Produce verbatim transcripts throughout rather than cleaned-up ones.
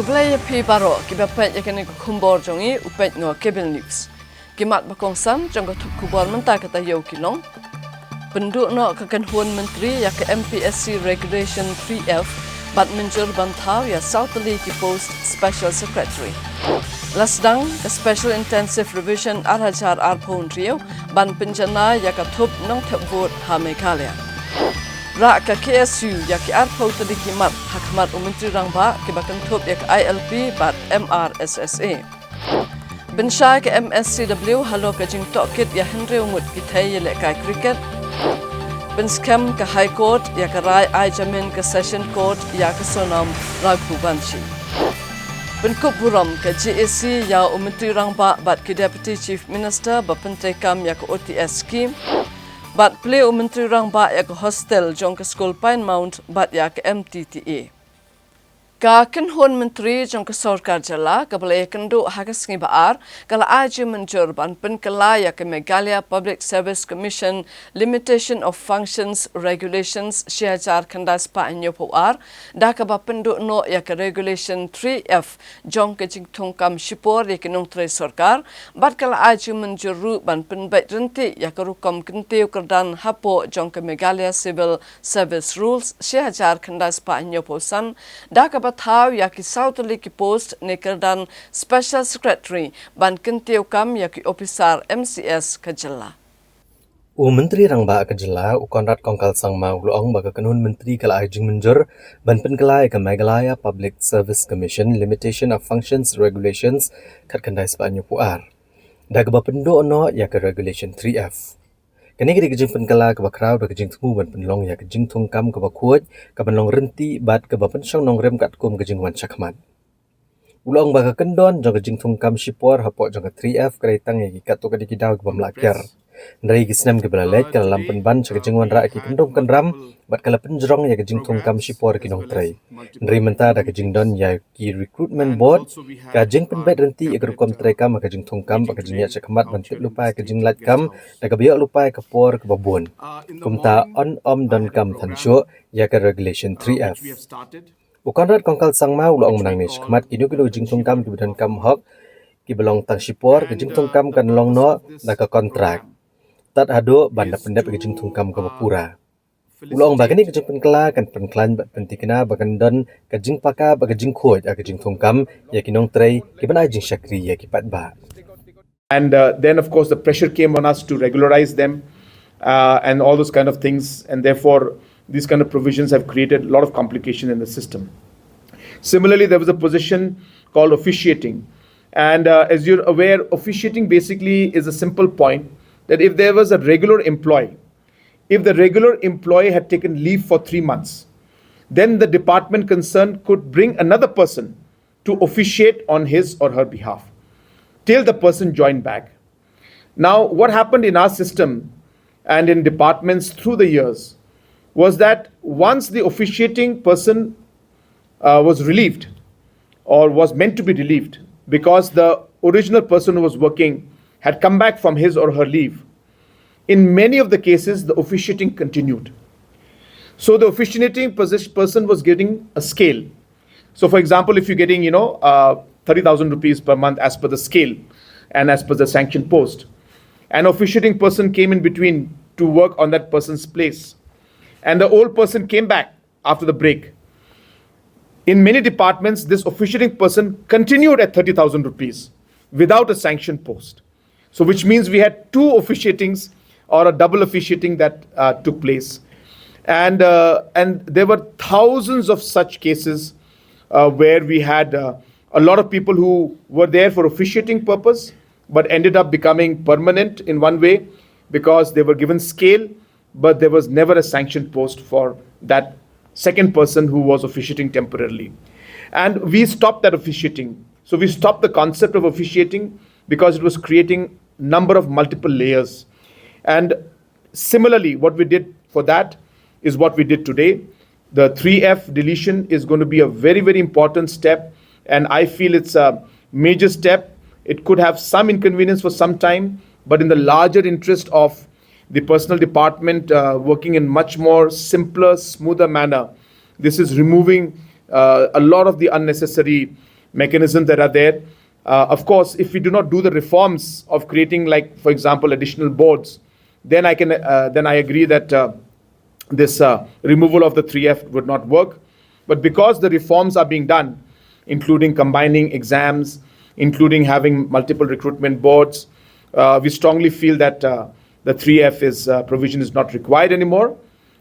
Khublei ïa phi baroh kiba peit ïa kane ka khubor jong ngi, u peit noh Cable News. Ki mat ba kongsan jong ka thup khubor mynta ka taïew ki long: Pynduh noh ka kynhun myntri ïa ka M P S C Regulation three F bad mynjur ban thaw ïa saw tylli ki post Special Secretary. La sdang ka Special Intensive Revision ar hajar arphew hynriew ban pynjanai ïa ka thup nongthep vote ha Meghalaya. Rah ka K S U ïa ki arphew tylli ki mat ha khmat u Myntri Rangbah kiba kynthup ïa ka I L P bad M R S S A. Pynshai ka M S C W halor ka jingtohkit ïa hynriew ngut ki thei ïalehkai cricket. Pynskhem ka High Court ïa ka rai ai jamin ka Session Court ïa ka Sonam Raghuvanshi. Pynkup burom ka J A C ïa u Myntri Rangbah bad ki Deputy Chief Minister ba pyntreikam ïa ka O T S scheme. Bad plie u Myntri Rangbah ïa ka hostel jong ka skul Pine Mount bad ïa ka M T T A. Ka kynhun myntri jong ka sorkar jylla kaba la ïakynduh ha ka sngi ba ar ka la ai jingmynjur ban pynkylla ïa ka Meghalaya Public Service Commission Limitation of Functions Regulations shi hajar khyndai spah hynñiewphew ar, da kaba pynduh noh ïa ka Regulation three F jong ka jingthungkam shipor ïa ki nongtrei sorkar, bad ka la ai jingmynjur ruh ban pynbeit ryntih ïa ka rukom kyntiew kyrdan hapoh jong ka Meghalaya Civil Service Rules shi hajar khyndai spah hynñiewphew san, da kaba thaw ïa ki saw tylli ki post ne kyrdan Special Secretary ban kyntiew kam ïa ki ophisar M C S ka jylla. U Myntri Rangbah ka jylla, u Conrad Kongkal Sangma, u la ong ba ka kynhun myntri ka la ai jingmynjur ban pynkylla ïa ka Meghalaya Public Service Commission Limitation of Functions Regulations khatkhyndai spah hynñiewphew ar, da kaba pynduh noh ïa ka Regulation three F. Kane ka dei ka jingpynkylla kaba khraw da ka jingthmu ban pynlong ïa ka jingthungkam kaba khuid, kaban long ryntih bad kaba pynshong nongrim katkum ka jingwan shakhmat. U la ong ba ka kyndon jong ka jingthungkam shipor hapoh jong ka three F ka dei tang ïa ki katto katne ki daw kiba ym lah kiar. Hynrei ki snem kiba la leit ka la lam pynban sha ka jingwanrah ïa ki kyndrum kyndram bad ka la pynjrong ïa ka jingthungkam shipor ki nongtrei. Hynrei mynta da ka jingdon ïa ki Recruitment Board, ka jingpynbeit ryntih ïa ka rukom treikam ha ka jingthungkam bad ka jingïaid shakhmat ban tip lypa ïa ka jinglait kam da kaba ïoh lypa ïa ka por kaba bun. Kumta yn ym donkam than shuh ïa ka Regulation three F. U Conrad Kongkal Sangma u la ong ba nangne shakhmat kino kino ki jingthungkam kiba donkam hok, kiba long tang shipor, ka jingthungkam kan long noh da ka kontrak tad haduh ban da pyndep ïa ka jingthungkam kaba pura. U la ong ba kane ka jingpynkylla kan pynkhlaiñ bad pynthikna ba kan don ka jingpaka bad ka jingkhuid ha ka jingthungkam ïa ki nongtrei kiban ai jingshakri ïa ki paidbah. And uh, then, of course, the pressure came on us to regularize them uh, and all those kind of things. And therefore, these kind of provisions have created a lot of complication in the system. Similarly, there was a position called officiating. And uh, as you're aware, officiating basically is a simple point that if there was a regular employee, if the regular employee had taken leave for three months, then the department concerned could bring another person to officiate on his or her behalf till the person joined back. Now, what happened in our system and in departments through the years was that once the officiating person uh, was relieved or was meant to be relieved because the original person who was working had come back from his or her leave, in many of the cases, the officiating continued. So the officiating posi- person was getting a scale. So, for example, if you're getting, you know, uh, thirty thousand rupees per month as per the scale and as per the sanction post, an officiating person came in between to work on that person's place, and the old person came back after the break. In many departments, this officiating person continued at thirty thousand rupees without a sanction post. So, which means we had two officiatings or a double officiating that uh, took place. And, uh, and there were thousands of such cases uh, where we had uh, a lot of people who were there for officiating purpose but ended up becoming permanent in one way because they were given scale, but there was never a sanctioned post for that second person who was officiating temporarily. And we stopped that officiating. So we stopped the concept of officiating because it was creating number of multiple layers. And similarly, what we did for that is what we did today. The three F deletion is going to be a very, very important step, and I feel it's a major step. It could have some inconvenience for some time, but in the larger interest of the personnel department uh, working in much more simpler, smoother manner, this is removing uh, a lot of the unnecessary mechanisms that are there. Uh, of course, if we do not do the reforms of creating, like, for example, additional boards, then I can, uh, then I agree that, uh, this, uh, removal of the three F would not work. But because the reforms are being done, including combining exams, including having multiple recruitment boards, uh, we strongly feel that, uh, the three F is, uh, provision is not required anymore,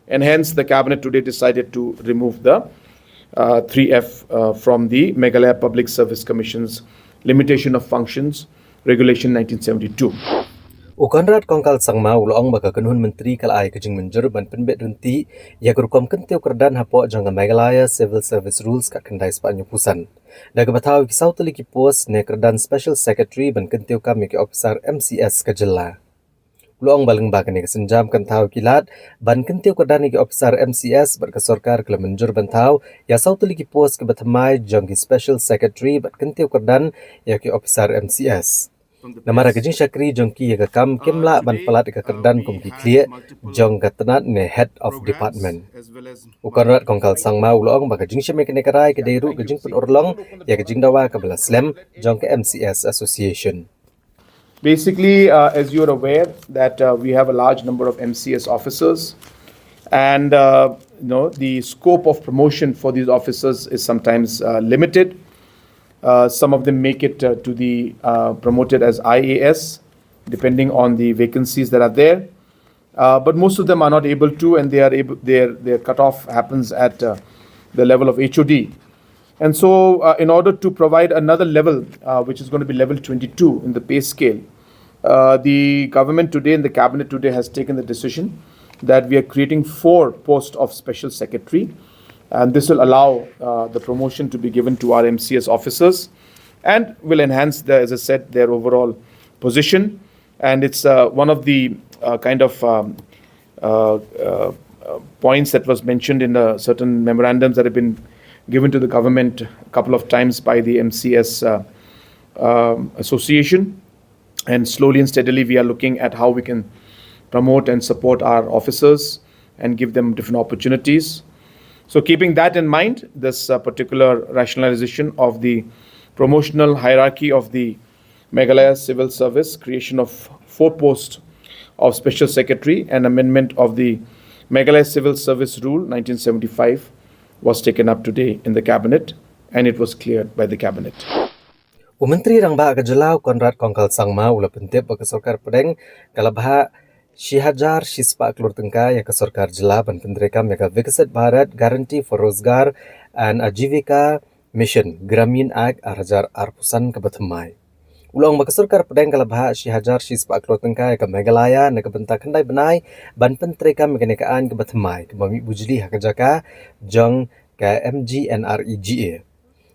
and hence the cabinet today decided to remove the, uh, three F, uh, from the Meghalaya Public Service Commission's Limitation of Functions Regulation nineteen seventy-two. U Conrad Kongkal Sangma u la ong ba ka kynhun myntri ka la ai ka jingmynjur ban pynbeit ryntih ïa ka rukom kyntiew kyrdan hapoh jong ka Meghalaya Civil Service Rules ka khyndai spah hynñiew phew san, da kaba thaw ïa ki saw tylli ki post ne kyrdan Special Secretary ban kyntiew kam ïa ki officer M C S ka jylla. U la ong ba lyngba kane ka sienjam kan thaw ïa ki lad ban kyntiew kyrdan ïa ki officer M C S bad ka sorkar ka la mynjur ban thaw ïa saw tylli ki post kiba thymmai jong ki Special Secretary bad kyntiew kyrdan ïa ki officer M C S. Namar ka jingshakri jong ki ïa ka kam kim lah ban palat ïa ka kyrdan kum ki khlieh jong ka tnat ne head of department. U Conrad Kongkal Sangma u la ong ba ka jingshim ïa kane ka rai ka dei ruh ka jingpynurlong ïa ka jingdawa kaba la slem jong ka M C S Association. Basically, uh, as you are aware, that, uh, we have a large number of M C S officers, and, uh, you know, the scope of promotion for these officers is sometimes, uh, limited. Uh, some of them make it, uh, to the, uh, promoted as I A S, depending on the vacancies that are there. Uh, but most of them are not able to, and they are able, their, their cutoff happens at, uh, the level of H O D. And so, uh, in order to provide another level, uh, which is going to be level twenty-two in the pay scale, uh, the government today and the cabinet today has taken the decision that we are creating four posts of special secretary, and this will allow, uh, the promotion to be given to our M C S officers, and will enhance, the, as I said, their overall position. And it's, uh, one of the, uh, kind of, um, uh, uh, uh, points that was mentioned in, uh, certain memorandums that have been given to the government a couple of times by the M C S, uh, um, Association. And slowly and steadily, we are looking at how we can promote and support our officers and give them different opportunities. So, keeping that in mind, this, uh, particular rationalization of the promotional hierarchy of the Meghalaya Civil Service, creation of four posts of Special Secretary and amendment of the Meghalaya Civil Service Rule nineteen seventy-five was taken up today in the cabinet, and it was cleared by the cabinet. U Myntri Rangbah ka jylla u Conrad Kongkal Sangma u la pyntip ba ka sorkar pdeng ka la bhah shi hajar shi spah klur tyngka ïa ka sorkar jylla ban pyntreikam ïa ka Viksit Bharat Guarantee for Rozgar and Ajivika Mission Gramin Act ar hajar arphew san kaba thymmai. U la ong ba ka sorkar pdeng ka la bhah shi hajar shi spah klur tyngka ïa ka Meghalaya na ka bynta khyndai bnai ban pyntreikam ïa kane ka aiñ kaba thymmai kaba mih bujli ha ka jaka jong ka M G N R E G A.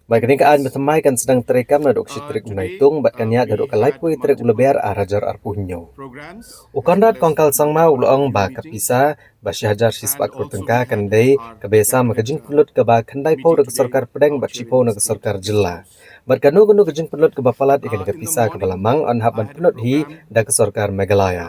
Bad kane ka aiñ ba thymmai kan sdang treikam naduh ka shi tarik u Naitung bad kan ïaid haduh ka laiphew tarik u Lber ar hajar arphew hynñiew. U Conrad Kongkal Sangma u la ong ba ka pisa ba shi hajar shi spah klur tyngka kan dei kaba ïasam ha ka jingpynlut kaba khyndaiphew da ka sorkar pdeng bad shiphew na ka sorkar jylla. Bad kano kano ka jingpynlut kaba palat ïa kane ka pisa kaba la mang yn hap ban pynlut hi da ka sorkar Meghalaya.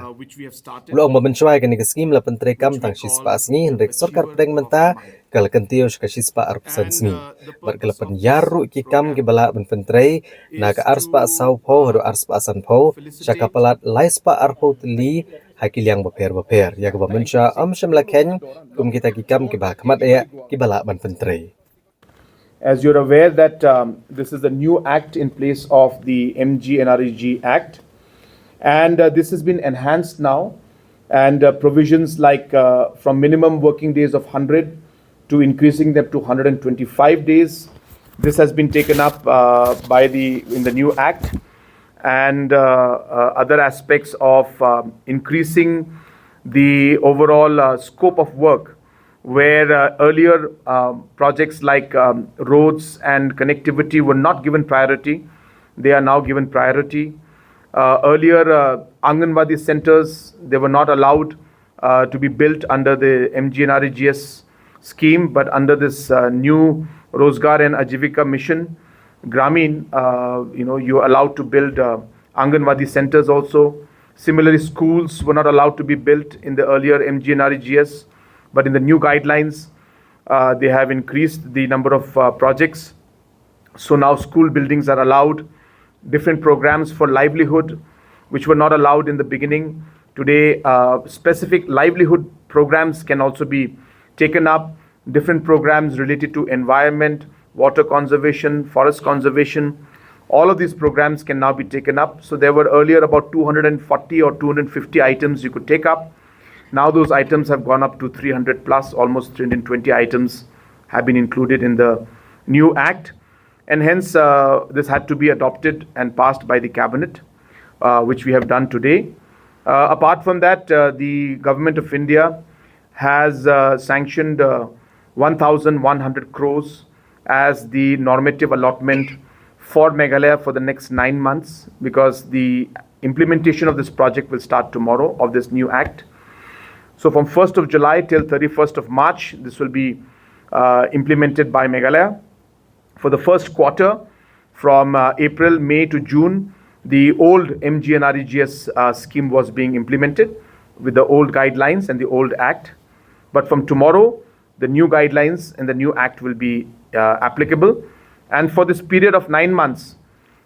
U la ong ba mynshuwa ïa kane ka skim la pyntreikam tang shi spah sngi, hynrei ka sorkar pdeng mynta ka la kyntiew sha ka shi spah arphew san sngi. Bad ka la pynïar ruh ki kam kiba lah ban pyntrei na ka ar spah sawphew haduh ar spah sanphew sha ka palat lai spah arphew tylli ha ki liang bapher bapher, ïa kaba mynshuwa ym shym la kheiñ kum kita ki kam kiba khmat eh kiba lah ban pyntrei. As you're aware that, um, this is the new act in place of the M G N R E G Act, and, uh, this has been enhanced now, and, uh, provisions like, uh, from minimum working days of hundred to increasing them to hundred and twenty-five days, this has been taken up, uh, by the, in the new act, and, uh, uh, other aspects of, um, increasing the overall, uh, scope of work, where, uh, earlier, um, projects like, um, roads and connectivity were not given priority. They are now given priority. Uh, earlier, uh, Anganwadi centers, they were not allowed, uh, to be built under the M G N R E G S scheme, but under this, uh, new Rozgar and Ajivika Mission, Gramin, uh, you know, you're allowed to build, uh, Anganwadi centers also. Similarly, schools were not allowed to be built in the earlier M G N R E G S, but in the new guidelines, uh, they have increased the number of, uh, projects. So now school buildings are allowed, different programs for livelihood, which were not allowed in the beginning. Today, uh, specific livelihood programs can also be taken up, different programs related to environment, water conservation, forest conservation. All of these programs can now be taken up. So there were earlier about two hundred forty or two hundred fifty items you could take up. Now those items have gone up to three hundred plus, almost three hundred twenty items have been included in the new act. And hence, uh, this had to be adopted and passed by the cabinet, uh, which we have done today. Uh, apart from that, uh, the government of India has uh, sanctioned uh, one thousand one hundred crores as the normative allotment for Meghalaya for the next nine months, because the implementation of this project will start tomorrow, of this new act. So from first of July till thirty-first of March, this will be uh, implemented by Meghalaya. For the first quarter, from uh, April, May to June, the old M G N R E G S uh, scheme was being implemented with the old guidelines and the old act. But from tomorrow, the new guidelines and the new act will be uh, applicable. And for this period of nine months,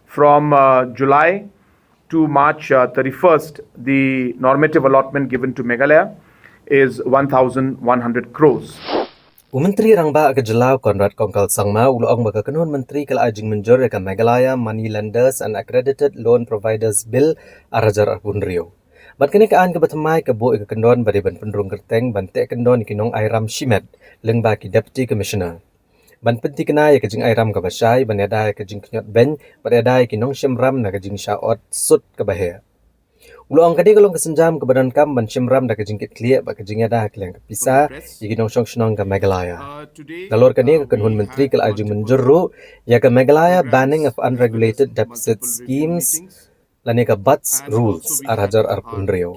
from uh, July to March uh, thirty-first, the normative allotment given to Meghalaya is one thousand one hundred crores. U Myntri Rangbah ka Jylla u Conrad Kongkal Sangma u la ong ba ka kynhun myntri ka la ai jingmynjur ïa ka Meghalaya Money Lenders and Accredited Loan Providers Bill ar hajar arphew hynriew. Bad kane ka aiñ kaba thymmai ka buh ïa ka kyndon ba dei ban pynrung kyrteng ban teh kyndon ïa ki nongairam shimet lyngba ki Deputy Commissioner, ban pynthikna ïa ka jingairam kaba shai, ban ïada ïa ka jingkñiot beiñ bad ïada ïa ki nongshim ram na ka jingshah ot sut kaba heh. U la ong kane ka long ka sienjam kaba donkam ban shim ram da ka jingkitkhlieh bad ka jingïada ha ka liang ka pisa ïa ki nongshong shnong ka Meghalaya. Nalor kane, ka kynhun myntri ka la ai jingmynjur ruh ïa ka Meghalaya Banning of Unregulated Deficit Schemes lane ka BUDS Rules ar hajar arphew hynriew.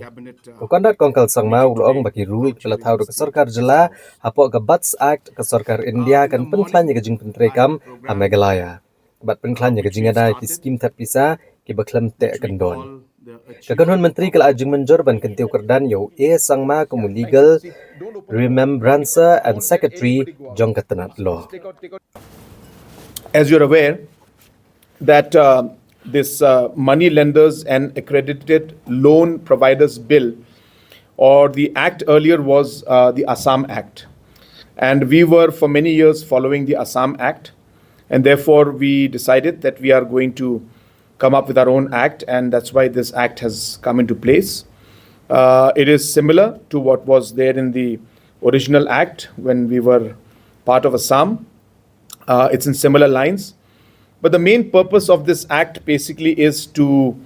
U Conrad Kongkal Sangma u la ong ba ki rule kiba la thaw da ka sorkar jylla hapoh ka BUDS Act ka sorkar India kan pynkhlaiñ ïa ka jingpyntreikam ha Meghalaya bad pynkhlaiñ ïa ka jingïada ïa ki skim thep pisa kiba khlem teh kyndon. Ka kynhun myntri ka la ai jingmynjur ban kyntiew kyrdan ïa u A Sangma kum u Legal Remembrancer and Secretary jong ka tnad Law. As you're aware, that uh, this uh, Money Lenders and Accredited Loan Providers Bill, or the Act earlier was uh, the Assam Act. And we were for many years following the Assam Act, and therefore we decided that we are going to come up with our own act, and that's why this act has come into place. Uh, it is similar to what was there in the original act when we were part of Assam. Uh, it's in similar lines. But the main purpose of this act basically is to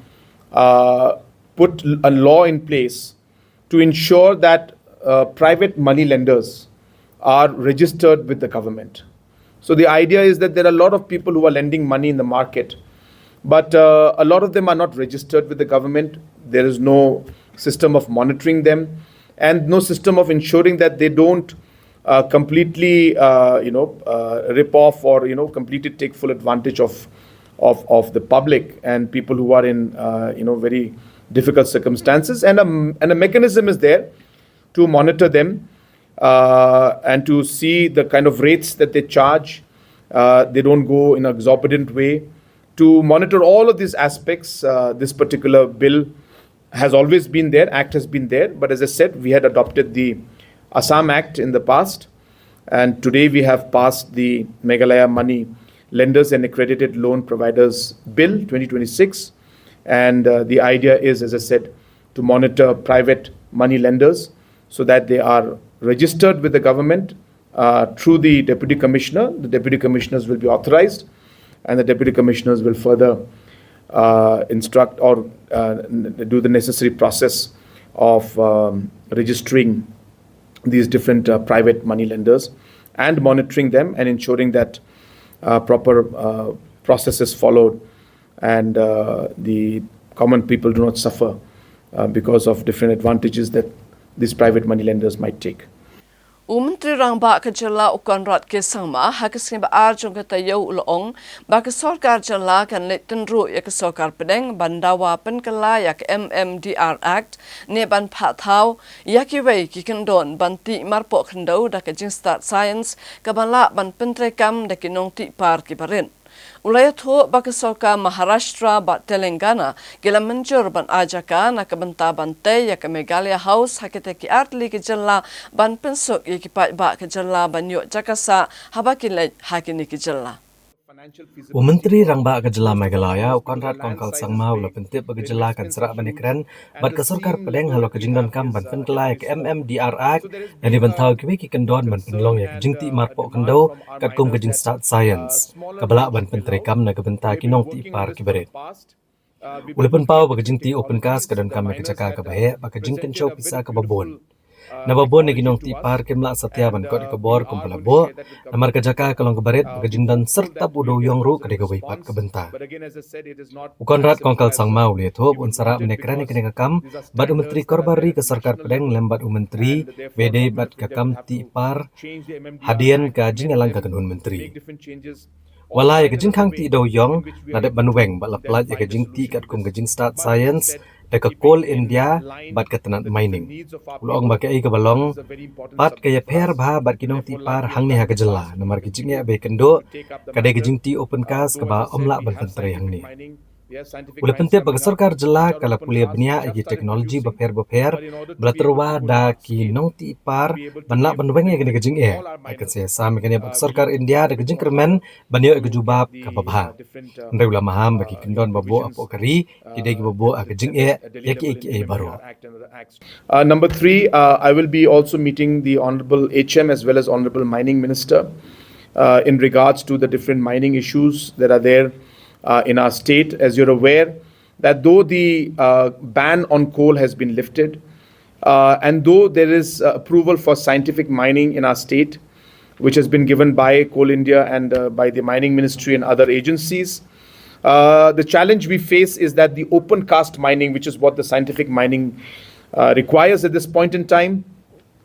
uh, put a law in place to ensure that uh, private money lenders are registered with the government. So the idea is that there are a lot of people who are lending money in the market, but uh, a lot of them are not registered with the government. There is no system of monitoring them and no system of ensuring that they don't uh, completely, uh, you know, uh, rip off or, you know, completely take full advantage of, of, of the public and people who are in, uh, you know, very difficult circumstances. And a, and a mechanism is there to monitor them uh, and to see the kind of rates that they charge. Uh, they don't go in an exorbitant way. To monitor all of these aspects, uh, this particular bill has always been there, act has been there. But as I said, we had adopted the Assam Act in the past, and today we have passed the Meghalaya Money Lenders and Accredited Loan Providers Bill twenty twenty-six. And uh, the idea is, as I said, to monitor private money lenders so that they are registered with the government uh, through the deputy commissioner. The deputy commissioners will be authorized, and the deputy commissioners will further uh, instruct or uh, do the necessary process of um, registering these different uh, private money lenders and monitoring them and ensuring that uh, proper uh, process is followed and uh, the common people do not suffer uh, because of different advantages that these private money lenders might take. U Myntri Rangbah ka Jylla u Conrad K Sangma ha ka sngi ba ar jong ka taïew u la ong ba ka sorkar jylla kan leit tynruh ïa ka sorkar pdeng ban dawa pynkylla ïa ka M M D R Act ne ban phah thaw ïa kiwei ki kyndon ban tih marpoh khyndew da ka jingstad science kaba lah ban pyntreikam da ki nongtih par kiba rit. U la ïathuh ba ka sorkar Maharashtra bad Telangana ki la mynjur ban ai jaka na ka bynta ban tei ïa ka Meghalaya House ha kita ki artylli ki jylla ban pynsuk ïa ki paidbah ka jylla ban ïoh jaka sah haba ki leit ha kine ki jylla. U Myntri Rangbah ka jylla Meghalaya, u Conrad Kongkal Sangma, u la pyntip ba ka jylla kan srah ban ïakren bad ka sorkar pdeng halor ka jingdonkam ban pynkylla ïa ka M M D R Act, lane ban thaw kiwei ki kyndon ban pynlong ïa ka jingtih marpoh khyndew katkum ka jingstad science, kaba lah ban pyntreikam na ka bynta ki nongtih par kiba rit. U la pynpaw ba ka jingtih open cast ka donkam ïa ka jaka kaba heh bad ka jingkynshew pisa kaba bun. Naba bun na ki nongtih par kim lah satia ban kot ïa ka bor kumba la buh, namar ka jaka ka long kaba rit bad ka jingdon syrtap u dewïong ruh ka dei kawei pat ka bynta. U Conrad Kongkal Sangma u la ïathuh ba un sa rah ban ïakren ïa kane ka kam bad u Myntri Korbar Ri ka sorkar pdeng lem bad u Myntri ba ïadei bad ka kam tih par hadien ka jingïalang ka kynhun myntri. Wat la ïa ka jingkhang tih dewïong la dep ban weng bad la pyllait ïa ka jingtih katkum ka jingstad science da ka Coal India bad ka tnat mining. U la ong ba kaei kaba long pat ka ïapher bha bad ki nongtih par hangne ha ka jylla, namar ka jingeh ba ïakynduh ka dei ka jingtih open cast kaba ym lah ban pyntrei hangne. U la pyntip ba ka sorkar jylla ka la pule bniah ïa ki technology bapher bapher ba la tyrwa da ki nongtih par ban lah ban weng ïa kane ka jingeh. Ai kan sa ïasam ïa kane bad ka sorkar India da ka jingkyrmen ban ïoh ïa ka jubab kaba bha. Hynrei u la maham ba ki kyndon ba buh hapoh ka ri ki dei kiba buh ha ka jingeh ïa kiei kiei baroh. Uh, number three, uh, I will be also meeting the Honorable H M as well as Honorable Mining Minister uh, in regards to the different mining issues that are there uh, in our state. As you're aware, that though the uh, ban on coal has been lifted, uh, and though there is uh, approval for scientific mining in our state, which has been given by Coal India and uh, by the Mining Ministry and other agencies, uh, the challenge we face is that the open cast mining, which is what the scientific mining uh, requires at this point in time,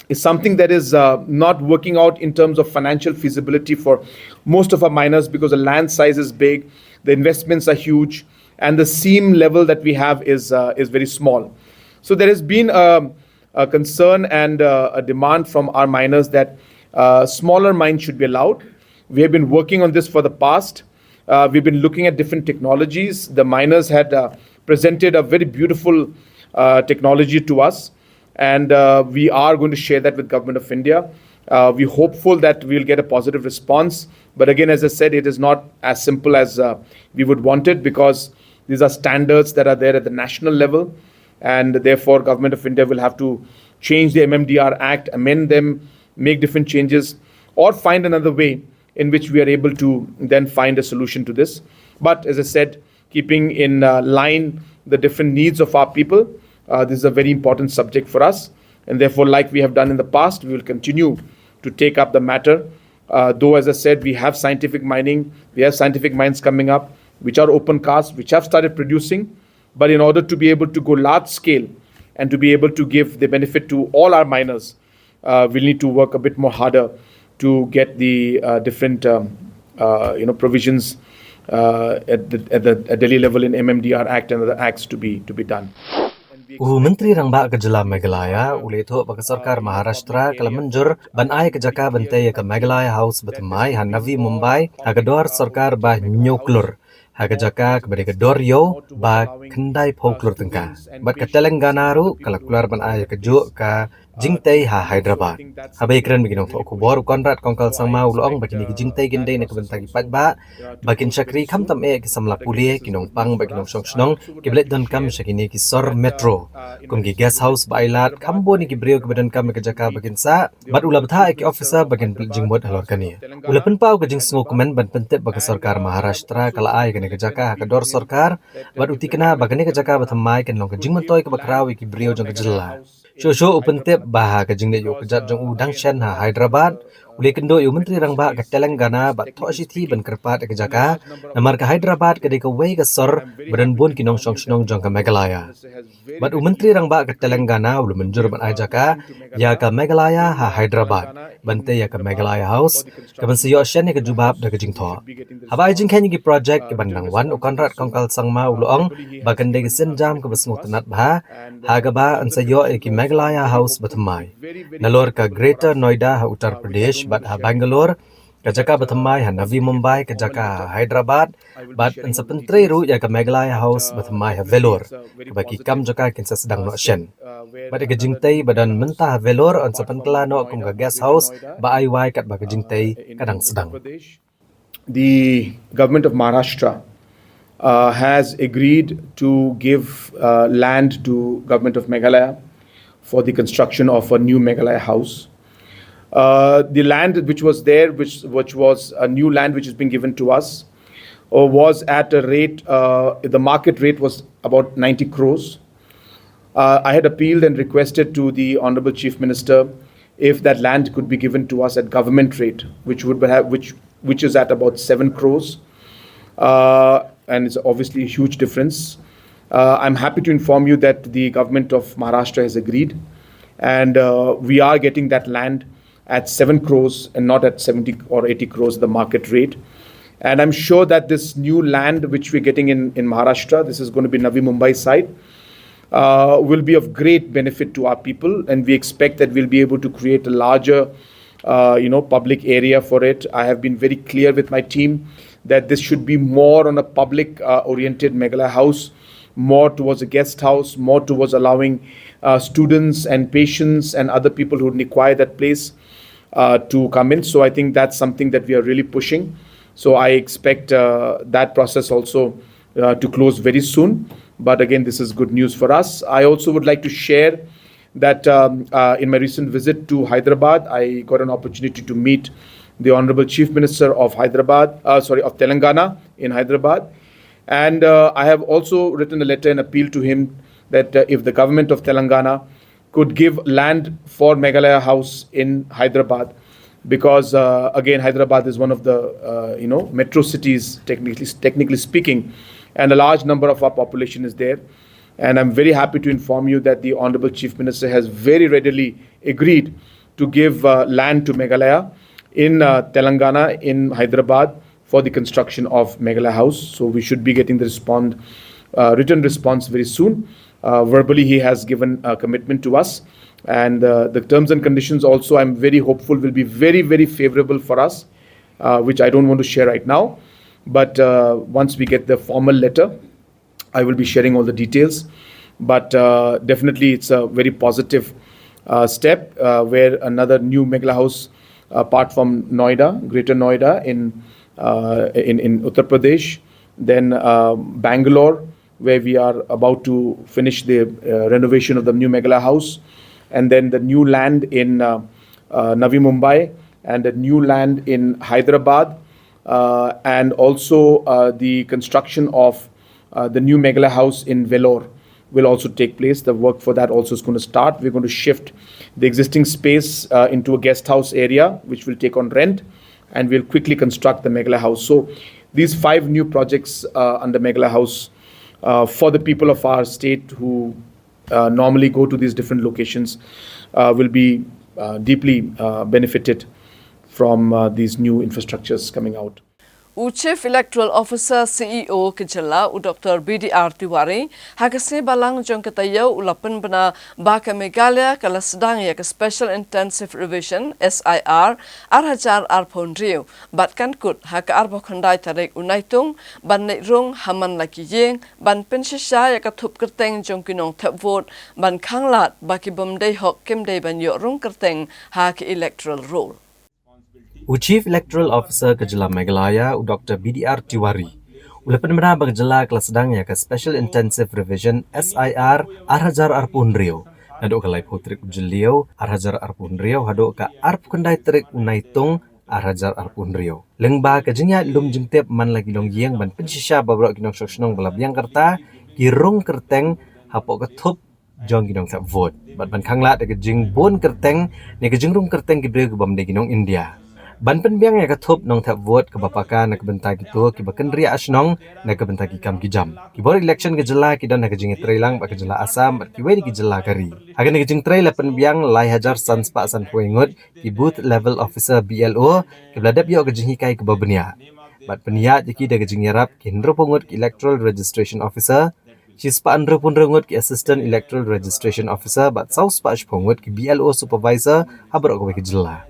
is something that is uh, not working out in terms of financial feasibility for most of our miners, because the land size is big, the investments are huge, and the seam level that we have is uh, is very small. So there has been a, a concern and uh, a demand from our miners that uh, smaller mines should be allowed. We have been working on this for the past. Uh, we've been looking at different technologies. The miners had uh, presented a very beautiful uh, technology to us, and uh, we are going to share that with Government of India. Uh, we're hopeful that we'll get a positive response. But again, as I said, it is not as simple as uh, we would want it, because these are standards that are there at the national level, and therefore Government of India will have to change the M M D R Act, amend them, make different changes, or find another way in which we are able to then find a solution to this. But as I said, keeping in uh, line the different needs of our people, uh, this is a very important subject for us. And therefore, like we have done in the past, we will continue to take up the matter. Uh, though, as I said, we have scientific mining, we have scientific mines coming up, which are open cast, which have started producing. But in order to be able to go large scale and to be able to give the benefit to all our miners, uh, we'll need to work a bit more harder to get the uh, different um, uh, you know provisions uh, at the at the at Delhi level in M M D R Act and other acts to be to be done. U Myntri Rangbah ka jylla Meghalaya u la ïathuh ba ka sorkar Maharashtra ka la mynjur ban ai ka jaka ban tei ïa ka Meghalaya House bathymmai ha Navi Mumbai ha ka dor sorkar ba hynñiew klur, ha ka jaka kaba dei ka dor ïew ba khyndai phew klur tyngka. Bad ka Telangana ruh ka la kular ban ai ïa kajuh ka jingtei ha Hyderabad. Haba ïakren bad ki nongthoh khubor, u Conrad Kongkal Sangma u la ong ba kine ki jingtei kin dei na ka bynta ki paidbah ba kin shakri, khamtam eh ki samla pule, ki nongpang bad ki nongshong shnong kiba leit donkam sha kine ki sor metro, kum ki guest house ba ailad, kham bun ïa ki briew kiba donkam ïa ka jaka ba kin sah. Bad u la bthah ïa ki officer ba kin pynleit jingmut halor kane. U la pynpaw ka jingsngewkmen ban pyntip ba ka sorkar Maharashtra ka la ai kane ka jaka ha ka dor sorkar, bad u tikna ba kane ka jaka bathymmai kan long ka jingmyntoi kaba khraw ïa ki briew jong ka jylla. Shuh shuh u pyntip ba ha ka jingleit ïuh kjat jong u dang shen ha Hyderabad, u la ïakynduh ïa u Myntri Rangbah ka Telangana bad thoh shithi ban kyrpad ïa ka jaka, namar ka Hyderabad ka dei kawei ka sor ba don bun ki nongshong shnong jong ka Meghalaya. Bad u Myntri Rangbah ka Telangana u la mynjur ban ai jaka ïa ka Meghalaya ha Hyderabad ban tei ïa ka Meghalaya House, kaban sa ïoh shen ïa ka jubab da ka jingthoh. Haba ai jingkheiñ ïa ki project kiban dang wan, u Conrad Kongkal Sangma u la ong ba kan dei ka sienjam kaba sngewtynnat bha, ha kaba yn sa ïoh ïa ki Meghalaya House bathymmai. Nalor ka Greater Noida ha Uttar Pradesh bad ha Bangalore, Ka jaka ba thymmai ha Navi Mumbai, ka jaka ha Hyderabad, bad yn sa pyntrei ruh ïa ka Meghalaya House ba thymmai ha Vellore, kaba ki kam jaka kin sa sdang noh shen. Bad ïa ka jingtei ba don mynta ha Vellore yn sa pynkylla noh kum ka guest house ba ai wai katba ka jingtei ka dang sdang. The government of Maharashtra uh, has agreed to give uh, land to government of Meghalaya for the construction of a new Meghalaya house. Uh, the land which was there, which which was a new land which has been given to us, uh, was at a rate. Uh, the market rate was about ninety crores. Uh, I had appealed and requested to the Honorable Chief Minister if that land could be given to us at government rate, which would have which which is at about seven crores, uh, and it's obviously a huge difference. Uh, I'm happy to inform you that the government of Maharashtra has agreed, and uh, we are getting that land at seven crores and not at seventy or eighty crores, the market rate. And I'm sure that this new land which we're getting in, in Maharashtra, this is going to be Navi Mumbai side, uh, will be of great benefit to our people. And we expect that we'll be able to create a larger, uh, you know, public area for it. I have been very clear with my team that this should be more on a public uh, oriented Meghalaya house, more towards a guest house, more towards allowing uh, students and patients and other people who require that place uh, to come in. So I think that's something that we are really pushing. So I expect uh, that process also uh, to close very soon. But again, this is good news for us. I also would like to share that um, uh, in my recent visit to Hyderabad, I got an opportunity to meet the Honorable Chief Minister of Hyderabad, uh, sorry, of Telangana in Hyderabad. And uh, I have also written a letter and appeal to him that uh, if the government of Telangana could give land for Meghalaya House in Hyderabad, because uh, again, Hyderabad is one of the uh, you know metro cities, technically technically speaking, and a large number of our population is there. And I'm very happy to inform you that the Honorable Chief Minister has very readily agreed to give uh, land to Meghalaya in uh, Telangana, in Hyderabad, for the construction of Meghalaya House. So we should be getting the respond, uh, written response very soon. Uh, verbally, he has given a commitment to us, and uh, the terms and conditions also, I'm very hopeful, will be very, very favorable for us, uh, which I don't want to share right now. But uh, once we get the formal letter, I will be sharing all the details. But uh, definitely, it's a very positive uh, step uh, where another new Meghalaya House, apart from Noida, Greater Noida in uh, in, in Uttar Pradesh, then uh, Bangalore, where we are about to finish the uh, renovation of the new Meghalaya House, and then the new land in uh, uh, Navi Mumbai, and the new land in Hyderabad, uh, and also uh, the construction of uh, the new Meghalaya House in Vellore will also take place. The work for that also is going to start. We're going to shift the existing space uh, into a guest house area, which will take on rent, and we'll quickly construct the Meghalaya House. So these five new projects uh, under Meghalaya House uh, for the people of our state who uh, normally go to these different locations uh, will be uh, deeply uh, benefited from uh, these new infrastructures coming out. U Chief Electoral Officer, C E O ka jylla, u Doctor B D R Tiwari, ha ka sngi Balang jong ka taïew u la pynbna ba ka Meghalaya ka la sdang ïa ka Special Intensive Revision, S I R, ar hajar arphew hynriew, bad kan kut ha ka arphew khyndai tarik u Naitung ban leit rung ha man la ki ïing ban pynshisha ïa ka thup kyrteng jong ki nongthep vote ban khanglad ba ki bym dei hok kim dei ban ïoh rung kyrteng ha ka electoral roll. U Chief Electoral Officer ka jylla Meghalaya, u Doctor B D R Tiwari, u la pynbna ba ka jylla ka la sdang ïa ka Special Intensive Revision, S I R, ar hajar arphew hynriew naduh ka laiphew tarik u Jylliew ar hajar arphew hynriew haduh ka arphew khyndai tarik u Naitung ar hajar arphew hynriew. Lyngba ka jingïaid lum jingtip man la ki nongïing ban pynshisha ba baroh ki nongshong shnong ba la biang ka rta ki rung kyrteng hapoh ka thup jong ki nongthep vote bad ban khanglad ïa ka jingbun kyrteng ne ka jingrung kyrteng ki briew ki bym dei ki nong India. Ban pynbiang ïa ka thup nongthep vote kaba paka na ka bynta kito kiba kynriah shnong na ka bynta ki kam ki jam. Ki bor election ka jylla ki don ha ka jingïatreilang bad ka jylla Assam bad kiwei de ki jylla ka ri. Ha kane ka jingtrei la pynbiang lai hajar san spah sanphew ngut ki Booth Level Officer, B L O, kiba la dep ïoh ka jinghikai kaba bniah bad pynïaid ïa ki da ka jingïarap ki hynriewphew ngut ki Electoral Registration Officer, shispah hynriewphew hynriew ngut ki Assistant Electoral Registration Officer bad saw spah shiphew ngut ki B L O Supervisor ha baroh kawei ka jylla.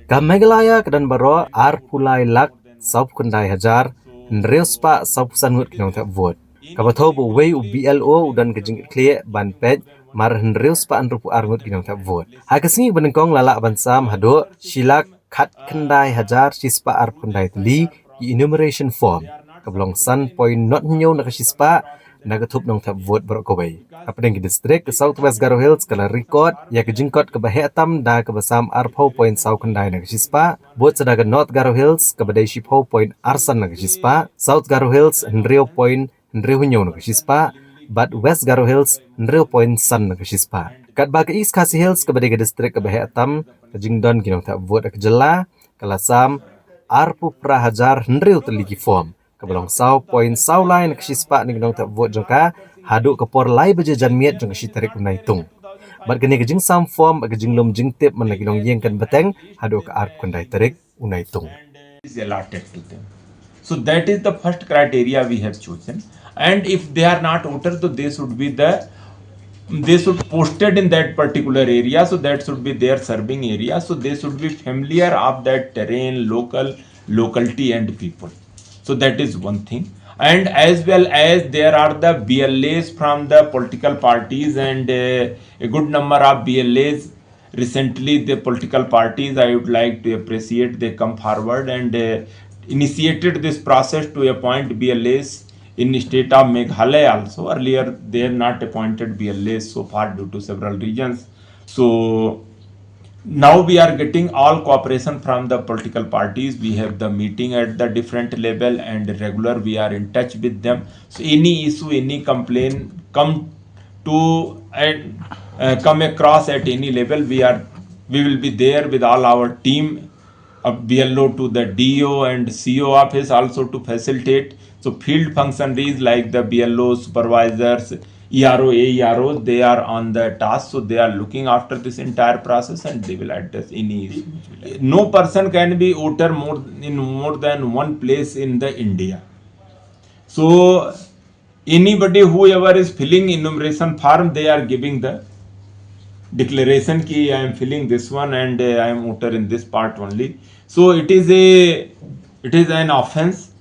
Ka Meghalaya ka don baroh arphew lai lak sawphew khyndai hajar hynriew spah sawphew san ngut ki nongthep vote. Kaba thew ba uwei u B L O u don ka jingkitkhlieh ban peit mar hynriew spah hynriewphew ar ngut ki nongthep vote. Ha ka sngi ba nyngkong la lah ban sam haduh shi lak khatkhyndai hajar shi spah arphew khyndai tylli ki enumeration form, kaba long san point not hynñiew na ka shi spah na ka thup nongthep vote baroh kawei. Hapdeng ki district, ka South West Garo Hills ka la record ïa ka jingkot kaba heh tam da kaba sam arphew point saw khyndai na ka shi spah, bud sa da ka North Garo Hills kaba dei shiphew point ar san na ka shi spah, South Garo Hills hynriew point hynriew hynñiew na ka shi spah, bad West Garo Hills hynriew point san na ka shi spah. Katba ka East Khasi Hills kaba dei ka district kaba heh tam ka jingdon ki nongthep vote ha ka jylla, ka la sam arphew phra hajar hynriew tylli ki form, kaba long saw point saw lai na ka shi spah na ki nongthep vote jong ka haduh ka por lai baje janmiet jong ka shi tarik u Naitung. Bad kane ka jingsam form bad ka jinglum jingtip man la ki longïing kan bteng haduh ka arphew khyndai tarik u Naitung. Is allotted to them. So that is the first criteria we have chosen. And if they are not voter, so they should be the they should posted in that particular area. So that should be their serving area. So they should be familiar of that terrain, local locality and people. So that is one thing. And as well as there are the B L As from the political parties and uh, a good number of B L As recently the political parties, I would like to appreciate, they come forward and uh, initiated this process to appoint B L As in state of Meghalaya also. Earlier they have not appointed B L As so far due to several reasons. So now we are getting all cooperation from the political parties. We have the meeting at the different level and regular we are in touch with them. So any issue, any complaint come to and uh, come across at any level, we are we will be there with all our team, uh, B L O to the D O and C O office also to facilitate. So field functionaries like the B L O supervisors, E R O, A E R Os, they are on the task. So they are looking after this entire process and they will address any issue. No person can be voter more in more than one place in the India. So anybody, whoever is filling enumeration form, they are giving the declaration ki I am filling this one and uh, I am voter in this part only. So it is a it is an offense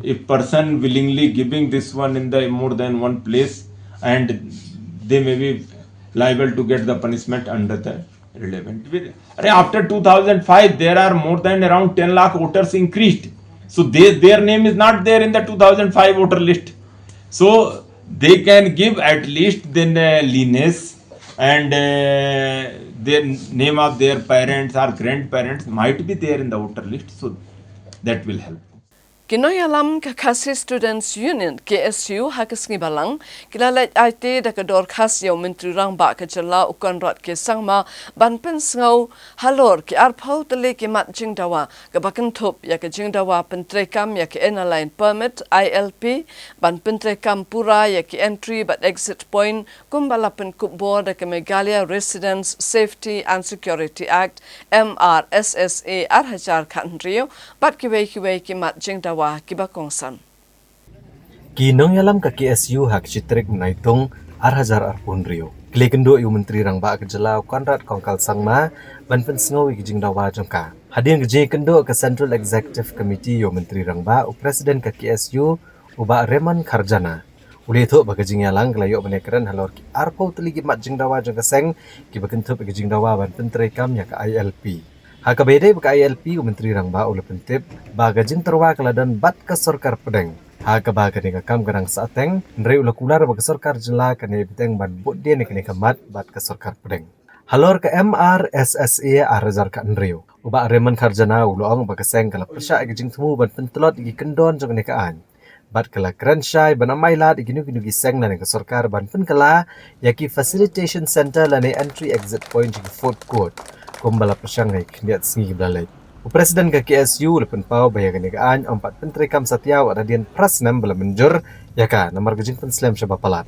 if person willingly giving this one in the more than one place, and they may be liable to get the punishment under the relevant. Are after two thousand five there are more than around ten lakh voters increased, so they, their name is not there in the two thousand five voter list. So they can give at least then uh, lineage and uh, the name of their parents or grandparents might be there in the voter list, so that will help. Ki nongïalam ka Khasi Students Union, K S U, ha ka sngi balang ki la leit aiti da ka dorkhas ïa u Myntri Rangbah ka jylla u Conrad K Sangma ban pynsngew halor ki arphew tylli ki mat jingdawa kaba kynthup ïa ka jingdawa pyntreikam ïa ka Inner Line Permit, I L P, ban pyntreikam pura ïa ki entry bad exit point kumba la pynkup bor da ka Meghalaya Residents Safety and Security Act, M R S S A, ar hajar khathynriew bad kiwei kiwei ki mat jingdawa kiba kongsan. Ki nongïalam ka K S U ha ka shi tarik Naitung ar hajar arphew hynriew ki la ïakynduh ïa u Myntri Rangbah ka jylla u Conrad Kongkal Sangma ban pynsngew ïa ki jingdawa jong ka. Hadien ka jingïakynduh ka Central Executive Committee ïa u Myntri Rangbah, u President ka K S U u Bah Raymond Kharjana u la ïathuh ba ka jingïalang ka la ïoh ban ïakren halor ki arphew tylli ki mat jingdawa jong ka seng kiba kynthup ïa ka jingdawa ban pyntreikam ïa ka I L P. Ha kaba ïadei bad ka I L P, u Myntri Rangbah u la pyntip ba ka jingtyrwa ka la don bad ka sorkar pdeng, ha kaba kane ka kam ka dang sahteng, hynrei u la kular ba ka sorkar jylla kan ïai bteng ban bud dien ïa kane ka mat bad ka sorkar pdeng. Halor ka M R S S A ar hajar khathynriew, u Bah Raymond Kharjana u la ong ba ka seng ka la pyrshah ïa ka jingthmu ban pyntlot ïa ki kyndon jong kane ka aiñ bad ka la kren shai ban ym ailad ïa kino kino ki seng lane ka sorkar ban pynkylla ïa ki facilitation centre lane entry exit point jong ki food court kumba la pyrshang ha ki khyndiat sngi kiba la leit. U President ka K S U u la pynpaw ba ïa kane ka aiñ ym pat pyntreikam satia wat hadien phra snem ba la mynjur ïa ka namar ka jingpynslem shaba palat.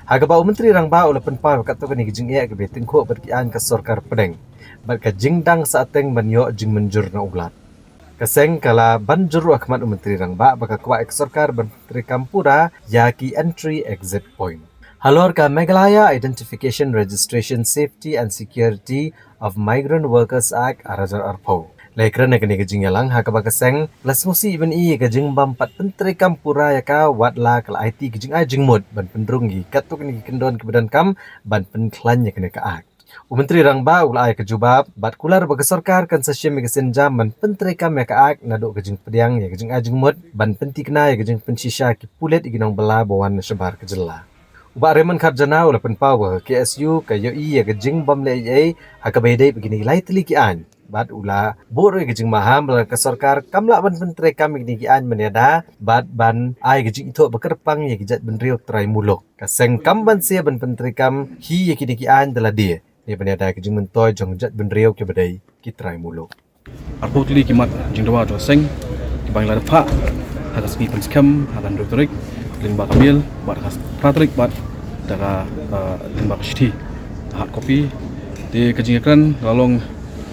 Ha kaba u Myntri Rangbah u la pynpaw ba katto katne ka jingeh kaba ïatyngkhuh bad ki aiñ ka sorkar pdeng bad ka jingdang sahteng ban ïoh jingmynjur na u Lat. Ka seng ka la ban jur ha khmat u Myntri Rangbah ba ka kwah ïa ka sorkar ban pyntreikam pura ïa ki entry exit point. Halor ka Meghalaya Identification, Registration, Safety and Security of Migrant Workers Act ar hajar arphew, La ïakren ha kane ka jingïalang ha kaba ka seng la sngewsih ban ïohi ïa ka jingbym pat pyntreikam pura ïa ka, wat la ka la aiti ka jingai jingmut ban pynrung ïa katto katne ki kyndon kiba donkam ban pynkhlaiñ ïa kane ka Act. U Myntri Rangbah u la ai ka jubab bad kular ba ka sorkar kan sa shim ïa ka sienjam ban pyntreikam ïa ka Act naduh ka jingpdiang ïa ka jingai jingmut ban pynthikna ïa ka jingpynshisha ki pulit ïa ki nongbylla ba wan na shabar ka jylla. U Bah Raymond Kharjana u la pynpaw ba ka K S U ka ïohi ïa ka jingbym leh ei ei ha kaba ïadei bad kine ki lai tylli ki aiñ bad u la buh ruh ïa ka jingmaham ba ka sorkar kam lah ban pyntreikam ïa kine ki aiñ mynta bad ban ai ka jingithuh ba kyrpang ïa ki jaitbynriew trai muluk. Ka seng kam banse ban pyntreikam hi ïa kine ki aiñ da lade ne ban ïada ïa ka jingmyntoi jong jaitbynriew kiba dei ki trai muluk. Arphew tylli ki mat jingdawa jong ka seng kiba ngi la dep phah ha ka sngi Pynskhem ha ka hynriew tarik lyngba ka mail bad ha ka phra tarik bad da ka, eh, lyngba ka shithi, hard copy. Te ka jingïakren ka la long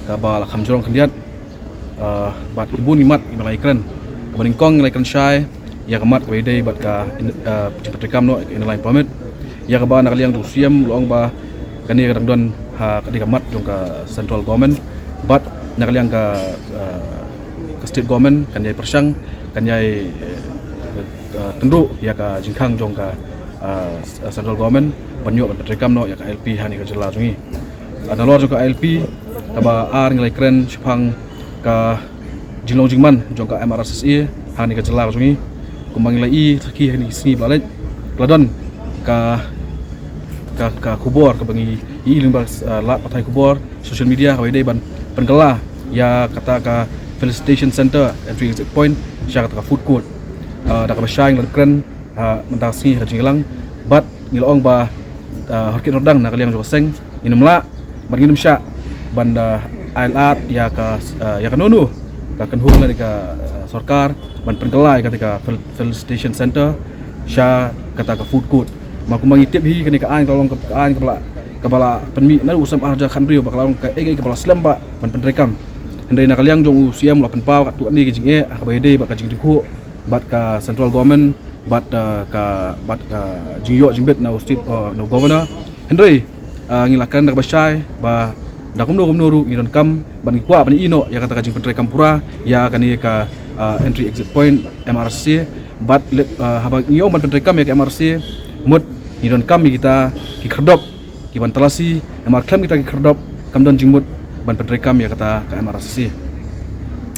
kaba la kham jrong khyndiat, eh, bad ki bun ki mat kiba la ïakren. Kaba nyngkong ngi la ïakren shai ïa ka mat kaba ïadei bad ka in-, eh, jingpyntreikam noh ïa ka Inner Line Permit, ïa kaba na ka liang jong u Siem u la ong ba kane ka dang don ha ka dei ka mat jong ka Central Government bad na ka liang ka, eh, ka State Government kan ïai pyrshang, kan ïai, eh, eh, tynruh ïa ka jingkhang jong ka, eh, Central Government ban ïoh ban pyntreikam noh ïa ka I L P ha kane ka jylla jong ngi. Ah, nalor jong ka I L P kaba ar ngi la ïakren shaphang ka jinglong jingman jong ka M R S S A ha kane ka jylla ka jong ngi. Kumba ngi la ïohi sakhi ha kine ki sngi ba la leit, ka la don ka, ka, ka khubor kaba ngi ïohi lyngba, ah, lad pathai khubor, social media, kaba ïadei ban pynkylla ïa kata ka Felicitation Center, entry exit point, sha kata ka food court. Ah, da kaba shai ngi la kren, ah, mynta ka sngi ha ka jingïalang bad ngi la ong ba, ah, horkit hordang na ka liang jong ka seng ngin ym lah bad ngin ym shah ban, ah, ai lad ïa ka, ah, ïa kano kano ka kynhun lane ka, ah, sorkar ban pynkylla ïa kata ka fel-, Felicitation Center sha kata ka food court. Ma kumba ngi tip hi kane ka aiñ ka long ka aiñ kaba la, kaba la pynmih naduh u snem ar hajar khathynriew bad ka la long kaei kaei kaba la slem bha ban pyntreikam. Hynrei na ka liang jong u Siem u la pynpaw katto katne ki jingeh ha kaba ïadei bad ka jingdukhuh bad ka Central Government bad, ah, ka, bad ka jingïoh jingbit na u State, ah, na u Governor. Hynrei, ah, ngi la kren da kaba shai ba da kumno kumno ruh ngi donkam bad ngi kwah ban ïohi noh ïa kata ka jingpyntreikam pura ïa kane ka, ah, entry exit point M R S S A bad leh, ah, haba ngi ong ban pyntreikam ïa ka M R S S A, mut ngi donkam ïa kita ki khyrdop ki ban talasi, namar khlem kita ki khyrdop kam don jingmut ban pyntreikam ïa kata ka M R S S A.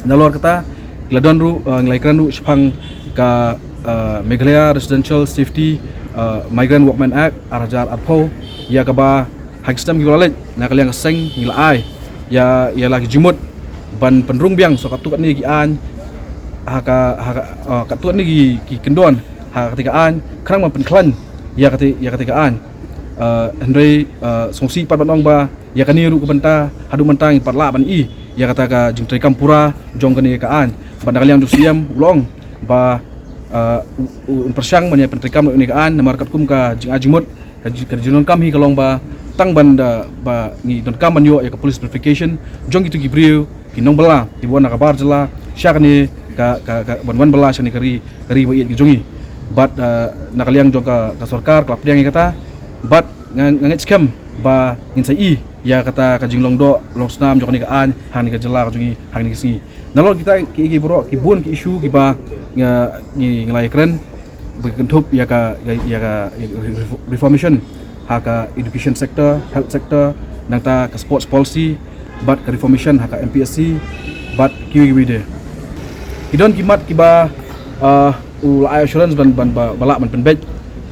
Nalor kata, ngi la don ruh, eh, ngi la ïakren ruh shaphang ka, eh, Meghalaya Residential Safety, eh, Migrant Workmen Act, ar hajar arphew, ïa kaba ha ki snem kiba la leit na ka liang ka seng ngi la ai ïa, ïa la ki jingmut ban pynrung biang sa katto katne ki aiñ ha ka, ha ka, eh, katto katne ki, ki kyndon ha kata ka aiñ, khnang ban pynkhlaiñ ïa kata, ïa kata ka aiñ. Eh, hynrei, eh, sngewsih pat ban ong ba ïa kane ruh ka bynta haduh mynta ngim pat lah ban ïohi ïa kata ka jingtreikam pura jong kane ka aiñ. Bad na ka liang jong u Siem u la ong ba, eh, u, u, un pyrshang ban ïa pyntreikam noh ïa kane ka aiñ namar katkum ka jingai jingmut ka ji-, ka jingdonkam hi ka long ba tang ban da ba ngi donkam ban ïoh ïa ka police notification jong kito ki briew ki nongbylla kiba wan na ka bar jylla sha kane ka, ka, ka ban wan bylla sha kane ka ri, ka ri ba ïeit ka jong ngi. Bad, eh, na ka liang jong ka, ka sorkar ka la pdiang ïa kata bad nga, nga ngeit skhem ba ngin sa ïohi ïa kata ka jinglong doh long snam jong kane ka aiñ ha kane ka jylla ka jong ngi ha kine ki sngi. Nalor kita ki, ki baroh ki bun ki issue kiba nga, ngi, ngi la ïakren ba ki kynthup ïa ka, ïa, ïa ka, ïa ka refo-, reformation ha ka education sector, health sector, nangta ka sports policy bad ka reformation ha ka M P S C bad kiwei kiwei de. Ki don ki mat kiba, ah, u la ai assurance ban, ban ba, ba lah ban pynbeit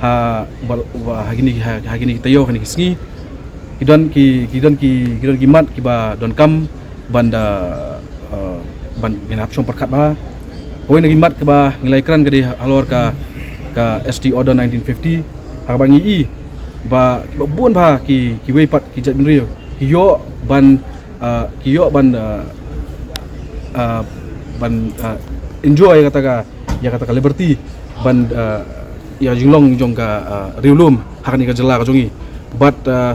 ha, ba, ba ha kine, ha, ha kine ki taïew, ha kine ki sngi. Ki don ki, ki don ki, ki don ki mat kiba donkam ban da, eh, ban ngin hap shong pyrkhat bha. Kawei na ki mat kaba ngi la ïakren ka dei halor ka, ka S T Order nineteen fifty. Ha kaba ngi ïohi ba kiba bun bha ki, kiwei pat ki jaitbynriew ki ïoh ban, eh, ki ïoh ban, eh, eh, ban, eh, enjoy kata ka ïa kata ka liberty ban, eh, ïa jinglong jong ka, eh, riewlum ha kane ka jylla ka jong ngi. Bad, eh,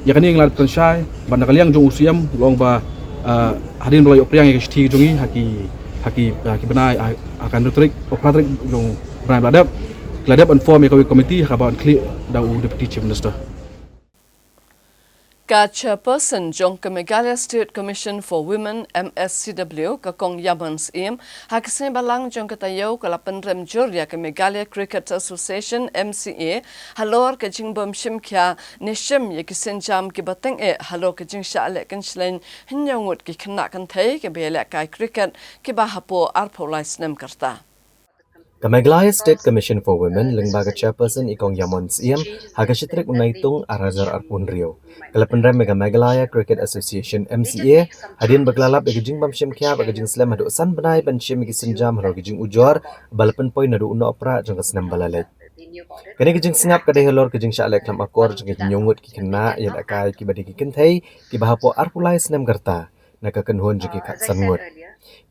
ïa kane ngi la dep kren shai bad na ka liang jong u C M u la ong ba, eh, hadien ba la ïoh pdiang ïa ka shithi ka jong ngi ha ki, ha ki, ha ki bnai, ha, ha ka hynriew tarik, oh, phra tarik jong u bnai ba la dep, la dep ban form ïa kawei ka komiti ha kaba ban khlieh da u Deputy Chief Minister. Ka chairperson jong ka Meghalaya State Commission for Women, M S C W, ka Kong Yamon Syiem, ha ka sngi Balang jong ka taïew ka la pynrem jur ïa ka Meghalaya Cricket Association, M C A, halor ka jingbym shim khia ne shim ïa ki sienjam kiba tyngeh halor ka jingshah leh kynshlei hynñiew ngut ki khynnah kynthei kiba ïalehkai cricket kiba hapoh arphew lai snem ka rta. Ka Meghalaya State Commission for Women, lyngba ka chairperson i Kong Yamon Syiem, ha ka shi tarik u Naitung ar hajar arphew hynriew, ka la pynrem ïa ka Meghalaya Cricket Association, M C A, hadien ba ka la lap ïa ka jingbym shim khia bad ka jingslem haduh san bnai ban shim ïa ki sienjam halor ka jingujor ba la pynpoi naduh u Nohprah jong ka snem ba la leit. Kane ka jingsngap ka dei halor ka jingshah leh khlem akor jong ki hynñiew ngut ki khynnah ïalehkai kiba dei ki kynthei kiba hapoh arphew lai snem ka rta na ka kynhun jong ki khatsan ngut,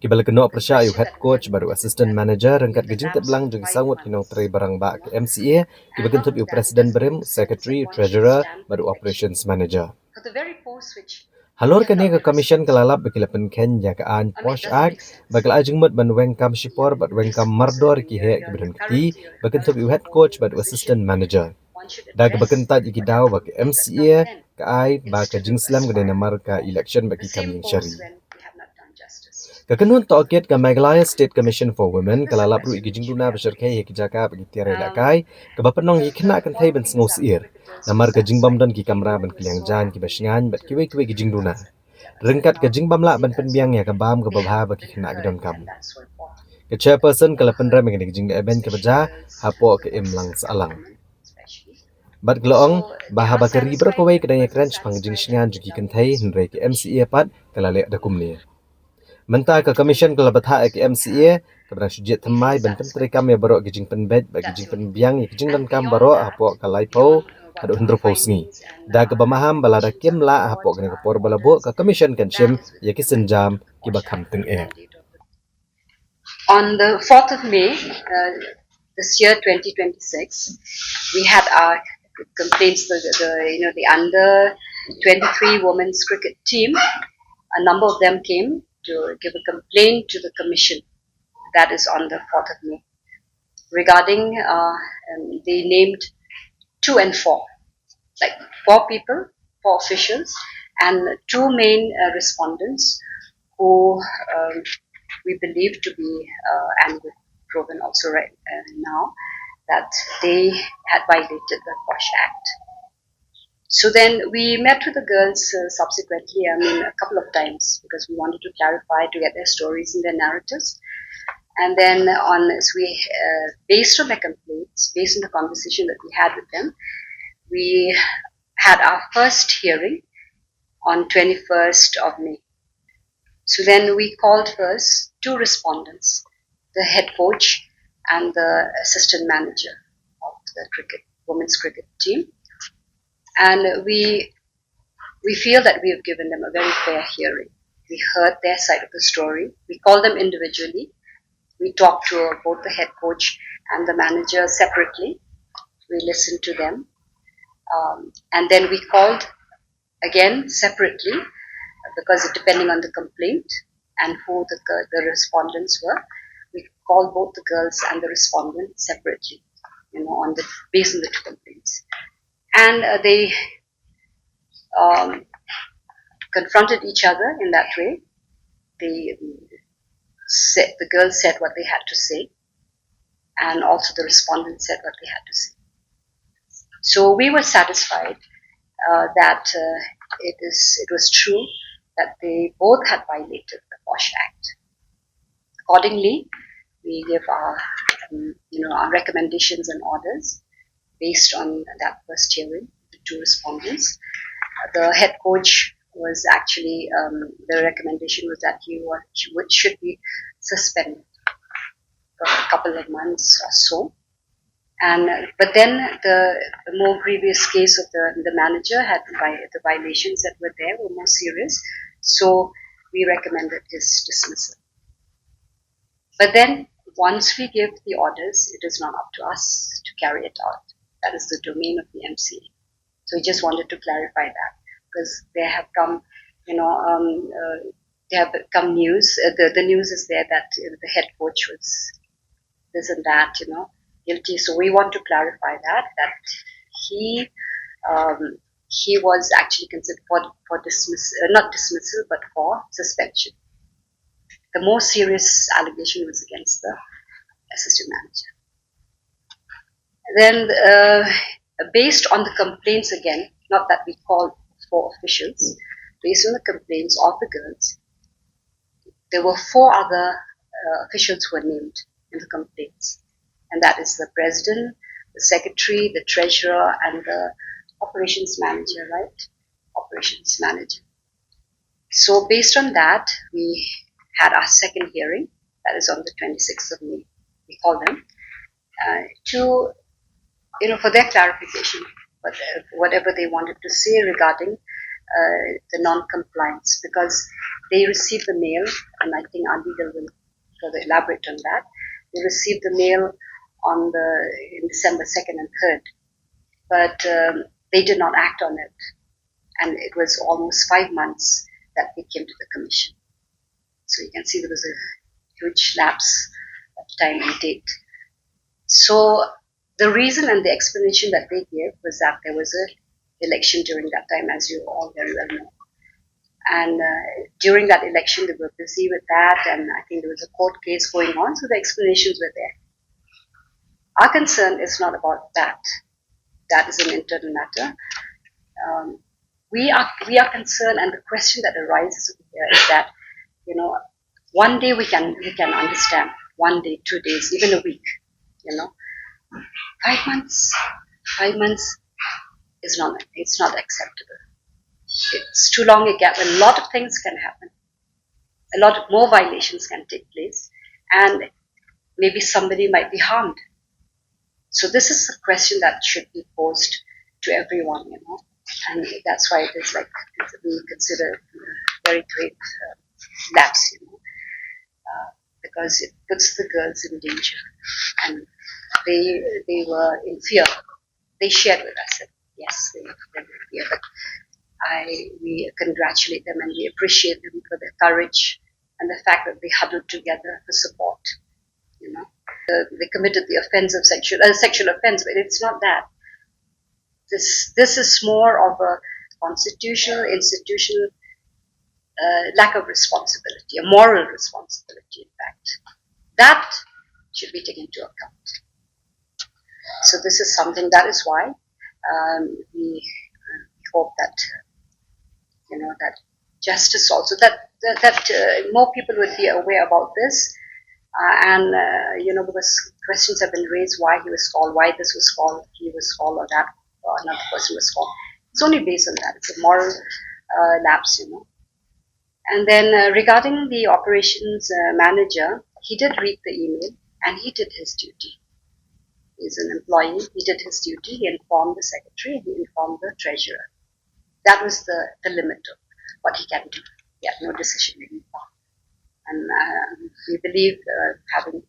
kiba la kynnoh pyrshah ïa u head coach bad u assistant manager ryngkat ka jingtiplang jong ki saw ngut ki nongtrei barangbah ka M C A, kiba kynthup ïa u president barim, secretary, treasurer bad u operations manager. Halor kane ka commission ka la lap ba ki la pynkheiñ ïa ka aiñ POSH Act, ba ka la ai jingmut ban weng kam shipor bad weng kam mardor ïa ki heh kiba don kti, ba kynthup ïa u head coach bad u assistant manager. Da kaba kyntait ïa ki daw ba ka M C A ka ai ba ka jingslem ka dei namar ka election bad ki kam ïeng shari. Ka kynhun tohkit ka Meghalaya State Commission for Women ka la lap ruh ïa ki jingduna ba shyrkhei ha ki jaka bad ki tiar ïalehkai, kaba pynlong ïa ki khynnah kynthei ban sngew syier namar ka jingbym don ki kamra ban kylliang jaiñ kiba shngaiñ bad kiwei kiwei ki jingduna, ryngkat ka jingbym lah ban pynbiang ïa ka bam kaba bha ba ki khynnah ki donkam. Ka chairperson ka la pynrem ïa kane ka jingleh beiñ kaba jia hapoh ka imlang sahlang. Bad ka la ong ba haba ka ri baroh kawei ka dang ïakren shaphang ka jingshngaiñ jong ki kynthei, hynrei ka M C A pat ka la leh da kumne. Mynta ka commission ka la bthah ïa ka M C A kaba dang shu jied thymmai ban pyntreikam ïa baroh ki jingpynbeit bad ki jingpynbiang ïa ki jingdonkam baroh hapoh ka laiphew haduh hynriewphew sngi, da kaba maham ba lada kim lah hapoh kane ka por ba la buh, ka commission kan shim ïa ki sienjam kiba kham tyngeh. On the fourth of May, uh, this year, twenty twenty-six, we had our complaints. The, the you know the under twenty-three women's cricket team, a number of them came to give a complaint to the commission. That is on the fourth of May. Regarding, uh, um, they named two and four, like, four people, four officials, and two main, uh, respondents who, um, we believe to be, uh, and we've proven also right, uh, now that they had violated the POSH Act. So then we met with the girls, uh, subsequently, I mean, a couple of times because we wanted to clarify, to get their stories and their narratives. And then on, so we, uh, based on the complaints, based on the conversation that we had with them, we had our first hearing on twenty-first of May. So then we called first two respondents, the head coach and the assistant manager of the cricket, women's cricket team. And we, we feel that we have given them a very fair hearing. We heard their side of the story. We called them individually. We talked to both the head coach and the manager separately. We listened to them. Um, and then we called again separately, because depending on the complaint and who the, the respondents were, we called both the girls and the respondent separately, you know, on the, based on the two complaints. And, uh, they, um, confronted each other in that way. They said, the girls said what they had to say, and also the respondents said what they had to say. So we were satisfied, uh, that, uh, it is, it was true that they both had violated the POSH Act. Accordingly, we give our, um, you know, our recommendations and orders based on that first hearing, the two respondents. The head coach was actually, um, the recommendation was that he wa-, should, should be suspended for a couple of months or so. And, uh, but then the, the more grievous case of the, the manager had vi-, the violations that were there were more serious, so we recommended his dismissal. But then once we give the orders, it is not up to us to carry it out. That is the domain of the M C A. So we just wanted to clarify that, because there have come, you know, um, uh, there have come news. Uh, the, the news is there that, uh, the head coach was this and that, you know, guilty. So we want to clarify that, that he, um, he was actually considered for, for dismiss, uh, not dismissal, but for suspension. The more serious allegation was against the assistant manager. Then, uh, based on the complaints again, not that we called for officials, based on the complaints of the girls, there were four other uh, officials who were named in the complaints, and that is the president, the secretary, the treasurer, and the operations manager, right? Operations manager. So based on that, we had our second hearing. That is on the twenty-sixth of May. We called them uh, to, you know, for their clarification, but uh, whatever they wanted to say regarding uh, the non-compliance, because they received the mail, and I think our legal will further elaborate on that. They received the mail on the in December second and third, but um, they did not act on it, and it was almost five months that they came to the commission. So you can see there was a huge lapse of time and date. So the reason and the explanation that they gave was that there was a election during that time, as you all very well know. And uh, during that election, they were busy with that, and I think there was a court case going on, so the explanations were there. Our concern is not about that. That is an internal matter. Um, we are we are concerned, and the question that arises here is that, you know, one day we can we can understand, one day, two days, even a week, you know, five months, five months is not it's not acceptable. It's too long a gap. A lot of things can happen. A lot of more violations can take place, and maybe somebody might be harmed. So this is a question that should be posed to everyone, you know, and that's why it is like we consider a very great uh, lapse, you know, uh, because it puts the girls in danger, and they they were in fear. They shared with us that yes, they, they were in fear, but I we congratulate them and we appreciate them for their courage and the fact that they huddled together for support. You know, uh, they committed the offense of sexual uh, sexual offense, but it's not that. This this is more of a constitutional, institutional uh, lack of responsibility, a moral responsibility, in fact, that should be taken into account. So this is something that is why um, we hope that you know that justice also that that, that uh, more people would be aware about this, uh, and uh, you know because questions have been raised why he was called, why this was called, he was called, or that or another person was called. It's only based on that. It's a moral uh, lapse, you know. And then uh, regarding the operations uh, manager, he did read the email and he did his duty. He's an employee. He did his duty. He informed the secretary. He informed the treasurer. That was the, the limit of what he can do. Yeah, no decision making power. And uh, we believe, uh, having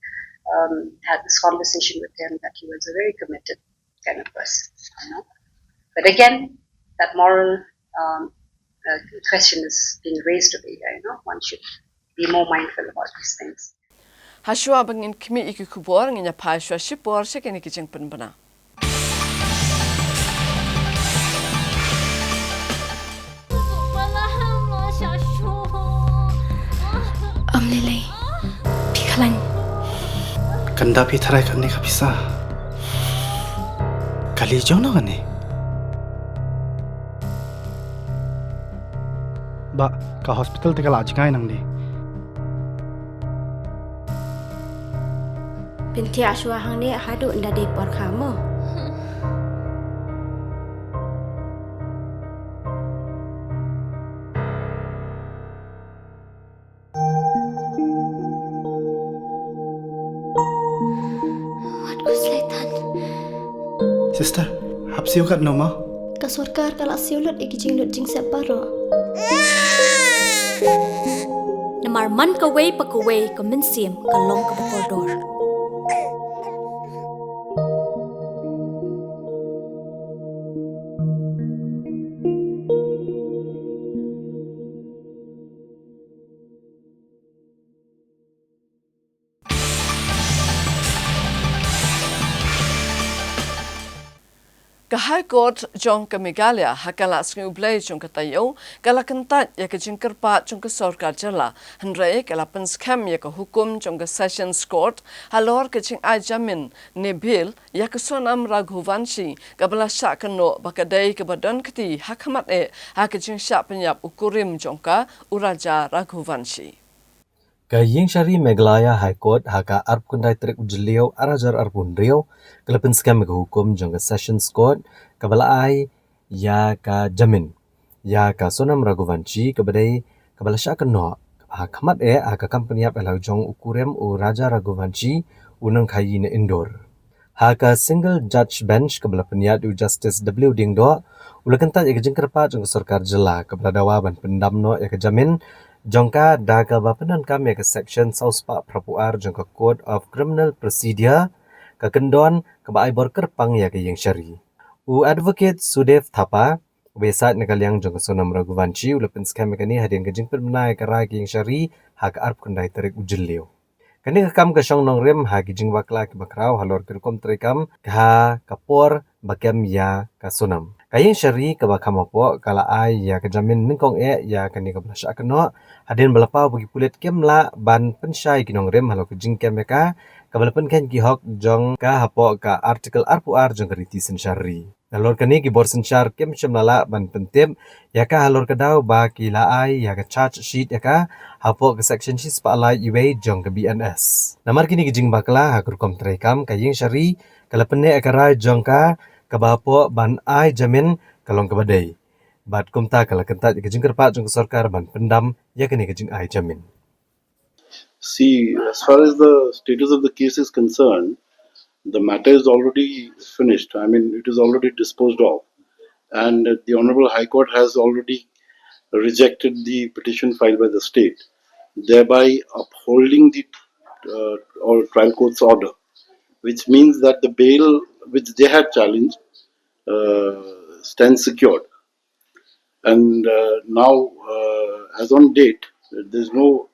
um, had this conversation with him, that he was a very committed kind of person. You know? But again, that moral um, uh, question is being raised over here. You know, one should be more mindful about these things. Hashwa ba ngin khmih ïa ki khubor ngin ïa phai shuwa shipor sha kine ki jingpynbna. Am Lily, phi khlaiñ. Kan da phi tharai kane ka pisa. Kali jong no kane. Ba ka hospital te ka la jngai nang di. Pyntiah shuwa hangne haduh nda dei por kha mo. Wat ku slaitan. Sister, hap siew katno mo? Ka sorkar ka la siew lut ïa ki jinglut jingsep baroh. Namar man kawei pa kawei ka mynsiem ka long kaba kordor. High Court jong ka Meghalaya ha ka la sngi U Blei jong ka taïew ka la kyntait ïa ka jingkyrpad jong ka sorkar jylla, hynrei ka la pynskhem ïa ka hukum jong ka Sessions Court halor ka jingai jamin ne bail ïa ka Sonam Raghuvanshi, kaba la shah kynnoh ba ka dei kaba don kti ha khmat eh ha ka jingshah pynïap u kurim jong ka, u Raja Raghuvanshi. Ka Ïingshari Meghalaya High Court ha ka arphew khyndai tarik u Jylliew ar hajar arphew hynriew ka la pynskhem ïa ka hukum jong ka Sessions Court kaba la ai ïa ka jamin ïa ka Sonam Raghuvanshi, kaba dei kaba la shah kynnoh ha khmat eh ha ka kam pynïap ïa la u jong u kurim u Raja Raghuvanshi, u nongkhaïi na Indore. Ha ka single judge bench kaba la pynïaid u Justice W Diengdoh, u la kyntait ïa ka jingkyrpad jong ka sorkar jylla kaba la dawa ban pyndam noh ïa ka jamin jong ka da kaba pyndonkam ïa ka section saw spah phra phew ar jong ka Code of Criminal Procedure, ka kyndon kaba ai bor kyrpang ïa ka Ïingshari. U Advocate Sudev Thapa, u ba ïasaid na ka liang jong ka Sonam Raghuvanshi, u la pynskhem ïa kane hadien ka jingpynbna ïa ka rai ka Ïingshari ha ka arphew khyndai tarik u Jylliew. Kane ka kam ka shong nongrim ha ki jingbakla kiba khraw halor ki rukom treikam ha ka por ba kem ïa ka Sonam. Ka Ïingshari kaba kham hapoh ka la ai ïa ka jamin nyngkong eh ïa kane kaba la shah kynnoh hadien ba la paw ba ki pulit kim lah ban pynshai ki nongrim halor ka jingkem ïa ka, kaba la pynkheiñ ki hok jong ka hapoh ka Article arphew ar jong ka Riti Synshar Ri. Nalor kane ki bor synshar kim shym la lah ban pyntip ïa ka halor ka daw ba ki la ai ïa ka charge sheet ïa ka hapoh ka section shispah lai uwei jong ka B N S. Namar kine ki jingbakla ha ka rukom treikam, ka Ïingshari ka la pynneh ïa ka rai jong ka kaba hapoh ban ai jamin ka long kaba dei. Bad kumta ka la kyntait ïa ka jingkyrpad jong ka sorkar ban pyndam ïa kane ka jingai jamin. See, as far as the status of the case is concerned, the matter is already finished. I mean, it is already disposed of. And the Honorable High Court has already rejected the petition filed by the state, thereby upholding the uh, or trial court's order, which means that the bail which they had challenged uh, stands secured. And uh, now, uh, as on date, there's no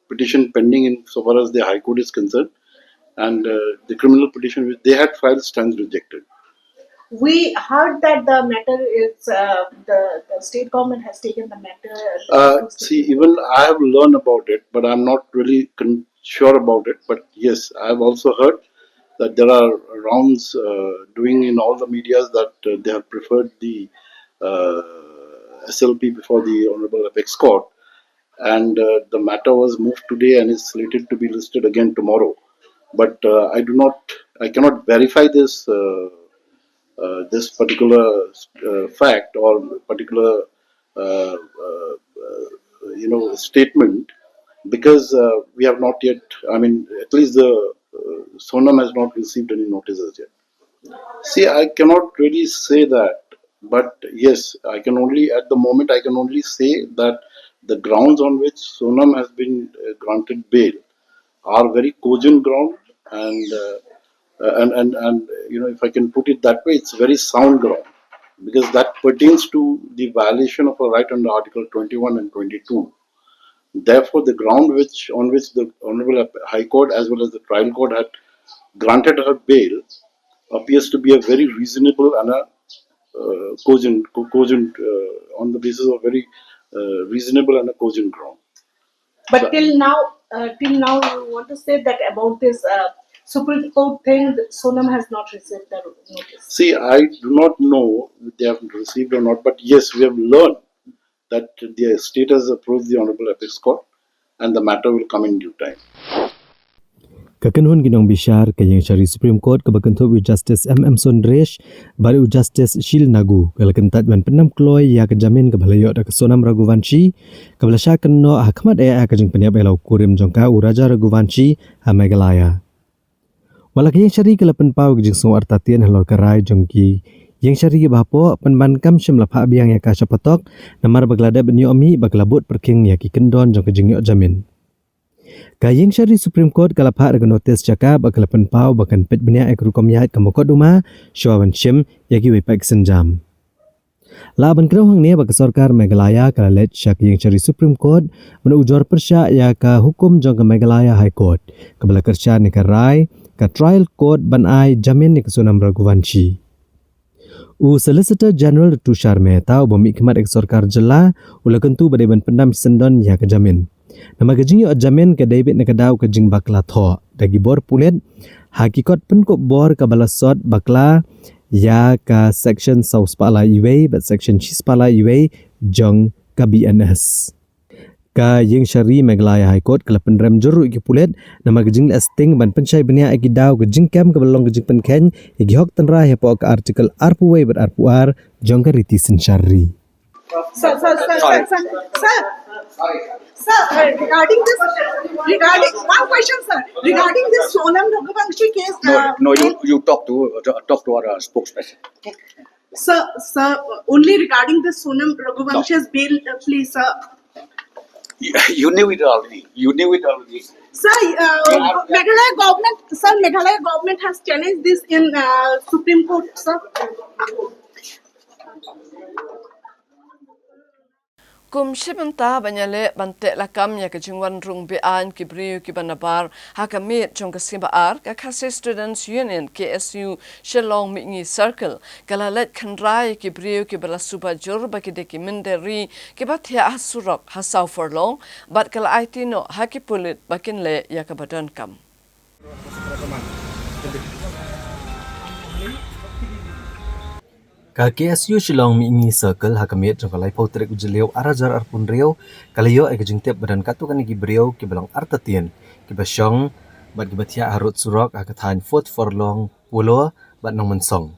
petition pending in so far as the High Court is concerned, and uh, the criminal petition which they had filed stands rejected. We heard that the matter is uh, the, the state government has taken the matter. Uh, see, even I have learned about it, but I'm not really con- sure about it. But yes, I've also heard that there are rounds uh, doing in all the medias that uh, they have preferred the uh, S L P before the Honorable Apex Court, and uh, the matter was moved today and is slated to be listed again tomorrow. But uh, I do not, I cannot verify this uh, uh, this particular uh, fact or particular uh, uh, uh, you know statement, because uh, we have not yet. I mean, at least the uh, Sonam has not received any notice as yet. See, I cannot really say that, but yes, I can only, at the moment, I can only say that the grounds on which Sonam has been uh, granted bail are very cogent ground, and uh, uh, and and and you know, if I can put it that way, it's very sound ground, because that pertains to the violation of a right under Article twenty-one and twenty-two. Therefore, the ground which on which the Honorable High Court as well as the trial court had granted her bail appears to be a very reasonable and a uh, cogent, co- cogent uh, on the basis of very uh, reasonable and a cogent ground. But till now, uh, till now, you want to say that about this uh, Supreme Court thing, Sonam has not received the notice. See, I do not know if they have received or not, but yes, we have learned that the state has approached the Honorable Apex Court and the matter will come in due time. Ka kynhun ki nongbishar ka Ïingshari Supreme Court kaba kynthup u Justice M M Sundresh bad u Justice Shil Nagu ka la kyntait ban pyndam kloi ïa ka jamin kaba la ïoh da ka Sonam Raghuvanshi, kaba la shah kynnoh ha khmat eh ha ka jingpynïap ïa la u kurim jong ka u Raja Raghuvanshi ha Meghalaya. Wat la ka Ïingshari ka la pynpaw ka jingsngew artatien halor ka rai jong ki Ïingshari ba hapoh, pynban kam shym la phah biang ïa ka sha patok namar ba ka la dep ban ïoh mih ba ka la bud pyrkhing ïa ki kyndon jong ka jingïoh jamin. Ka Ïingshari Supreme Court ka la phah da ka notis sha ka ba ka la pynpaw ba kan peit bniah ïa ka rukom ïaid ka mukotduma shuwa ban shim ïa kiwei pat ki sienjam. Lah ban kdew hangne ba ka sorkar Meghalaya ka la leit sha ka Ïingshari Supreme Court ban ujor pyrshah ïa ka hukum jong ka Meghalaya High Court kaba la kyrshan ïa ka rai ka trial court ban ai jamin ïa ka Sonam Raghuvanshi. U Solicitor General Tushar Mehta, uba mih khmat ïa ka sorkar jylla, u la kyntu ba dei ban pyndam shisyndon ïa ka jamin. Namar ka jingïoh jamin ka dei beit na ka daw ka jingbakla thoh da ki bor pulit ha ki kot pynkup bor kaba la sot bakla ïa ka section saw spah lai uwei bad section shi spah lai uwei jong ka B N S. Ka Ïingshari Meghalaya High Court ka la pynrem jur ruh ïa ki pulit namar ka jingleh sting ban pynshai bniah ïa ki daw ka jingkem kaba long ka jingpynkheiñ ïa ki hok tynrai hapoh ka Article arphew wei bad arphew ar jong ka riti synshar ri. Sir, sir, sir, sir, sir, sir, sir, uh, regarding this, regarding, one question, sir, regarding this Sonam Raghuvanshi case, No, uh, no, you, you talk to, talk to our, uh, spokesperson. Sir, sir, only regarding this Sonam Raghuvanshi's bail, uh, please, sir. You, you knew it already. You knew it already. Sir, uh, Meghalaya government, sir, Meghalaya government has challenged this in, uh, Supreme Court, sir. Kum shi bynta ban ïaleh ban teh lakam ïa ka jingwan rung be-aiñ ki briew kiba nabar ha ka miet jong ka sngi ba ar, ka Khasi Students Union, K S U, Shillong Mihngi Circle ka la leit khynra ïa ki briew kiba la suba jur ba ki dei ki mynder ri kiba thiah ha surok ha saw furlong bad ka la aiti noh ha ki pulit ba kin leh ïa kaba donkam. Ka K S U Shillong Mihngi Circle ha ka miet jong ka laiphew tarik u Jylliew ar hajar arphew hynriew ka la ïoh ïa ka jingtip ba don katto katne ki briew kiba long artatien kiba shong bad kiba thiah harud surok ha ka thaiñ Fourth Furlong, Polo bad Nongmynsong.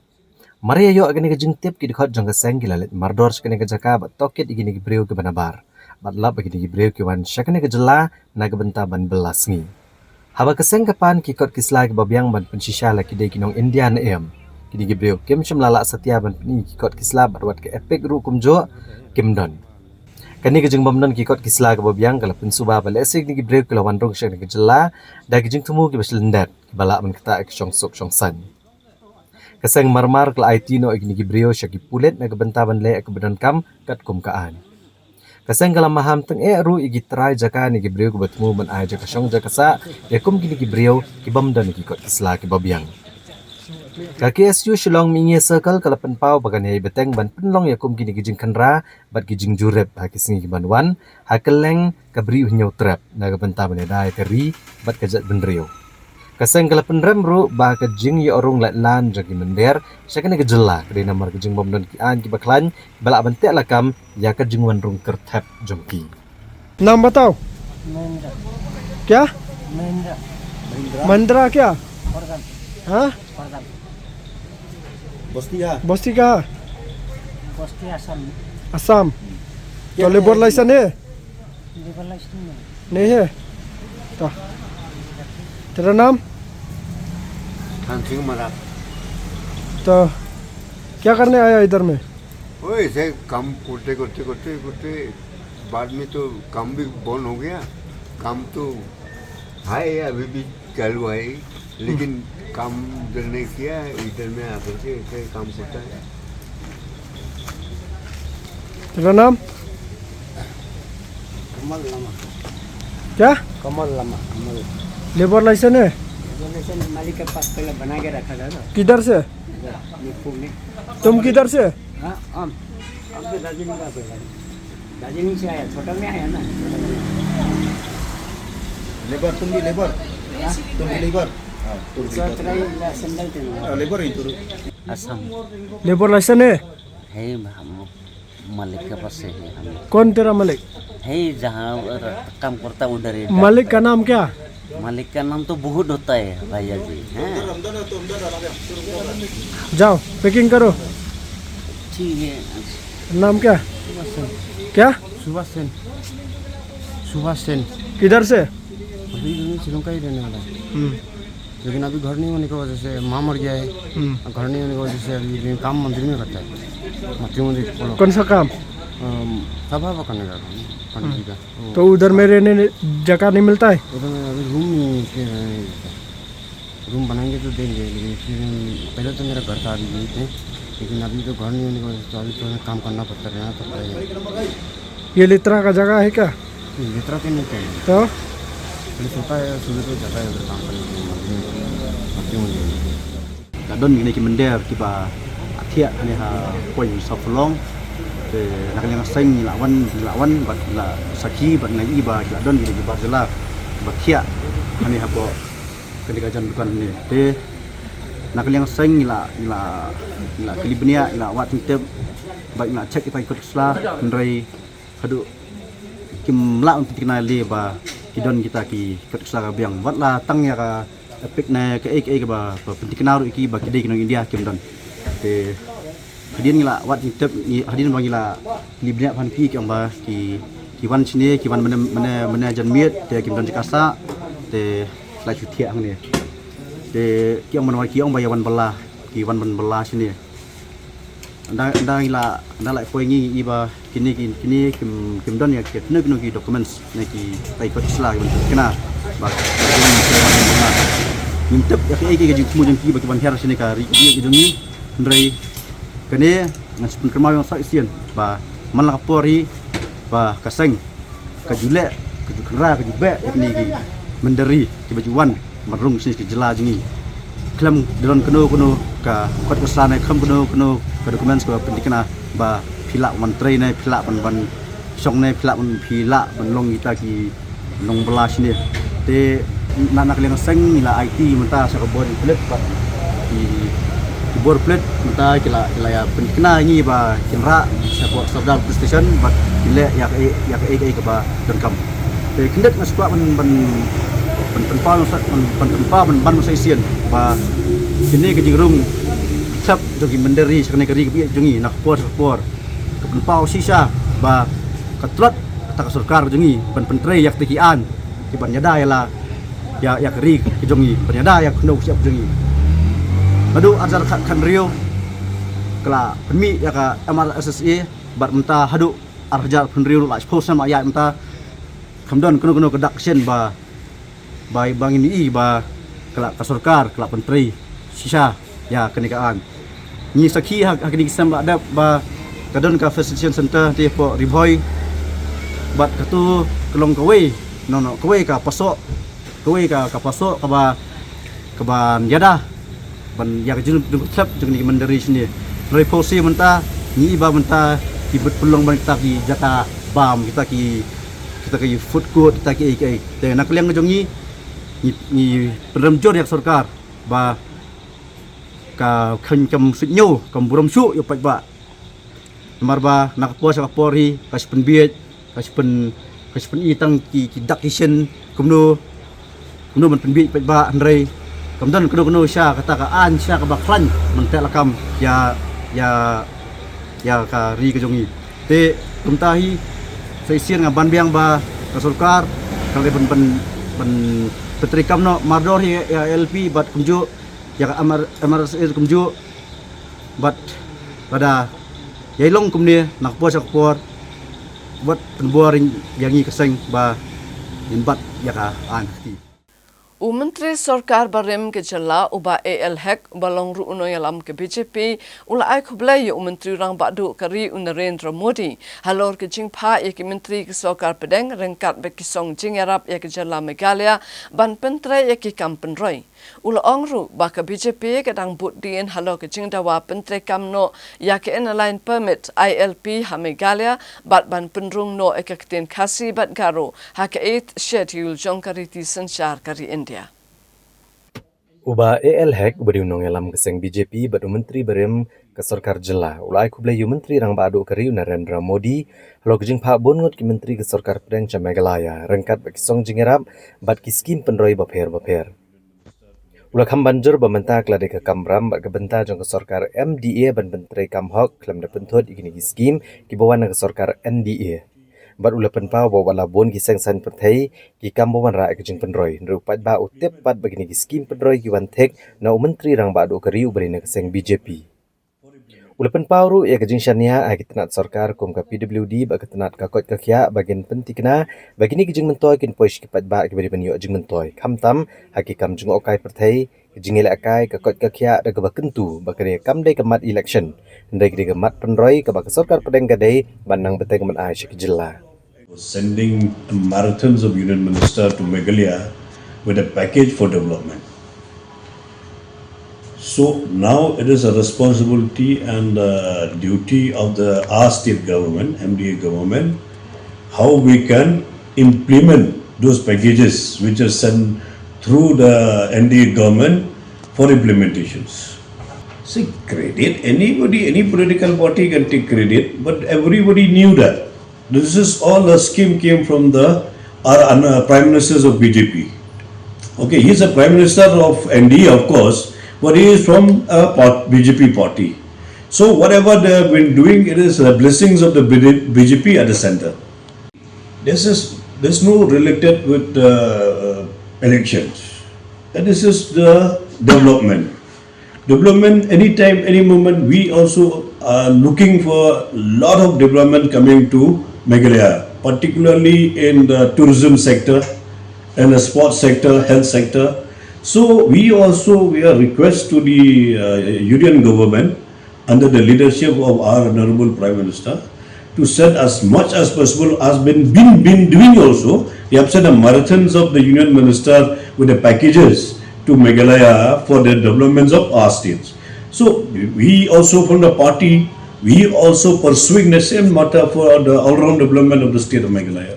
Mar ïa ïoh ïa kane ka jingtip, ki dkhot jong ka seng ki la leit mardor sha kane ka jaka bad tohkit ïa kine ki briew kiba nabar bad lap ïa kine ki briew ki wan sha kane ka jylla na ka bynta ban bylla sngi. Haba ka seng ka pan ki kot ki sla kiba biang ban pynshisha la ki dei ki nong India ne em, kine ki briew kim shym la lah satia ban pyni ki kot ki sla bad wat ka EPIC ruh kumjuh kim don. Kane ka jingbymdon ki kot ki sla kaba biang ka la pynsuba ba lehse kine ki briew ki la wan rung sha kane ka jylla da ki jingthmu kiba shlyndet kiba lah ban ktah ïa ka shongsuk shongsaiñ. Ka seng marmar ka la aiti noh ïa kine ki briew sha ki pulit na ka bynta ban leh ïa kaba donkam katkum ka aiñ. Ka seng ka la maham tyngeh ruh ïa ki trai jaka ne ki briew kiba thmu ban ai jaka shong jaka sah ïa kum kine ki briew kibym don ïa ki kot ki sla kiba biang. Ka K S U Shillong Mihngi Circle ka la pynpaw ba kan ïai bteng ban pynlong ïa kum kine ki jingkhynra bad ki jingjurip ha ki sngi kiban wan ha kylleng ka Bri U Hynñiewtrep na ka bynta ban ïada ïa ka ri bad ka jaitbynriew. Ka seng ka la pynrem ruh ba ka jingïoh rung laitlan jong ki mynder sha kane ka jylla ka dei namar ka jingbymdon ki aiñ kiba khlaiñ ba lah ban teh lakam ïa ka jingwan rung kyrthep jong ki. नाम बताओ। महिंद्रा। क्या? महिंद्रा। महिंद्रा क्या? फरगन। हाँ? फरगन। बस्ती कहाँ? बस्ती कहाँ? बस्ती असम। असम। क्या तो लेबर है? लाइसेंस है? लेबर लाइसेंस नहीं। नहीं है? तो तेरा नाम? थान सिंह मराठ। तो क्या करने आया इधर में? वो ऐसे काम करते, करते, करते, करते, बाद में तो काम भी बंद हो गया। काम तो है, अभी भी चालू है, लेकिन काम इधर नहीं किया, इधर में आकर के ऐसे काम करता है। तेरा नाम? कमल लामा। क्या? कमल लामा, कमल। लेबर लाइसेंस है? लेबर लाइसेंस मालिक के पास पहले बना के रखा था ना। किधर से? इधर, निप्पू में। तुम किधर से? हाँ, हम, हम तो दार्जिलिंग का थे। दार्जिलिंग से आया, छोटा में आया ना। लेबर, तुम भी लेबर? हाँ। तुम भी लेबर? हाँ, तुम भी दूसरा लेबर। ट्राई ला सैंडल थे ना। हाँ, लेबर ही तो। असम। लेबर लाइसेंस है? है, हम मालिक के पास से है हम। कौन तेरा मालिक? है, जहाँ र-, काम करता उधर ही। मालिक का नाम क्या? मालिक का नाम तो बहुत होता है भैया जी, हैं? जाओ, पैकिंग करो। ठीक है। नाम क्या? सुभाष सेन। क्या? सुभाष सेन। सुभाष सेन। किधर से? अभी तो मैं श्रीलंका ही रहने वाला हूँ। हम्म। लेकिन अभी घर नहीं होने की वजह से माँ मर गया है। हम्म। घर नहीं होने की वजह से अभी मैं काम मंदिर में करता है। मंदिर, मंदिर खोलो। कौन सा काम? अम, सफा वफा करने का काम, पंडित जी का। हम्म। वो तो उधर में रहने ने-, जगह नहीं मिलता है? उधर में अभी रूम नहीं है, इसलिए रहने नहीं देता। रूम बनाएंगे तो देंगे, लेकिन फिर हम, पहले तो मेरा घर था, अभी यहीं पे, लेकिन अभी तो घर नहीं होने की वजह से तो अभी तो हमें काम करना पड़ता, रहना पड़ता है। ये लित्रा का जगह है क्या? नहीं, लित्रा तो नहीं कहना। तो? पुलिस होता है, सुबह तो जाता है उधर काम करने के लिए, मंदिर में, मंदिर में। Ka don kine ki mynder kiba, ah, thiah hangne ha point Sawphanlong. Te na ka liang seng ngi la wan, ngi la wan bad ngi la sakhi bad ngi la ïohi ba ki la don ki, ki bar jylla ba thiah hangne hapoh kane ka jan dukan hangne. Te na ka liang seng ngi la, ngi la, ngi la kylli bniah, ngi la wad jingtip bad ngi la check ïa kita ki kot ki sla, hynrei haduh kim lah ban pynthikna lei ba ki don kita ki kot ki sla ka biang. Wat la tang ïa ka EPIC ne kaei kaei kaba, ba pynthikna ruh ïa ki ba ki dei ki nong India kim don. Te hadien ngi la wad jingtip, ngi, hadien ba ngi la kylli bniah bha ki, ki ong ba ki, ki wan shane, ki wan mynne, mynne, mynne janmiet, te kim don jaka sah, te la shu thiah hangne. Te ki ong ban wan, ki ong ba ïa wan bylla, ki wan ban bylla shane. Ynda, ynda ngi la, ynda la poi ngi, ngi ïohi ba kine, kine, kine kim, kim don ïa kino kino ki documents ne kita ki kot ki sla kiban pynthikna ba ngim tip ïa kaei kaei ka jingthmu jong ki ba ki wan hiar shane ka ri, ri jong ngi. Hynrei kane ngan sa pynkynmaw ïa nga sa shisien ba man la ka por hi ba ka seng ka ju leh, ka ju kynrad, ka ju beh ïa kine ki mynder ri kiba ju wan ban rung shane sha ka jylla jong ngi. Khlem da don kano kano ka kot ka sla ne khlem kano kano ka documents kaba pynthikna ba phi lah ban trei ne phi lah ban, ban shong ne phi lah ban, phi lah ban long kita ki nongbylla shane. Te na, na ka liang seng ngi la aiti mynta sha ka bor pulit bad ki, ki bor pulit mynta ki la, ki la ïa pynthikna ïa ngi ba kin rah shapoh Sawdar Police Station bad kin leh ïa kaei, ïa kaei kaei kaba donkam. Te khyndiat nga sngewkwah ban, ban, ban pynpaw sa, ban, ban pynpaw ban, ban sa shisien ba kine ka jingrung sap jong ki mynder ri sha kane ka ri ka bieit jong ngi na ka por sha ka por. Ka pynpaw shisha ba ka tlot kata ka sorkar jong ngi ban pyntrei ïa kata ki aiñ kiban ïada ïa la, ïa, ïa ka ri ka jong ngi, ban ïada ïa ka khyndew ka shyiap jong ngi. Naduh arhajar khat, khathynriew ka la pynmih ïa ka M R S S A bad mynta haduh arhajar khathynriew la shiphew snem la ïaid mynta kam don kano kano ka dak shen ba, ba, ba ngin ïohi ba ka la, ka sorkar ka la pyntrei shisha ïa kane ka aiñ. Ngi sakhi ha, ha kine ki snem ba la dep ba ka don ka facilitation center te hapoh Ri Bhoi bad kato ka long kawei, no, no, kawei ka pasoh, kawei ka, ka pasoh kaba, kaba ïada ban ïa ka jingdon, jingdon khlem jong kine ki mynder ri shane. Hynrei pawsi mynta ngi ïohi ba mynta ki bit pynlong ban kita ki jaka bam, kita ki, kita ki food court, kita ki ei ki ei. Te na ka liang jong ngi, ngi, ngi pynrem jur ïa ka sorkar ba ka kham, kham suidñiew, kham burom shuh ïa u paidbah. Namar ba na ka por sha ka por hi ka shu pynbieit, ka shu pyn, ka shu pyni tang ki, ki dak ki shin kumno, kumno ban pynbieit paidbah, hynrei kam don kano kano sha kata ka aiñ sha kaba khlaiñ ban teh lakam ïa, ïa, ïa ka ri ka jong ngi. Te kumta hi sa shisien nga ban biang ba ka sorkar ka dei ban, ban, ban pyntrei kam noh mardor hi ïa L P bad kumjuh ïa ka M R, M R S A kumjuh. Bad lada ïai long kumne na ka por sha ka por, wat pynbor ïa ngi ka seng ba ngin bat ïa ka aiñ ka kti. U Myntri Sorkar barim ka jylla u Bah A L Hek uba long ruh u nongïalam ka B J P u la ai khublei ïa u Myntri Rangbah Duh ka ri u Narendra Modi halor ka jingphah ïa ki myntri ka sorkar pdeng ryngkat bad ki song jingïarap ïa ka jylla Meghalaya ban pyntrei ïa ki kam pynroi. U la ong ruh ba ka B J P ka dang bud dien halor ka jingdawa pyntreikam noh ïa ka Inner Line Permit, I L P, ha Meghalaya bad ban pynrung noh ïa ka ktien Khasi bad Garo ha ka Eighth Schedule jong ka riti synshar ka ri India. U Bah A L Hek uba dei u nongïalam ka seng B J P bad u Myntri barim ka sorkar jylla u la ai khublei ïa u Myntri Rangbah Duh ka ri u Narendra Modi halor ka jingphah bun ngut ki myntri ka sorkar pdeng sha Meghalaya ryngkat bad ki song jingïarap bad ki skim pynroi bapher bapher. U la kham ban jur ba mynta ka la dei ka kamram bad ka bynta jong ka sorkar M D A ban pyntreikam hok khlem da pynthut ïa kine ki skim kiba wan na ka sorkar N D A. Bad u la pynpaw ba wat la bun ki seng saiñ pyrthei ki kam ba wanrah ïa ka jingpynroi, hynrei u paidbah u tip pat ba kine ki skim pynroi ki wan thik na u Myntri Rangbah Duh ka ri uba dei na ka seng B J P. U la pynpaw ruh ïa ka jingshaniah ha ki tnat sorkar kum ka P W D bad ka tnat ka koit ka khiah ba kin pynthikna ba kine ki jingmyntoi kin poi sha ki paidbah kiba dei ban ïoh jingmyntoi, khamtam ha ki kam jngohkai pyrthei, ka jingïalehkai, ka koit ka khiah da kaba kyntu ba kane kam dei ka mat election, hynrei ka dei ka mat pynroi kaba ka sorkar pdeng ka dei ban nang bteng ban ai sha ka jylla. Sending a marathons of Union Minister to Meghalaya with a package for development. So now it is a responsibility and the duty of the our state government, M D A government, how we can implement those packages which are sent through the N D A government for implementations. See, credit, anybody, any political party can take credit, but everybody knew that. This is all, the scheme came from the our uh, prime ministers of B J P. Okay, he's a prime minister of N D A, of course, but he is from a part, B J P party. So whatever they have been doing, it is the blessings of the B J P at the center. This is this no related with uh, elections. And this is the development. Development, anytime, any moment, we also are looking for a lot of development coming to Meghalaya, particularly in the tourism sector and the sports sector, health sector. So we also, we are request to the uh, union government under the leadership of our Honorable Prime Minister to send as much as possible, as been, been, been doing also. They have sent a marathons of the union minister with the packages to Meghalaya for the developments of our states. So we also from the party, we also pursuing the same matter for the all-round development of the state of Meghalaya.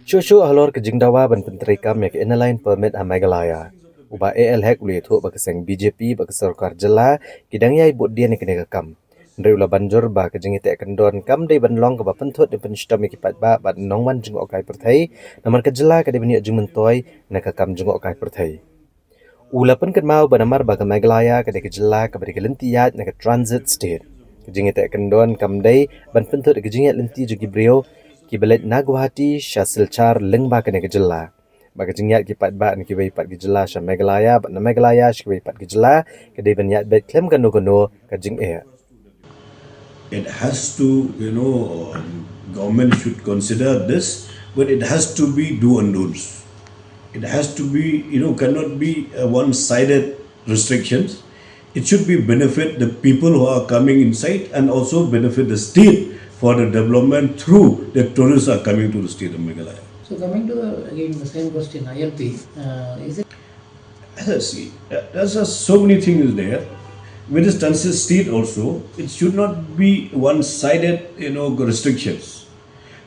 Shuh shuh halor ka jingdawa ban pyntreikam ïa ka Inner Line Permit ha Meghalaya, u Bah A L Hek u la ïathuh ba ka seng B J P bad ka sorkar jylla ki dang ïai bud dien ïa kane ka kam. Hynrei u la ban jur ba ka jingïateh kyndon kam dei ban long kaba pynthut ne pynshitom ïa ki paidbah bad nongwan jngohkai pyrthei, namar ka jylla ka dei ban ïoh jingmyntoi na ka kam jngohkai pyrthei. U la pynkynmaw ba namar ba ka Meghalaya ka dei ka jylla kaba dei ka lynti ïaid na ka transit state, ka jingïateh kyndon kam dei ban pynthut ïa ka jingïaid lynti jong ki briew kiba leit na Guwahati sha Silchar lyngba kane ka jylla. Ba ka jingïaid ki paidbah na kiwei pat ki jylla sha Meghalaya bad na Meghalaya sha kiwei pat ki jylla ka dei ban ïaid beit khlem kano kano ka jingeh. It has to, you know, um, government should consider this, but it has to be do and don'ts. It has to be, you know, cannot be a one-sided restrictions. It should be benefit the people who are coming inside and also benefit the state for the development through the tourists are coming to the state of Meghalaya. So coming to the, again the same question, I L P, uh, is it As I see, uh, there's uh, so many things there. With this transit state also, it should not be one-sided, you know, restrictions.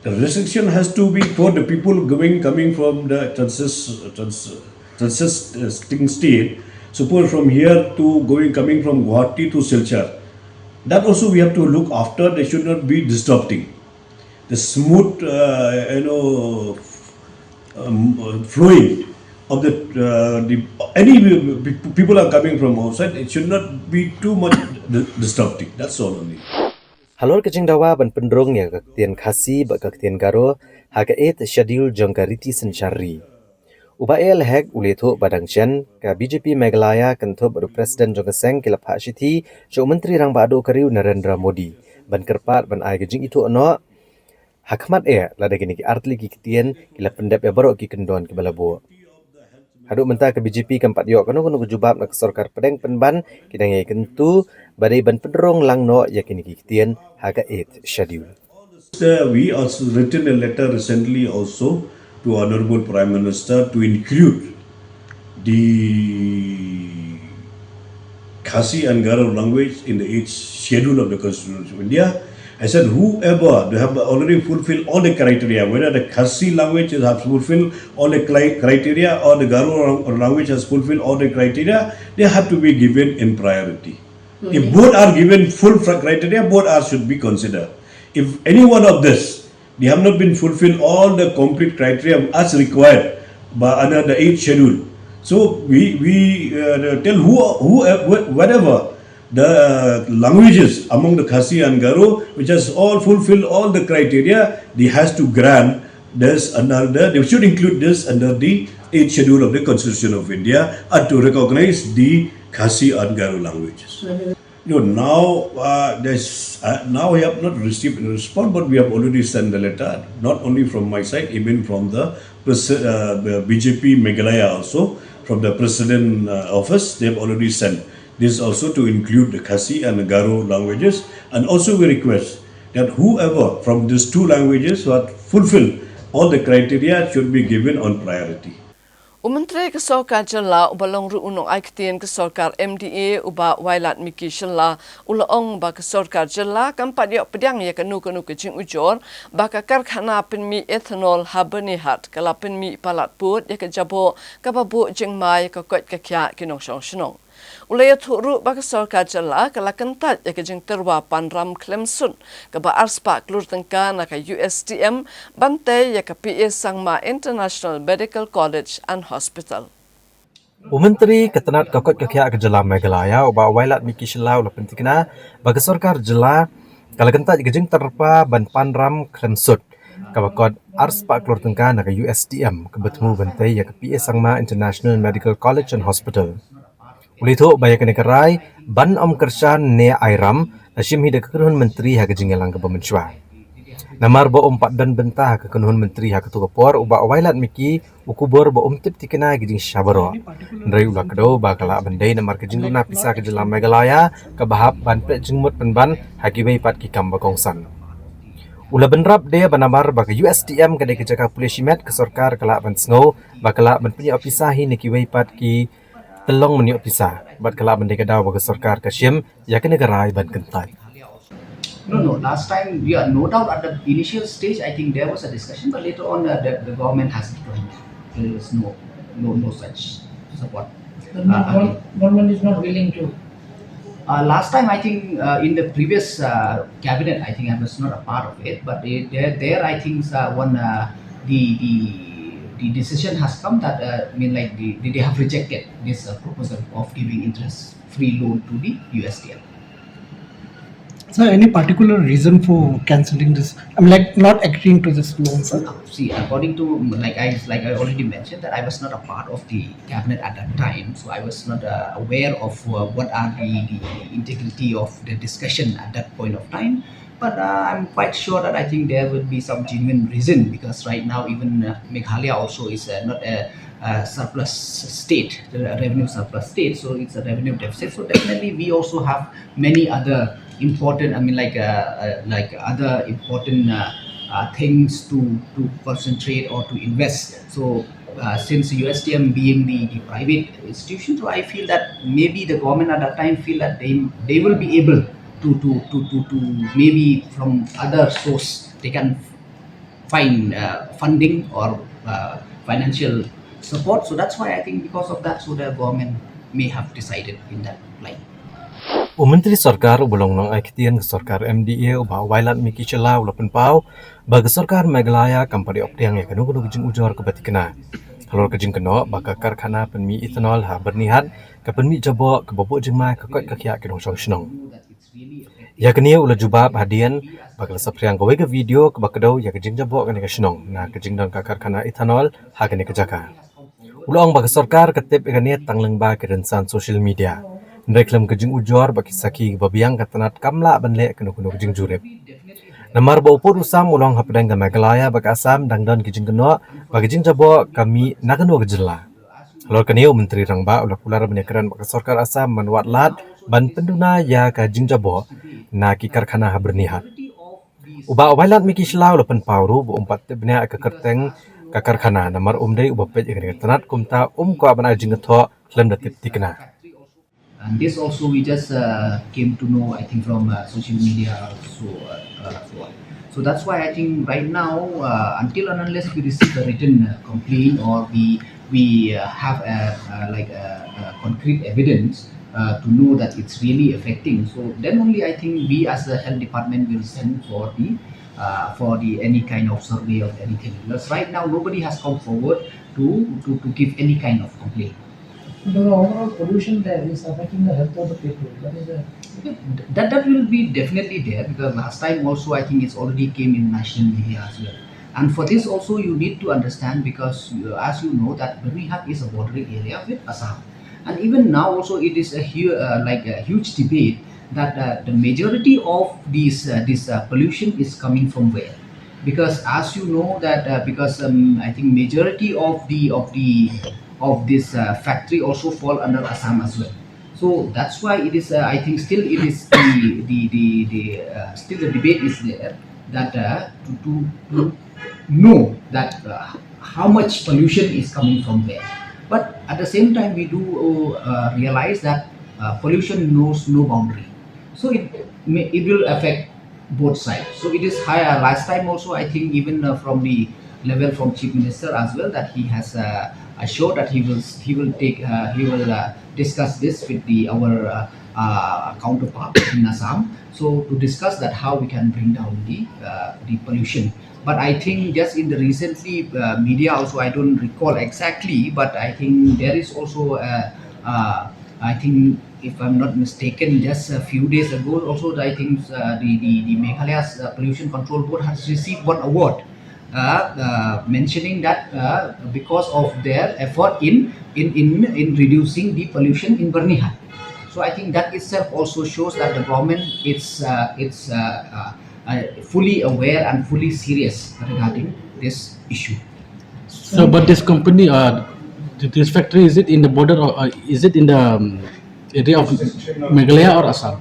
The restriction has to be for the people going coming from the transit trans, transit uh, state. Suppose from here to going coming from Guwahati to Silchar, that also we have to look after. They should not be disrupting the smooth, uh, you know, um, uh, flowing of the, uh, the any pe- people are coming from outside. It should not be too much di- disrupting. That's all only. Halor ka jingdawa ban pynrung ïa ka ktien Khasi bad ka ktien Garo ha ka eighth schedule jong ka riti synshar ri, u Bah A L Hek u la ïathuh ba dang shen ka B J P Meghalaya kynthup bad u president jong ka seng ki la phah shithi sha u Myntri Rangbah Duh ka ri u Narendra Modi ban kyrpad ban ai ka jingithuh noh ha khmat eh lada kine ki artylli ki ktien ki la pyndep ïa baroh ki kyndon kiba la buh. Haduh mynta ka B J P kam pat ïoh kano kano ka jubab na ka sorkar pdeng pynban ki dang ïai kyntu ba dei ban pynrung lang noh ïa kine ki ktien ha ka eighth schedule. Uh, we also written a letter recently also to Honorable Prime Minister to include the Khasi and Garo language in the eighth schedule of the Constitution of India. I said whoever they have already fulfilled all the criteria, whether the Khasi language has fulfilled all the cli- criteria or the Garo language has fulfilled all the criteria, they have to be given in priority. If both are given full fr- criteria, both are should be considered. If any one of this, they have not been fulfilled all the complete criteria as required by under the eighth schedule. So we we uh, tell who who uh, wh- whatever the languages among the Khasi and Garo which has all fulfilled all the criteria, they has to grant this under the they should include this under the eighth schedule of the Constitution of India and to recognize the Khasi and Garo languages. No, now uh, there's uh, now we have not received a response, but we have already sent the letter, not only from my side, even from the, pres- uh, the B J P Meghalaya also, from the president uh, office. They have already sent this also to include the Khasi and the Garo languages, and also we request that whoever from these two languages who have fulfilled all the criteria should be given on priority. U Myntri ka Sorkar Jylla uba long ruh u nongai ktien ka Sorkar M D A u Bah Wailadmiki Shylla u la ong ba ka Sorkar Jylla kam pat ïoh pdiang ïa kano kano ka jingujor ba ka karkhana pynmih ethanol ha Byrnihat ka la pynmih palat pud ïa ka jaboh kaba buh jingma ïa ka koit ka khiah ki nongshong shnong. U la ïathuh ruh ba ka Sorkar Jylla ka la kyntait ïa ka jingtyrwa panram khlem sut kaba arspah klur tyngka na ka U S T M ban tei ïa ka P A Sangma International Medical College and Hospital. U Myntri ka tnat ka koit ka khiah ka Jylla Meghalaya u Bah Wailadmiki Shylla u la pyntikna ba ka Sorkar Jylla ka la kyntait ïa ka jingtyrwa ban panram khlem sut kaba kot arspah klur tyngka na ka U S T M kaba thmu ban tei ïa ka P A Sangma International Medical College and Hospital. U la ïathuh ba ïa kane ka rai ban ym kyrshan ne ai ram la shim hi da ka kynhun myntri ha ka jingïalang kaba mynshuwa. Namar ba um pat don bynta ha ka kynhun myntri ha kato ka por u Bah Wailadmiki u kubur ba um tip tikna ïa ka jingshisha baroh. Hynrei u la kdew ba ka lah ban dei namar ka jingduna pisa ka Jylla Meghalaya kaba hap ban peit jingmut pynban ha kiwei pat ki kam ba kongsan. U la bynrap de ba namar ba ka U S T M ka dei ka jaka pule shimet ka Sorkar ka lah ban sngew ba ka lah ban pynïoh pisa hi na kiwei pat ki tyllong mynïoh pisa bad ka lah ban dei ka daw ba ka Sorkar ka shim ïa kane ka rai ban kyntait. No, no. Last time, yeah, no doubt at the initial stage, I think there was a discussion, but later on, uh, the, the government has declined. There is no, no, no such support. The uh, government is not willing to. Uh, last time, I think uh, in the previous uh, cabinet, I think I was not a part of it, but it, there, there, I think uh, one uh, the the the decision has come that uh, I mean, like the, the, they have rejected this uh, proposal of giving interest-free loan to the U S T M. So any particular reason for cancelling this? I'm like not agreeing to this loan, sir. See, according to like I like I already mentioned that I was not a part of the cabinet at that time, so I was not uh, aware of uh, what are the, the integrity of the discussion at that point of time. But uh, I'm quite sure that I think there will be some genuine reason because right now even uh, Meghalaya also is uh, not a, a surplus state, a revenue surplus state, so it's a revenue deficit. So definitely we also have many other important, I mean, like uh, uh, like other important uh, uh, things to to concentrate or to invest. So uh, since U S T M being the, the private institution, so I feel that maybe the government at that time feel that they they will be able to to to to, to maybe from other source they can find uh, funding or uh, financial support. So that's why I think because of that, so the government may have decided in that line. U Myntri Sorkar uba long nongai ktien ka Sorkar M D A u Bah Wailadmiki Shylla u la pynpaw ba ka Sorkar Meghalaya kam pat ïoh pdiang ïa kano kano ka jingujor kaba tikna halor ka jingkynnoh ba ka karkhana pynmih ethanol ha Byrnihat ka pynmih jaboh kaba buh jingma ïa ka koit ka khiah ki nongshong shnong. Ïa kane u la jubab hadien ba ka la saphriang kawei ka video kaba kdew ïa ka jingjaboh kane ka shnong na ka jingdon ka karkhana ethanol ha kane ka jaka. U la ong ba ka Sorkar ka tip ïa kane tang lyngba ki rynsan social media. Hynrei khlem ka jingujor bad ki sakhi ba biang ka tnat kam lah ban leh kano kano ka jingjurip. Namar ba u pud u sam u la ong hapdeng ka Meghalaya bad ka Assam dang don ki jingkynnoh ba ka jingjaboh ka mih na kano ka jylla. Halor kane u Myntri Rangbah u la kular ban ïakren bad ka Sorkar Assam ban wad lad ban pynduna ïa ka jingjaboh na ki karkhana ha Byrnihat. U Bah Wailadmiki Shylla u la pynpaw ruh ba um pat tip bniah ïa ka kyrteng ka karkhana namar um dei uba peit ïa kane ka tnat, kumta um kwah ban ai jingthoh khlem da tip tikna. And this also we just uh, came to know, I think, from uh, social media or so, uh, uh, so on. So that's why I think right now, uh, until and unless we receive a written uh, complaint or we we uh, have a, uh, like a, a concrete evidence uh, to know that it's really affecting, so then only I think we as a health department will send for the uh, for the any kind of survey or anything. Because right now nobody has come forward to to, to give any kind of complaint. The overall pollution there is affecting the health of the people. That is a That that will be definitely there, because last time also I think it's already came in national media as well. And for this also you need to understand, because uh, as you know that Byrnihat is a bordering area with Assam, and even now also it is a huge uh, like a huge debate that uh, the majority of these uh, this uh, pollution is coming from where, because as you know that uh, because um, I think majority of the of the of this uh, factory also fall under Assam as well. So that's why it is uh, I think still it is the the the, the uh, still the debate is there that uh, to, to to know that uh, how much pollution is coming from where. But at the same time, we do uh, realize that uh, pollution knows no boundary. So it may, it will affect both sides. So it is high. Uh, last time also, I think, even uh, from the level from Chief Minister as well, that he has uh, assured that he will he will take uh, he will uh, discuss this with the our uh, uh, counterpart in Assam. So to discuss that how we can bring down the uh, the pollution. But I think just in the recently uh, media also, I don't recall exactly, but I think there is also uh, uh, I think, if I'm not mistaken, just a few days ago also, I think uh, the, the the Meghalayas uh, Pollution Control Board has received one award uh, uh, mentioning that uh, because of their effort in in in in reducing the pollution in Byrnihat. So I think that itself also shows that the government is uh, it's uh, uh, uh, fully aware and fully serious regarding this issue. So, but this company, uh, th- this factory, is it in the border or uh, is it in the um, area of Meghalaya or Assam?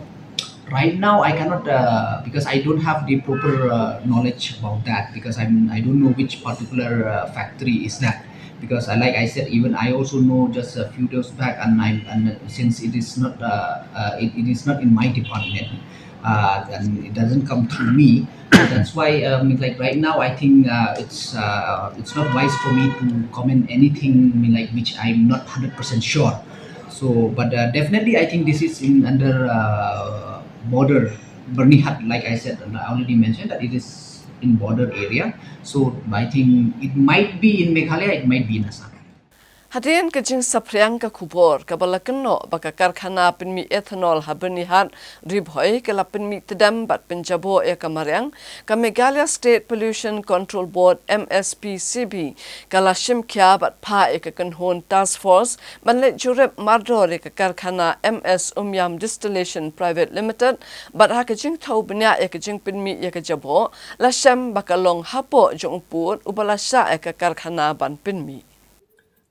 Right now, I cannot uh, because I don't have the proper uh, knowledge about that, because I'm I don't know which particular uh, factory is that, because uh, like I said, even I also know just a few days back, and I and since it is not uh, uh, it, it is not in my department, uh, and it doesn't come through me. So that's why um, like right now, I think uh, it's uh, it's not wise for me to comment anything, I mean, like, which I'm not hundred percent sure. So, but uh, definitely, I think this is in under uh, border Byrnihat. Like I said, and I already mentioned that it is in border area. So I think it might be in Meghalaya, it might be in Assam. Hadien ka jingsaphriang ka khubor kaba la kynnoh ba ka karkhana pynmih ethanol ha Byrnihat, Ri Bhoi, ka la pynmih tdem bad pynjaboh ïa ka mariang, ka Meghalaya State Pollution Control Board, M S P C B, ka la shim khia bad phah ïa ka kynhun task force ban leit jurip mardor ïa ka karkhana M S Umiam Distillation Private Limited, bad ha ka jingthew bniah ïa ka jingpynmih ïa ka jaboh, la shem ba ka long hapoh jong u pud uba la shah ïa ka karkhana ban pynmih.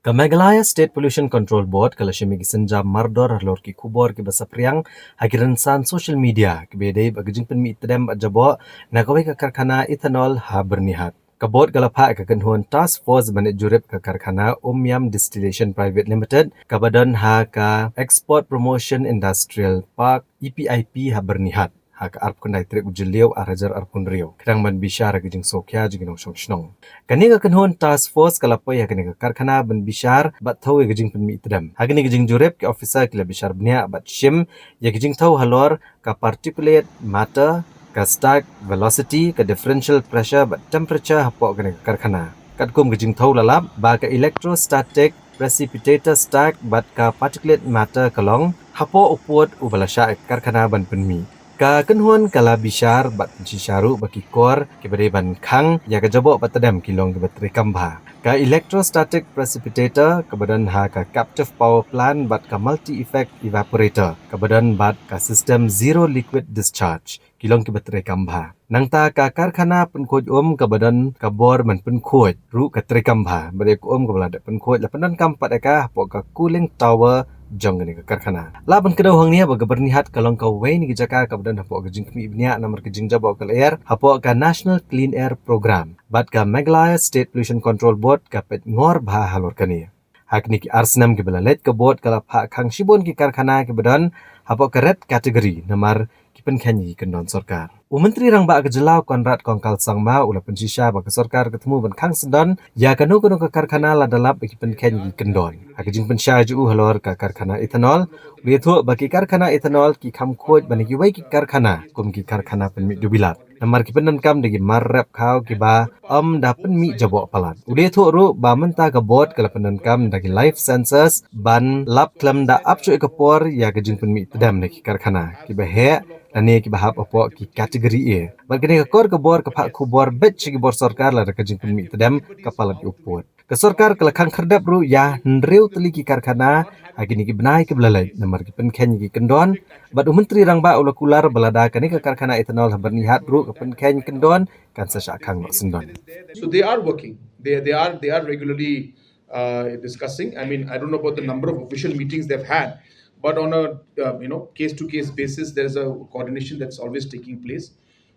Ka Meghalaya State Pollution Control Board ka la shim ïa ki sienjam mardor halor ki khubor kiba saphriang ha ki rynsan social media kiba ïadei bad ka jingpynmih tdem bad jaboh na kawei ka karkhana ethanol ha Byrnihat. Ka board ka la phah ïa ka kynhun task force ban leit jurip ka karkhana Umiam Distillation Private Limited kaba don ha ka Export Promotion Industrial Park, E P I P, ha Byrnihat ha ka arphew khyndai tarik u Jylliew ar hajar arphew hynriew, khnang ban bishar ha ka jingsngewkhia jong ki nongshong shnong. Kane ka kynhun task force ka la poi ha kane ka karkhana ban bishar bad thew ïa ka jingpynmih tdem. Ha kane ka jingjurip, ki officer ki la bishar bniah bad shim ïa ka jingthew halor ka particulate matter, ka stack velocity, ka differential pressure bad temperature hapoh kane ka karkhana. Katkum ka jingthew la lap ba ka electrostatic precipitator stack bad ka particulate matter ka long hapoh u pud uba la shah ïa ka karkhana ban pynmih. Ka kynhun ka la bishar bad pynshisha ruh ba ki kor kiba dei ban khang ïa ka jaboh bad tdem ki long kiba treikam bha. Ka electrostatic precipitator kaba don ha ka captive power plant bad ka multi effect evaporator kaba don bad ka system zero liquid discharge ki long kiba treikam bha. Nangta ka karkhana pynkhuid um kaba don ka bor ban pynkhuid ruh ka treikam bha, bad ïa ka um kaba la dep pynkhuid la pyndonkam pat ïa ka hapoh ka cooling tower jong kane ka karkhana. Lah ban kdew hangne ba ka Byrnihat ka long kawei na ki jaka kaba don hapoh ka jingkhmih bniah namar ka jingjaboh ka lyer hapoh ka National Clean Air Program, bad ka Meghalaya State Pollution Control Board ka peit ngor bha halor kane. Ha kine ki ar snem kiba la leit, ka board ka la phah khang shibun ki karkhana kiba don hapoh ka red category namar ki pynkheiñ ïa ki kyndon sorkar. U Myntri Rangbah ka jylla, Conrad Kongkal Sangma, u la pynshisha ba ka sorkar ka thmu ban khang syndon ïa kano kano ka karkhana lada lap ba ki pynkheiñ ïa ki kyndon. Ha ka jingpynshai jong u halor ka karkhana ethanol, u la ïathuh ba ki karkhana ethanol ki kham khuid ban ïa kiwei ki karkhana kum ki karkhana pynmih dewbilat, namar ki pyndonkam da ki mar rep khaw kiba ym da pynmih jaboh palat. U la ïathuh ruh ba mynta ka board ka la pyndonkam da ki life sensors ban lap khlem da ap shuh ïa ka por ïa ka jingpynmih tdem na ki karkhana kiba heh lane kiba hap hapoh ki category A. Bad kane ka kor ka bor ka phah khubor beit sha ki bor sorkar lada ka jingpynmih tdem ka palat ïa u pud. Ka sorkar ka la khang khyrdep ruh ïa hynriew tylli ki karkhana ha kine ki bnai kiba la leit namar ki pynkheiñ ïa ki kyndon. Bad u Myntri Rangbah u la kular ba lada kane ka karkhana ethanol ha Byrnihat ruh ka pynkheiñ kyndon, kan sa shah khang noh syndon. So they are working. They they are they are regularly uh, discussing. I mean, I don't know about the number of official meetings they've had, but on a uh, you know case to case basis, there is a coordination that's always taking place.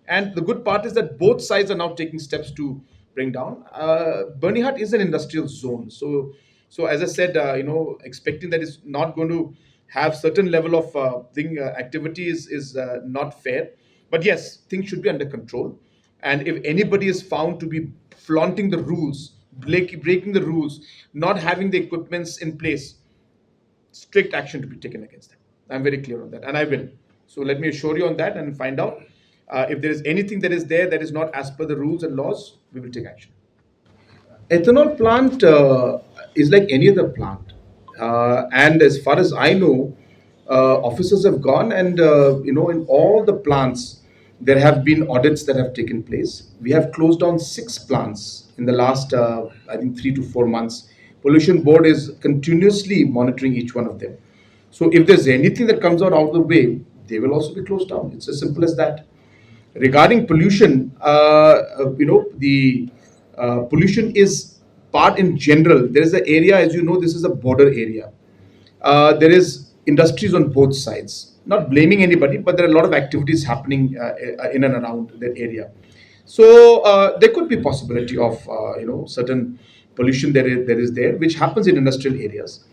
And the good part is that both sides are now taking steps to bring down. Uh, Byrnihat is an industrial zone, so So as I said, uh, you know, expecting that it's not going to have certain level of uh, thing uh, activity is is uh, not fair. But yes, things should be under control. And if anybody is found to be flaunting the rules, break, breaking the rules, not having the equipments in place, strict action to be taken against them. I'm very clear on that, and I will. So let me assure you on that and find out uh, if there is anything that is there that is not as per the rules and laws, we will take action. Ethanol plant uh, is like any other plant, uh, and as far as I know, uh, officers have gone, and uh, you know, in all the plants, there have been audits that have taken place. We have closed down six plants in the last, uh, I think, three to four months. Pollution Board is continuously monitoring each one of them. So if there's anything that comes out out of the way, they will also be closed down. It's as simple as that. Regarding pollution, uh, uh, you know, the uh, pollution is part in general. There is an area, as you know, this is a border area. Uh, there is industries on both sides. Not blaming anybody, but there are a lot of activities happening uh, uh, in and around that area. So uh, there could be possibility of uh, you know, certain pollution that is, that is there, which happens in industrial areas.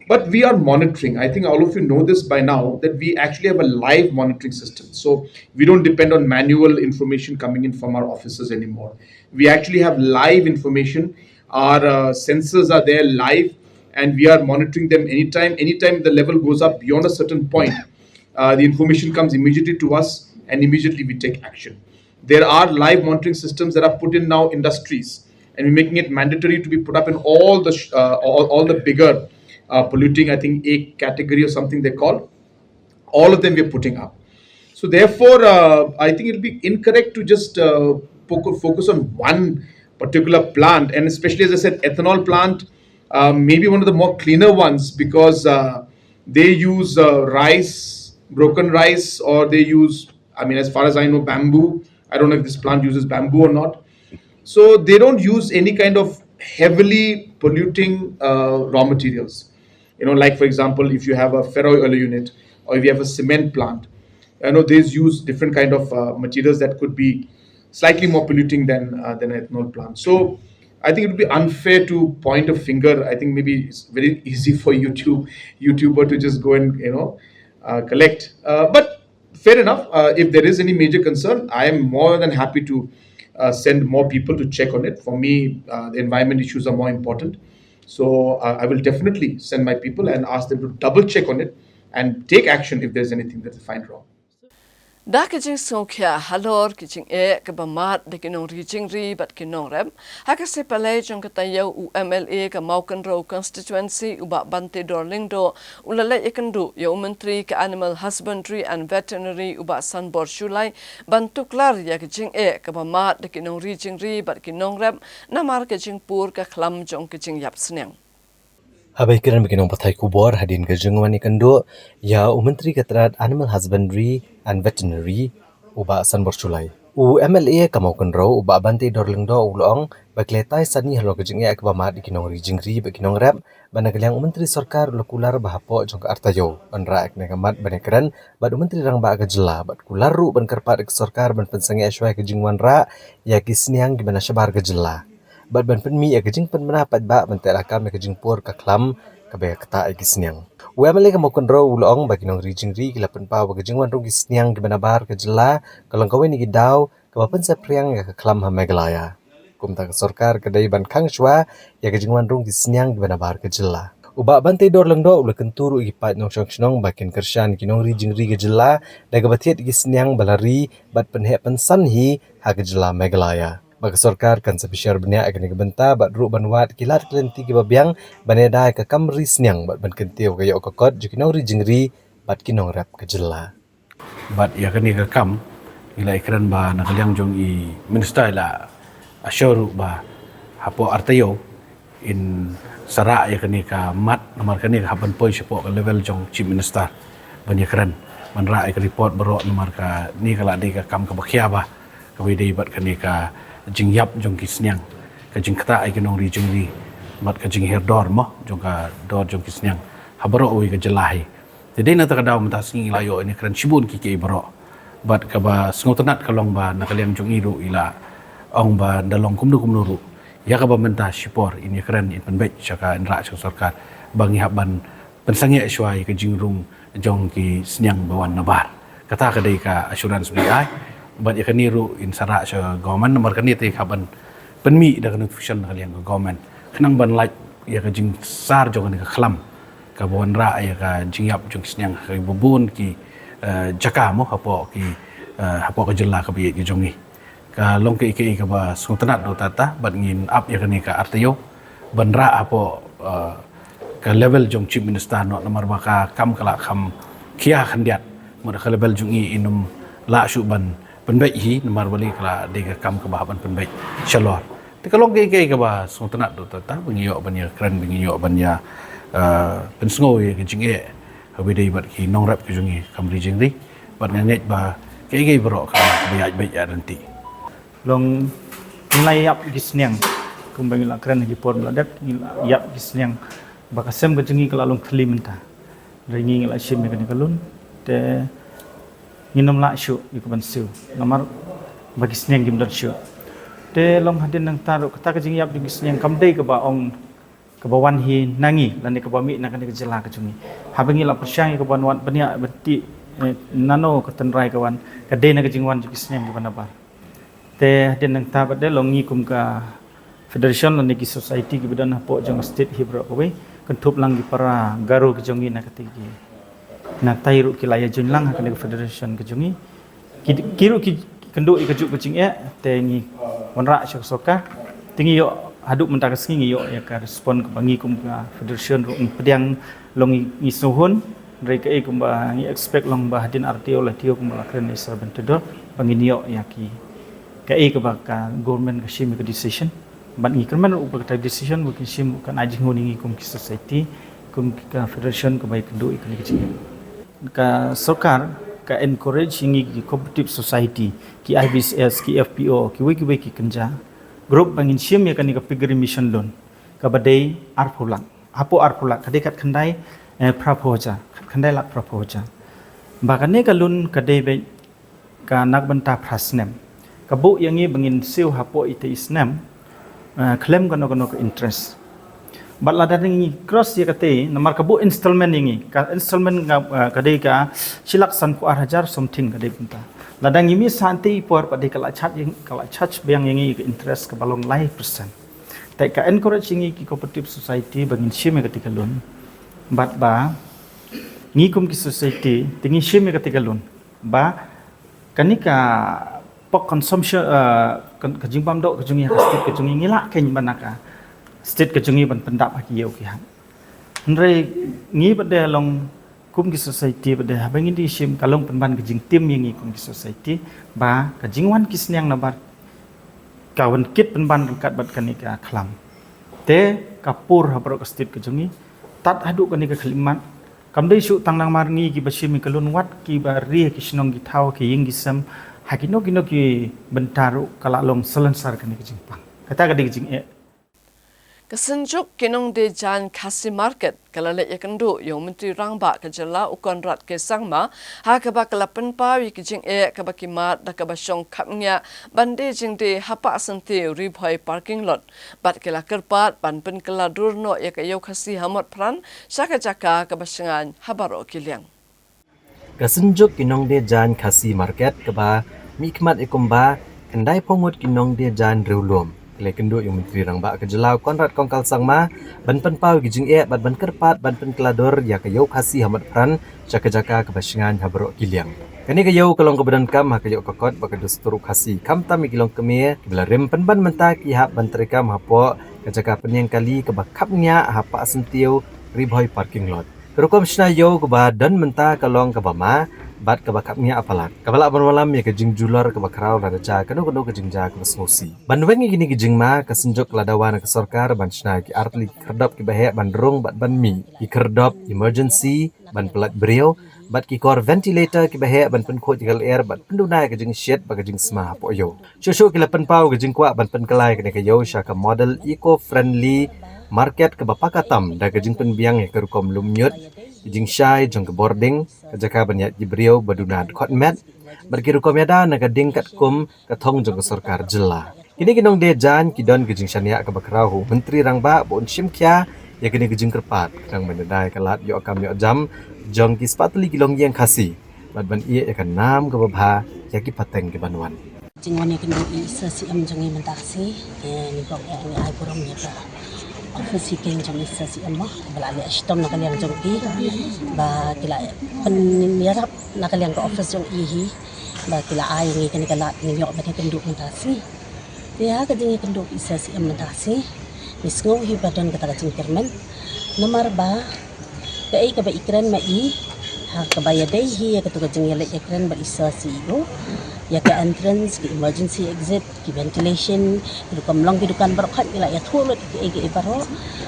But we are monitoring. I think all of you know this by now, that we actually have a live monitoring system. So we don't depend on manual information coming in from our offices anymore. We actually have live information. Our uh, sensors are there live, and we are monitoring them anytime. Anytime the level goes up beyond a certain point, uh, the information comes immediately to us, and immediately we take action. There are live monitoring systems that are put in now industries, and we're making it mandatory to be put up in all the sh- uh, all, all the bigger uh, polluting, I think, A category or something they call. All of them we're putting up. So therefore, uh, I think it'll be incorrect to just uh, focus, focus on one particular plant, and especially, as I said, ethanol plant, uh, maybe one of the more cleaner ones, because uh, they use uh, rice, broken rice, or they use, I mean, as far as I know, bamboo. I don't know if this plant uses bamboo or not. So they don't use any kind of heavily polluting uh, raw materials. You know, like, for example, if you have a ferroalloy unit, or if you have a cement plant, I know they use different kind of uh, materials that could be slightly more polluting than uh, than an ethanol plant. So I think it would be unfair to point a finger. I think maybe it's very easy for YouTube YouTuber to just go and, you know, uh, collect. Uh, but fair enough. Uh, if there is any major concern, I am more than happy to uh, send more people to check on it. For me, uh, the environment issues are more important. So uh, I will definitely send my people and ask them to double check on it and take action if there's anything that they find wrong. Da ka jingsngewkhia halor ki jingeh kaba mad da ki nongri jingri bad ki nongrep, ha ka sngi Palei jong ka taïew, u M L A ka Mawkynrew constituency, u Bah Banteidor Lyngdoh, u la leit ïakynduh ïa u Myntri ka Animal Husbandry and Veterinary, u Bah Sanbor Shullai, ban tuklar ïa ka jingeh kaba mad da ki nongri jingri bad ki nongrep namar ka jingpur ka khlam jong ka jingïap sniang. Haba ïakren bad ki nongpathai khubor hadien ka jingwan ïakynduh ïa u Myntri ka tnad Animal Husbandry and Veterinary, u Bah Sanbor Shullai, u M L A ka Mawkynrew, u Bah Banteidor Lyngdoh, u la ong ba ki la ïatai sani halor ka jingeh kaba mad da ki nongri jingri bad ki nongrep, bad na ka liang u Myntri Sorkar u la kular ba hapoh jong ka ar taïew ban rah ïa kane ka mat ban ïakren bad u Myntri Rangbah ka jylla, bad kular ruh ban kyrpad ïa ka sorkar ban pynsangeh shuwa ïa ka jingwanrah ïa ki sniang kiba na shabar ka jylla, bad ban pynmih ïa ka jingpynbna paidbah ban teh lakam ïa ka jingpur ka khlam kaba ïa ktah ïa ki sniang. U M L A ka Mawkynrew u la ong ba ki nongri jingri ki la pynpaw ba ka jingwan rung ki sniang kiba nabar ka jylla ka long kawei na ki daw kaba pynsaphriang ïa ka khlam ha Meghalaya. Kumta ka sorkar ka dei ban khang shuwa ïa ka jingwan rung ki sniang kiba nabar ka jylla. U Bah Banteidor Lyngdoh u la kyntu ruh ïa ki paid nongshong shnong ba kin kyrshan ki nongri jingri ka jylla da kaba thied ïa ki sniang ba la ri bad pynheh pynsan hi ha ka jylla Meghalaya. Ba ka sorkar kan sa pyrshah bniah ïa kane ka bynta bad ruh ban wad ki lad ki lynti kiba biang ban ïada ïa ka kam ri sniang bad ban kyntiew ka ïoh ka kot jong ki nongri jingri bad ki nongrep ka jylla. Bad ïa kane ka kam ngi la ïakren ba na ka liang jong i minister i la assure ruh ba hapoh ar taïew in sa rah ïa kane ka mat, namar kane ka hap ban poi shapoh ka level jong Chief Minister ban ïakren, ban rah ïa ka report baroh, namar kane ka la dei ka kam kaba khia bha kaba ïadei bad kane ka jingïap jong ki sniang, ka jingktah ïa ki nongri jingri bad ka jinghiar dor mo jong ka dor jong ki sniang ha baroh kawei ka jylla hi. Te dei na kata ka daw mynta ka sngi ngi la ïoh ïa kane ka kren shibun kiei kiei baroh. Bad kaba sngewtynnat ka long ba na ka liang jong i ruh i la ong ba ynda long kumno kumno ruh Ïa kaba mynta shipor in ïakren in pynbeit sha ka, in rah sha ka sorkar ba ngi hap ban pynsangeh shuwa ïa ka jingrung jong ki sniang ba wan nabar. Kata ka dei ka assurance ba ngi ai. Bad ïa kane ruh in sa rah sha government, namar kane te ka ban pynmih da ka notification na ka liang ka government, khnang ban lait ïa ka jingsar jong kane ka khlam kaba wanrah ïa ka jingïap jong ki sniang ha kiba bun ki, eh, jaka mo hapoh ki, eh, hapoh ka jylla kaba ïeit ka jong ngi. Ka long kaei kaei kaba sngewtynnat ruh tata, bad ngin ap ïa kane ka R T O ban rah hapoh, eh, ka level jong Chief Minister noh, namar ba ka kam ka la kham khia khyndiat. Mut ka level jong ngi in ym lah shuh ban pynbeit hi, namar balei ka la dei ka kam kaba hap ban pynbeit shalor. Te ka long kaei kaei kaba sngewtynnat ruh tata ba ngi ïoh ban ïakren, ba ngi ïoh ban ïa, eh, pynsngew ïa ka jingeh kaba dei bad ki nongrep ka jong ngi kam ri jingri. Bad nga ngeit ba kaei kaei baroh ka, kaba ïaid beit ïaid ryntih. Long ngi la ïap ki sniang, kumba ngi la kren ha ki por ba la dep, ngi la ïap ki sniang ba ka sem ka jong ngi ka la long thylli mynta. Hynrei ngi, ngi la shim ïa kane ka loan, te ngin ym lah shuh ïa ka ban siew namar ba ki sniang kim don shuh. Te long hadien nangta ruh kata ka jingïap jong ki sniang kam dei kaba ong kaba wan hi na ngi lane kaba mih na kane ka jylla ka jong ngi. Haba ngi la pyrshang ïa ka ban wan bniah ban tih, eh, nano ka tynrai ka wan, ka dei na ka jingwan jong ki sniang kiba nabar. Te hadien nangta pat de long ngi kum ka federation lane ki society kiba don hapoh jong ka state hi baroh kawei, kynthup lang ki para Garo ki jong ngi na kata ki, na tai ruh ki la ïa join lang ha kane ka federation ka jong ngi. Ki, ki ruh ki kynduh ïa kajuh ka jingeh, te ngi wanrah sha ka sorkar. Te ngi ïoh haduh mynta ka sngi ngi ïoh ïa ka respond kaba ngi kum ka federation ruh ngi pdiang long ngi, ngi sngewhun. Hynrei kaei kumba ngi expect long ba hadien R T O la T O kumba la kren ïa i Sir Bentador ba ngin ïoh ïa ki, kaei kaba ka government ka shim ïa ka decision. Bad ngi kyrmen ruh ba kata decision ba kin shim kan ai jinghun ïa ngi kum ki society, kum ki ka federation kaba ïakynduh ïa kane ka jingeh. Ka sorkar ka encourage ïa ngi ki cooperative society, ki I B C S, ki F P O, kiwei kiwei ki kynja group ba ngin shim ïa kane ka piggery mission loan kaba dei arphew lak. Hapoh arphew lak ka dei khatkhyndai, eh, phraphew hajar, khatkhyndai lak phraphew hajar. Ba kane ka loan ka dei beit ka na ka bynta phra snem. Ka buh ïa ngi ba ngin siew hapoh ita i snem, eh, khlem kano kano ka interest. Bad lada ngi cross ïa kata, namar ka buh installment ïa ngi, ka installment ka, eh, ka dei ka shi lak sanphew ar hajar something ka dei bynta. Lada ngi mih sha kata i por pat dei ka la charge ïa, ka la charge biang ïa ngi ka interest kaba long lai percent. Te ka encourage ïa ngi ki cooperative society ba ngin shim ïa kata ka loan. Bad ba ngi kum ki society te ngi shim ïa kata ka loan. Ba kane ka pok consumption, eh, ka, ka jingbam doh ka jong ngi ha ka state ka jong ngi ngi lah keiñ ban na ka state ka jong ngi ban pyndap ha ki ïew ki hat. Hynrei ngi pat de long kum ki society pat de haba ngi dei shim ka long pynban ka jingtim ïa ngi kum ki society ba ka jingwan ki sniang nabar ka wan kit pynban ryngkat bad kane ka khlam. Te ka pur ha baroh ka state ka jong ngi, tad haduh kane ka khyllipmat, kam dei shuh tang namar ngi kiba shim ïa ka loan, wat kiba ri ha ki shnong ki thaw, ki ïing ki sem, ha kino kino ki bynta ruh ka la long salonsar kane ka jingpang. Kata ka dei ka jingeh. Ka Synjuk ki Nongdie Jaiñ Khasi Market ka la leit ïakynduh ïa u Myntri Rangbah ka jylla u Conrad K Sangma, ha kaba ka la pynpaw ïa ki jingeh kaba ki mad da kaba shong khapngiah ban die jingdie ha Pahsyntiew Ri Bhoi parking lot. Bad ki la kyrpad ban pynkylla dur noh ïa ka Ïew Khasi ha Motphran sha ka jaka kaba shngaiñ ha baroh ki liang. Ka Synjuk ki Nongdie Jaiñ Khasi Market kaba mihkhmat ïa kumba khyndai phew ngut ki nongdie jaiñ riewlum ka la ïakynduh ïa u Myntri Rangbah ka jylla u Conrad Kongkal Sangma ban pynpaw ïa ki jingeh bad ban kyrpad ban pynkylla dur ïa ka Ïew Khasi ha Motphran sha ka jaka kaba shngaiñ ha baroh ki liang. Kane ka ïew ka long kaba donkam ha ka ïoh ka kot bad ka dustur u Khasi, khamtam ïa ki longkmie kiba la rim pynban mynta ki hap ban treikam hapoh ka jaka pynïeng kali kaba khapngiah ha Pahsyntiew Ri Bhoi parking lot. Ka rukom shna ïew kaba don mynta ka long kaba ma bad kaba khapngiah palat, kaba lah ban wallam ïa ka jingjulor kaba khraw lada jia kano kano ka jingjia kaba sngewsih. Ban weng ïa kine ki jingma, ka Synjuk ka la dawa na ka sorkar ban shna ïa ki artylli ki khyrdop kiba heh ban rung bad ban mih, ki khyrdop emergency ban pyllait briew, bad ki kor ventilator kiba heh ban pynkhuid ïa ka lyer bad pynduna ïa ka jingshit bad ka jingsma hapoh ïew. Shuh shuh ki la pynpaw ïa ka jingkwah ban pynkylla ïa kane ka ïew sha ka model eco-friendly market kaba paka tam da ka jingpynbiang ïa ka rukom lum ñiut, ka jingshai jong ka bording, ka jaka ban ïaid ki briew ba duna dkhot met, bad ki rukom ïada na ka ding katkum ka thong jong ka sorkar jylla. Kine ki nongdie jaiñ ki don ka jingshaniah kaba khraw ha u Myntri Rangbah ba un shim khia ïa kane ka jingkyrpad, khnang ban ïada ïa ka lad ïoh kam ïoh jam jong ki spah tylli ki longïing Khasi bad ban ïeh ïa ka nam kaba bha ïa ki pateng ki ban wan. Jingwan ïakynduh ïa i Sir C M jong ngi mynta ka sngi, te ngi burom, ngi ai burom ïa ka office hi keiñ jong i Sir C M mo, ba la leh shitom na ka liang jong i, ba ki la pynïarap na ka liang ka office jong i hi, ba ki la ai ïa ngi kane ka lad ngin ïoh ban ïakynduh mynta ka sngi. Te ha ka jingïakynduh ïa i Sir C M mynta ka sngi, ngi sngew hi ba don kata ka jingkyrmen, namar ba kaei kaba i kren ma i, ha kaba ïadei hi ïa kato ka jingïaleit ïakren bad i Sir C E O ïa ka entrance, ka emergency exit, ki ventilation, ki rukom long ki dukan baroh, ngi la ïathuh lut ïa kaei kaei baroh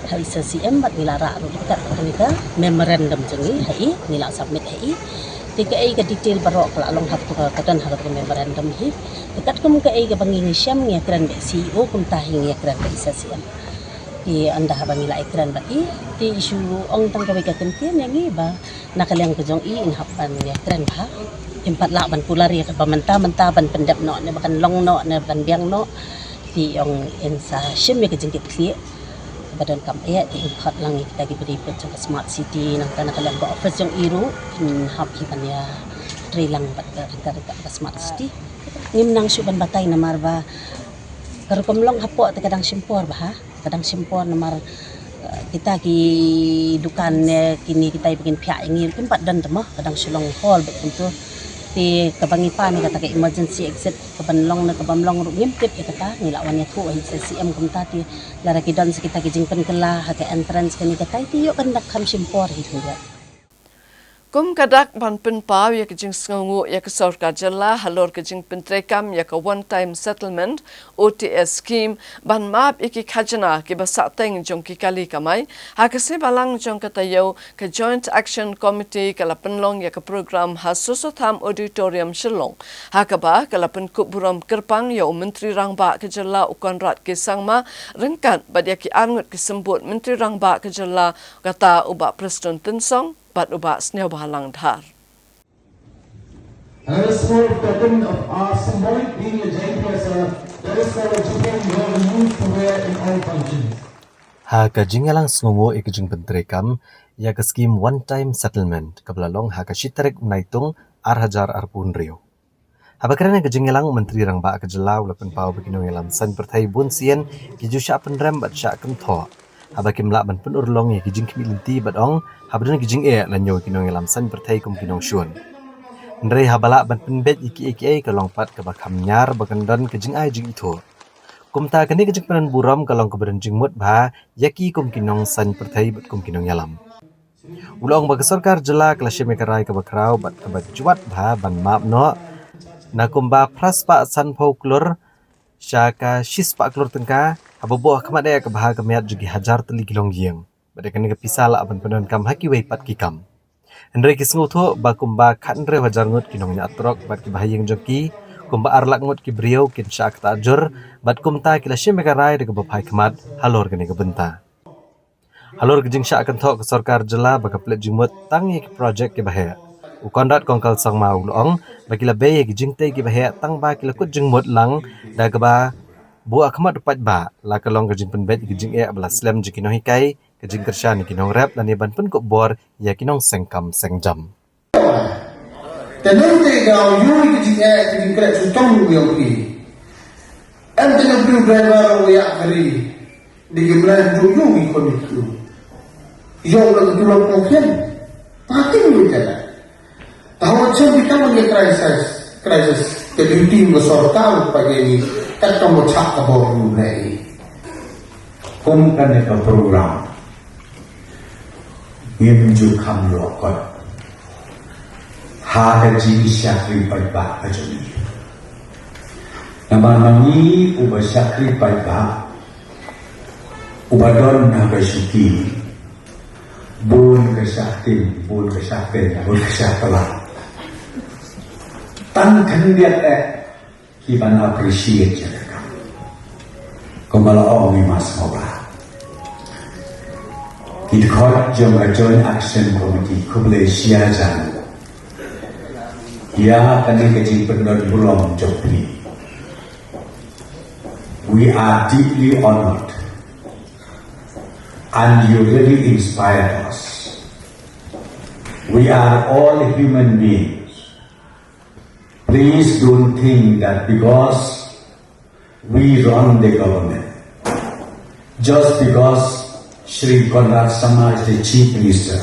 ha i Sir C M bad ngi la rah lut kat kane ka memorandum jong ngi ha i, ngi la submit ha i. Te kaei ka detail baroh ka la long ha kato ka, ka don ha kato ka memorandum hi. Te katkum kaei kaba ngi ngi shem ngi ïakren bad i C E O, kumta hi ngi ïakren bad i Sir C M. Te ynda haba ngi la ïakren bad i, te i shu ong tang kawei ka kyntien ïa ngi ba na ka liang ka jong i, in hap ban ïakren bha. Im pat lah ban kular ïa kaba mynta mynta ban pyndep noh ne ba kan long noh ne ban biang noh. Te i ong in sa shim ïa ka jingkitkhlieh ba donkam eh, te in khot lang ïa kita ki briew put jong ka Smart City, nangta na ka liang ka office jong i ruh in hap hi ban ïatrei lang bad ka ryngkat ryngkat ka Smart City. Ngim nang shuh ban batai namar ba ka rukom long hapoh te ka dang shim por bha, ka dang shim por namar, eh, kita ki dukan ne kine kita kiba kin phiah ïa ngi kim pat don te mo, ka dang shu long hall bad kumto. Te kaba ngi pan ïa kata ka emergency exit, kaban long ne kabym long ruh ngim tip ïa kata, ngi la wan ïathuh ha i Sir C M kumta. Te lada ki don sa kita ki jingpynkylla ha ka entrance kane katai, te ïoh kan da kham shim por hi khyndiat. Kum ka dak ban pynpaw ïa ka jingsngewnguh ïa ka sorkar jylla halor ka jingpyntreikam ïa ka One Time Settlement, O T S scheme, ban map ïa ki khajna kiba sahteng jong ki kali kamai, ha ka sngi Balang jong ka taïew, ka Joint Action Committee ka la pynlong ïa ka program ha Soso Tham Auditorium, Shillong, ha kaba ka la pynkup burom kyrpang ïa u Myntri Rangbah ka jylla u Conrad K Sangma, ryngkat bad ïa ki arngut ki symbud Myntri Rangbah ka jylla, kata u Bah Prestone Tynsong bad u Bah Sniawbhalang Dhar. Henceforth, token of our symbolic being a Jaiñtia, there is a Jaiñtia you have used to wear in all functions. Ha ka jingïalang sngewnguh ïa ka jingpyntreikam ïa ka skim One Time Settlement kaba la long ha ka shi tarik u Naitung ar hajar arphew hynriew. Haba kren ha ka jingïalang, u Myntri Rangbah ka jylla u la pynpaw ba ki nongïalam saiñ pyrthei bun sien ki ju shah pynrem bad shah kynthoh haba kim lah ban pynurlong ïa ki jingkhmih lynti bad ong haba don ki jingeh la ñiew ki nongïalam saiñ pyrthei kum ki nongshun. Hynrei haba lah ban pynbeit ïa kiei kiei ka long pat kaba kham ñiar ba kan don ka jingai jingithuh. Kumta kane ka jingpynburom ka long kaba don jingmut bha ïa ki kum ki nongsaiñ pyrthei bad kum ki nongïalam. U la ong ba ka sorkar jylla ka la shim ïa ka rai kaba khraw bad kaba jwat bha ban map noh na kumba phra spah sanphew klur sha ka shi spah klur tyngka, haba buh ha khmat eh ka bha ka miat jong ki hajar tylli ki longïing. Bad ïa kane ka pisa lah ban pyndonkam ha kiwei pat ki kam. Hynrei ki sngewthuh ba kumba khathynriew hajar ngut ki nongñiah trok bad kiba ha ïing jong ki, kumba ar lak ngut ki briew kin shah ktah jur, bad kumta ki la shim ïa ka rai da kaba phai khmat halor kane ka bynta. Halor ka jingshah kynthoh ka sorkar jylla ba ka pynleit jingmut tang ïa ki projek kiba heh, u Conrad Kongkal Sangma u la ong ba ki la bei ïa ki jingtei kiba heh tang ba ki la kut jingmut lang da kaba buh ha khmat u paidbah, la ka long ka jingpynbeit ïa ka jingeh ba la slem jong ki nonghikai, ka jingkyrshan ïa ki nongrep lane ban pynkup bor ïa ki nongseng kam seng jam. Te nangta ka ïoh ïa ka jingeh, ka jingkhreh shitom ïa ki. Em, te nang briew driver u ïa kari. Dei ki mlien jong ïoh ïa ki khun ïa ki. Ïoh la ka tulop ka khian. Pating ïoh ka la. Te haba shem ki kam ïa crisis, crisis. Te duty ka sorkar pat ïa ngi. Kat ka mo chak ka bor ïa ngi. Kum kane ka program. Ngim ju kham ïoh kot ha ka jingshakri paidbah ka jong ngi. Namar ma ngi uba shakri paidbah, uba don ha ka shuki, bun ka shah tim, bun ka shah pynbeit, bun ka shah pynlait. Tang khyndiat eh ki ban appreciate ïa ka kam. Kumba la ong, ngi must sngewbha. Ki dkhot jong ka Joint Action Committee, khublei shihajar nguh ïa kane ka jingpyndonkam burom jong phi. We are deeply honored and you really inspire us. We are all human beings. Please don't think that because we run the government, just because Shri Conrad Sangma is the Chief Minister,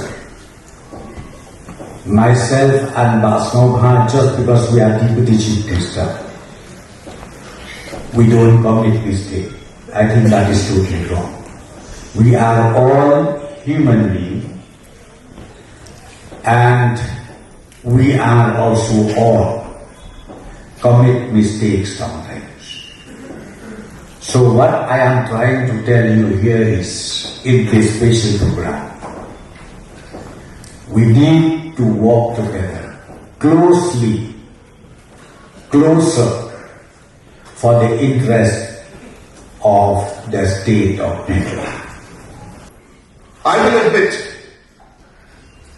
myself and Bah Sngewbha, just because we are Deputy Chief Minister, we don't commit mistake. I think that is totally wrong. We are all human beings and we are also all commit mistakes sometimes. So what I am trying to tell you here is, in this special program, we need to work together closely, closer, for the interest of the state of Meghalaya. I will admit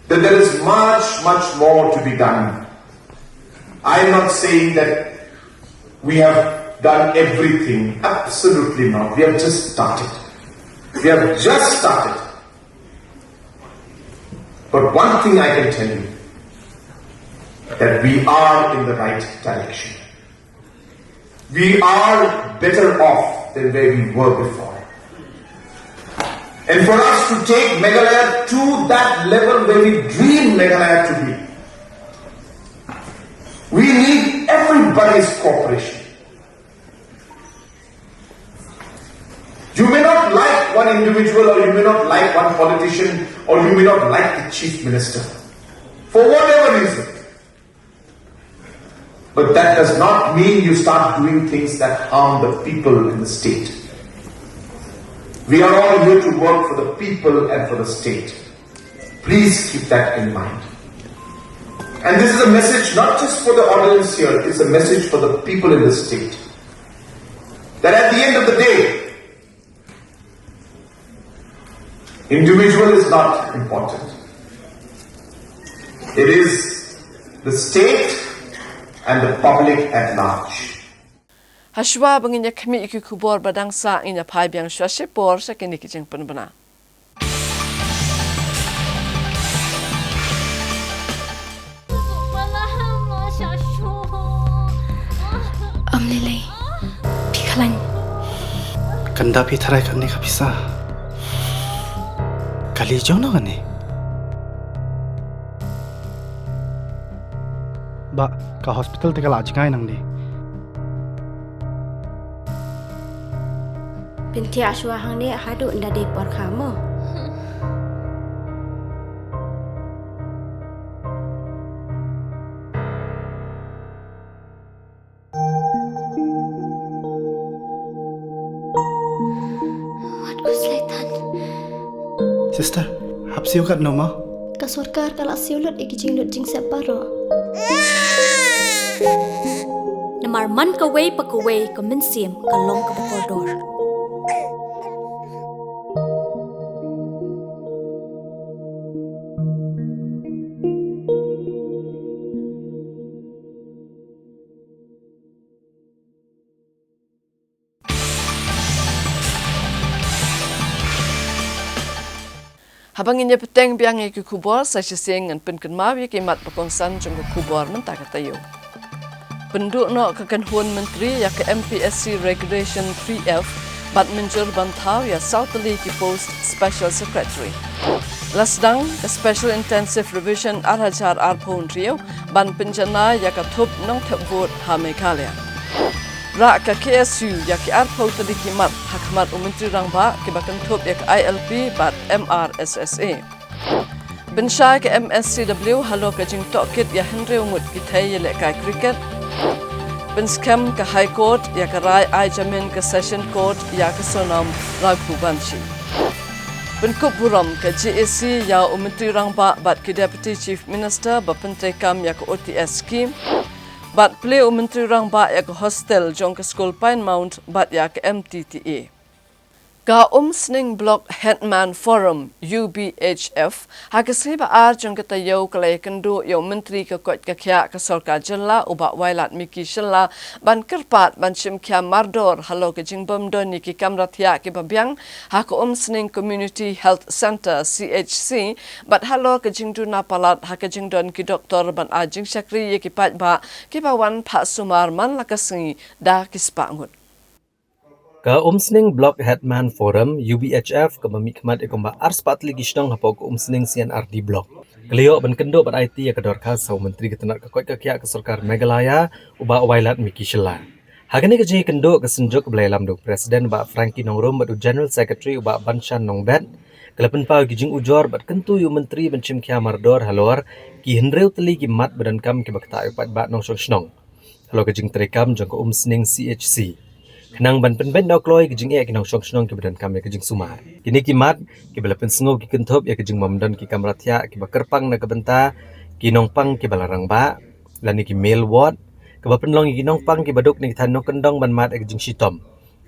that there is much, much more to be done. I am not saying that we have done everything. Absolutely not. We have just started. We have just started. But one thing I can tell you, that we are in the right direction. We are better off than where we were before. And for us to take Meghalaya to that level where we dream Meghalaya to be, we need everybody's cooperation. You may not like one individual, or you may not like one politician, or you may not like the chief minister, for whatever reason. But that does not mean you start doing things that harm the people and the state. We are all here to work for the people and for the state. Please keep that in mind. And this is a message not just for the audience here, it's a message for the people in the state. That at the end of the day, individual is not important. It is the state and the public at large. Hashwa ba ngin ïa khmih ïa ki khubor ba dang sah, ngin ïa phai biang shuwa shipor sha kine ki jingpynbna. Ym lei lei. Phi khlaiñ. Kan da phi tharai kane ka pisa. Kali jong no kane. Ba ka hospital te ka la jngai nangne. Pynthia shuwa hangne haduh ynda dei por kha mo. Wat khuslai than. Sister, hap siew katno mo? Ka sorkar ka la siew lut ïa ki jinglut jingsep baroh. Namar man kawei pa kawei ka mynsiem ka long kaba kordor. Haba ngin ïa bteng biang ïa ki khubor, sa shisien ngan pynkynmaw ïa ki mat ba kongsan jong ka khubor mynta ka taïew. Pynduh noh ka kynhun myntri ïa ka M P S C Regulation three F bad mynjur ban thaw ïa saw tylli ki post Special Secretary. La sdang ka Special Intensive Revision ar hajar arphew hynriew ban pynjanai ïa ka thup nongthep vote ha Meghalaya. Rah ka K S U ïa ki arphew tylli ki mat ha khmat u Myntri Rangbah kiba kynthup ïa ka I L P bad M R S S A. Pynshai ka M S C W halor ka jingtohkit ïa hynriew ngut ki thei ïalehkai cricket. Pynskhem ka High Court ïa ka rai ai jamin ka Session Court ïa ka Sonam Raghuvanshi. Pynkup burom ka J A C ïa u Myntri Rangbah bad ki Deputy Chief Minister ba pyntreikam ïa ka O T S scheme. Bad plie u Myntri Rangbah ïa ka hostel jong ka skul Pine Mount bad ïa ka M T T A. Ka Umsning Block Headman Forum, U B H F, ha ka sngi ba ar jong ka taïew ka la ïakynduh ïa u Myntri ka koit ka khiah ka Sorkar Jylla u Bah Wailadmiki Shylla ban kyrpad ban shim khia mardor halor ka jingbym don ïa ki kamra thiah kiba biang ha ka Umsning Community Health Centre, C H C, bad halor ka jingduna palat ha ka jingdon ki doktor ban ai jingshakri ïa ki paidbah kiba wan phah sumar man la ka sngi da ki spah ngut. Ka Umsning Block Headman Forum, U B H F, kaba mihkhmat ïa kumba arspah tylli ki shnong hapoh ka Umsning C and R D Block, ka la ïoh ban kynduh bad aiti ïa ka dorkhas ha u Myntri ka tnat ka koit ka khiah ka Sorkar Meghalaya u Bah Wailadmiki Shylla. Ha kane ka jingïakynduh, ka Synjuk kaba la ïalam da u President Bah Frankie Nongrum bad u General Secretary u Bah Banshan Nongbet, ka la pynpaw ïa ki jingujor bad kyntu ïa u Myntri ban shim khia mardor halor ki hynriew tylli ki mat ba donkam kiba ktah ïa u paidbah nongshong shnong halor ka jingtreikam jong ka Umsning C H C, khnang ban pynbeit noh kloi ïa ka jingeh ki nongshong shnong kiba donkam ïa ka jingsumar. Kine ki mat kiba la pynsngew ki kynthup ïa ka jingbym don ki kamra thiah kiba kyrpang na ka bynta ki nongpang kiba la rangbah, lane ki male ward, kaba pynlong ïa ki nongpang kiba duk na ki thaiñ nongkyndong ban mad ïa ka jingshitom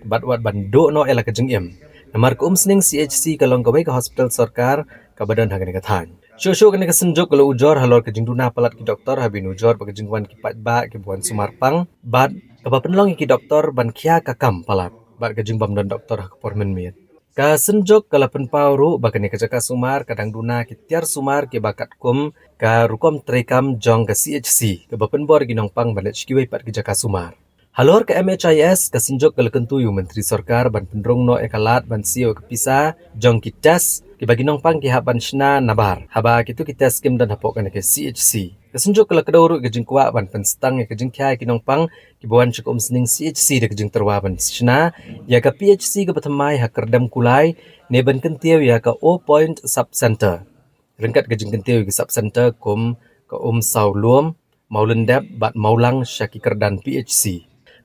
bad wat ban duh noh ïa la ka jingim, namar ka Umsning C H C ka long kawei ka hospital sorkar kaba don ha kane ka thaiñ. Shuh shuh kane ka Synjuk ka la ujor halor ka jingduna palat ki doktor, haba ujor bad ka jingwan ki paidbah kiba wan sumar pang bad kaba pynlong ïa ki doktor ban khia ka kam palat bad ka jingbym don doktor ha ka por mynmiet. Ka Synjuk ka la pynpaw ruh ba kane ka jaka sumar ka dang duna ki tiar sumar kiba katkum ka rukom treikam jong ka C H C, kaba pynbor ïa ki nongpang ban leit sha kiwei pat ki jaka sumar. Halor ka M H I S, ka Synjuk ka la kyntu ïa u Myntri Sorkar ban pynrung noh ïa ka lad ban siew ïa ka pisa jong ki test kiba ki nongpang ki hap ban shna nabar haba kito ki test kim don hapoh kane ka C H C. Ka Synjuk ka la kdew ruh ïa ka jingkwah ban pynsdang ïa ka jingkhia ïa ki nongpang kiba wan sha ka Umsning C H C da ka jingtyrwa ban shna ïa ka P H C kaba thymmai ha Kyrdem Kulai, ne ban kyntiew ïa ka O Point Sub Centre, ryngkat ka jingkyntiew ïa ki sub centre kum ka Umsaw Lum, Mawlyndep bad Mawlang sha ki kyrdan P H C.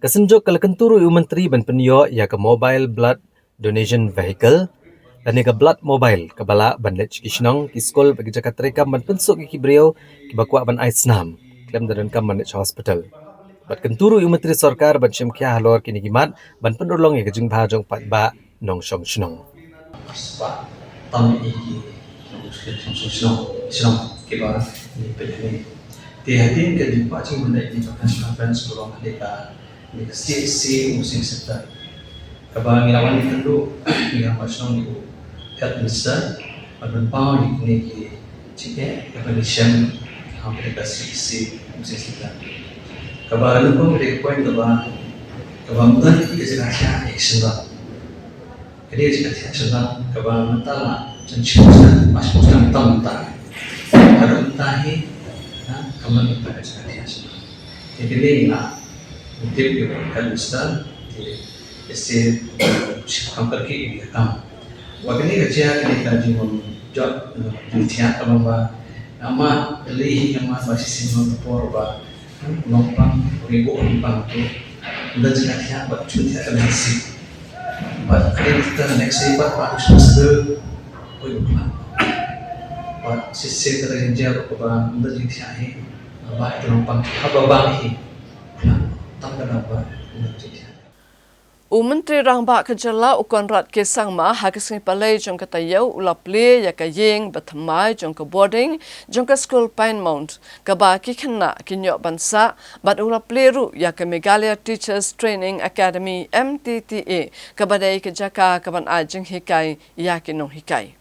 Ka Synjuk ka la kyntu ruh ïa u Myntri ban pynïoh ïa ka Mobile Blood Donation Vehicle, lane ka Blood Mobile, kaba lah ban leit sha ki shnong, ki skul bad ki jaka treikam ban pynsuk ïa ki briew kiba kwah ban ai snam khlem da donkam ban leit sha hospital. Bad kyntu ruh ïa u Myntri Sorkar ban shim khia halor kine ki mat ban pynurlong ïa ka jingbha jong u paidbah nongshong shnong. Spah tam ïa ki nongshong shnong, shnong kiba ngi peit hangne. Te hadien ka jingpynpaw jingmyntoi ïa ka press conference ba long hadien ka, ïa ka C H C Umsning Centre, kaba ngi la wan ïakynduh, ngi la wan shnong ïa u Health Minister ban pynpaw ïa kine ki jingeh kaba ngi shem ha kane ka C H C Umsning Centre. Kaba la nyngkong ka dei ka point kaba, kaba mynta ka jaka thiah ka shynrang. Ka dei ka jaka thiah shynrang kaba mynta la jan shiphew snem, ba shiphew snem tam mynta. Haduh mynta hi, ha, ka mut mynta ka jaka thiah shynrang. Te ka dei na u tip ïa u Health Minister, te ïa se, eh, shiphew kam kyrkieh ïa ka kam. Ba kane ka jia, kane ka jingbym jot, eh, jingthiah kaba ba, namar lei hi namar ba shisien ka por ba nongpang, ngi buh nongpang tu, ynda jingthiah bad jingthiah ka dang sih. Bad ka dei kita next day bad bad shu sdeu. Oi, buh nongpang. Bad shisien ka dang jia ruh kaba ynda jingthiah hi, ba ita nongpang haba ba hi. Buh nongpang. Tang ka dang ba ynda jingthiah. U Myntri Rangbah ka Jylla u Conrad K Sangma ha ka sngi Palei jong ka taïew u la plie ïa ka ïing ba thymmai jong ka boarding jong ka skul Pine Mount kaba ki khynnah kin ïoh ban sah, bad u la plie ruh ïa ka Meghalaya Teachers Training Academy, M T T A, kaba dei ka jaka kaban ai jinghikai ïa ki nonghikai.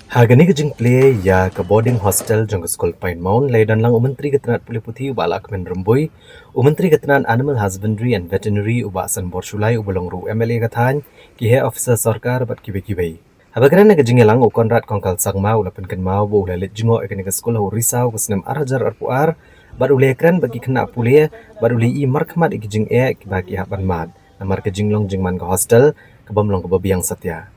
Ha kane ka jingplie ïa ka boarding hostel jong ka skul Pine Mount, la ïadon lang u Myntri ka tnat pule puthi u Bah Lahkmen Rymbui, u Myntri ka tnat Animal Husbandry and Veterinary u Bah Sanbor Shullai uba long ruh u M L A ka thaiñ, ki heh officer sorkar bad kiwei kiwei. Haba kren ha ka jingïalang, u Conrad Kongkal Sangma u la pynkynmaw ba u la leit jngoh ïa kane ka skul ha u Risaw ka snem ar hajar arphew ar, bad u la ïakren bad ki khynnah pule, bad u la ïohi markhmat ïa ki jingeh kiba ki hap ban mad namar ka jinglong jingman ka hostel kabym long kaba biang satia.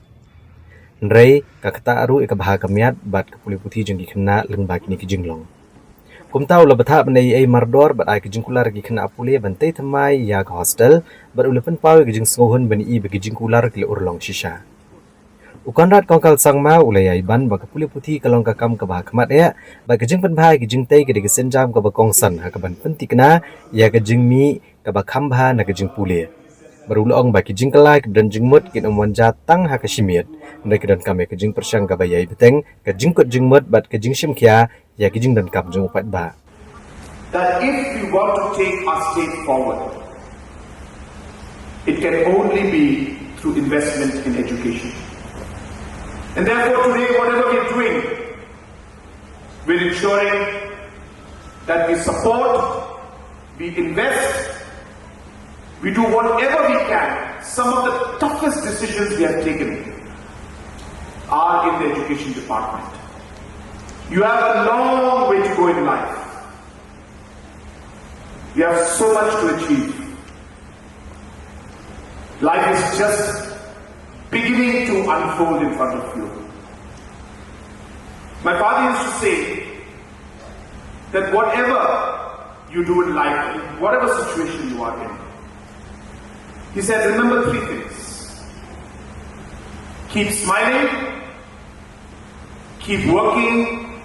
Hynrei ka ktah ruh ïa ka bha ka miat bad ka pule puthi jong ki khynnah lyngba kine ki jinglong. Kumta u la bthah ban ïai mardor bad ai ka jingkular ïa ki khynnah pule ban tei thymmai ïa ka hostel bad u la pynpaw ïa ka jingsngewhun ban ïohi ba ki jingkular ki la urlong shisha. U Conrad Kongkal Sangma u la ïai ban ba ka pule puthi ka long ka kam kaba ha khmat eh bad ka jingpynbha ïa ki jingtei ka dei ka sienjam kaba kongsan ha kaban pynthikna ïa ka jingmih kaba kham bha na ka jingpule. Bad u la ong ba ki jingkylla kiba don jingmut kin ym wan jia tang ha ka shi miet, hynrei ki donkam ïa ka jingpyrshang kaba ïai bteng, ka jingkut jingmut bad ka jingshim khia ïa ki jingdonkam jong u paidbah. That if we want to take our state forward, it can only be through investment in education. And therefore, today, whatever we're doing, we're ensuring that we support, we invest, we do whatever we can. Some of the toughest decisions we have taken are in the education department. You have a long way to go in life. You have so much to achieve. Life is just beginning to unfold in front of you. My father used to say that whatever you do in life, in whatever situation you are in, he said, remember three things. Keep smiling, keep working,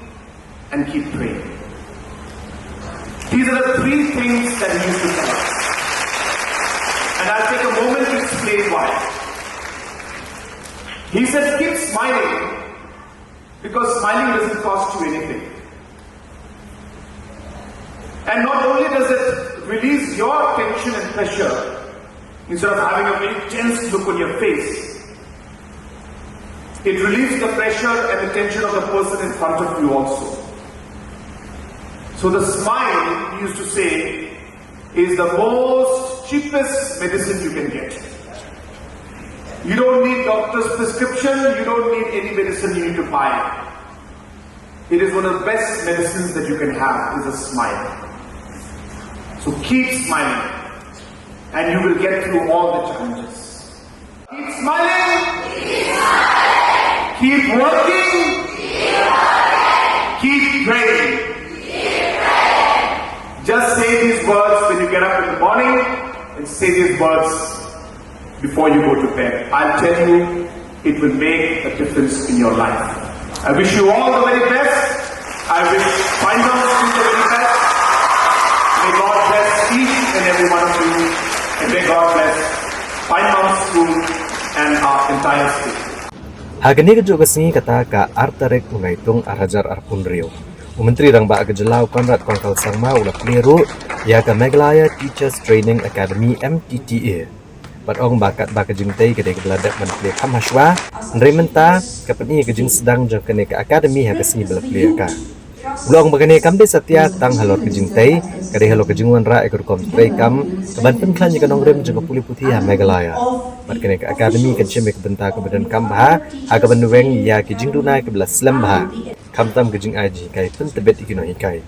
and keep praying. These are the three things that he used to tell us. And I'll take a moment to explain why. He said, keep smiling because smiling doesn't cost you anything. And not only does it release your tension and pressure, instead of having a very tense look on your face, it relieves the pressure and the tension of the person in front of you also. So the smile, he used to say, is the most cheapest medicine you can get. You don't need doctor's prescription, you don't need any medicine you need to buy. It is one of the best medicines that you can have is a smile. So keep smiling and you will get through all the challenges. Keep smiling. Keep working. Keep praying. Just say these words when you get up in the morning and say these words before you go to bed. I'll tell you, it will make a difference in your life. I wish you all the very best. I wish Pine Blunt School the very best. May God bless each and every one of you. And may God bless Pine Blunt School and our entire state. Ha kane ka juh ka sngi kata ka ar tarik u Naitung ar hajar arphew hynriew, u Myntri Rangbah ka jylla u Conrad Kongkal Sangma u la plie ruh ïa ka Meghalaya Teachers Training Academy, M T T A. Bad ong ba katba ka jingtei ka dei kaba la dep ban plie kham hashwa, hynrei mynta ka pyni ka jingsdang jong kane ka academy ha ka sngi ba la plie ïa ka. U la ong ba kane kam dei satia tang halor ka jingtei, ka dei halor ka jingwanrah ïa ka rukom treikam kaban pynkhlaiñ ïa ka nongrim jong ka pule puthi ha Meghalaya. Bad kane ka academy kan shim ïa ka bynta kaba donkam bha ha kaban weng ïa ki jingduna kiba la slem bha, khamtam ka jingai jinghikai pyntbit ïa ki nonghikai.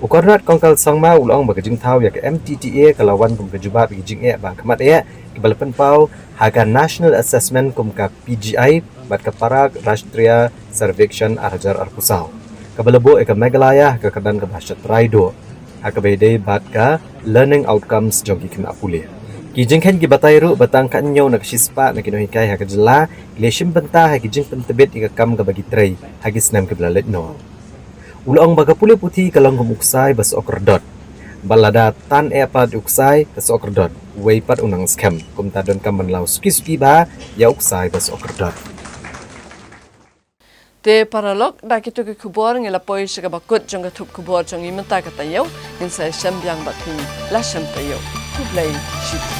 U Conrad Kongkal Sangma u la ong ba ka jingthaw ïa ka M T T A ka la wan kum ka jubab ïa ka jingeh ba khmat eh kaba la pynpaw ha ka National Assessment kum ka P G I bad ka Para Rashtriya Survekshan ar hajar arphew saw, kaba la buh ïa ka Meghalaya ha ka kyrdan kaba shatrai duh ha kaba ïadei bad ka learning outcomes jong ki khynnah pule. Ki jingkheiñ ki batai ruh ba tang khathynñiew na ka shispah na ki nonghikai ha ka jylla ki la shim bynta ha ki jingpyntbit ïa ka kam kaba ki trei ha ki snem kiba la leit noh. U la ong ba ka pule puthi ka long kum u ksai ba soh kyrdot. Bad lada tan eh pat u ksai ka soh kyrdot, uwei pat u nang skhem. Kumta donkam ban law suki suki bha ïa u ksai ba soh kyrdot. Te paralok, da kito ki khubor ngi la poi sha kaba kut jong ka thup khubor jong ngi mynta ka taïew. Ngin sa ïashem biang bad phi la shem taïew. Khublei shibun.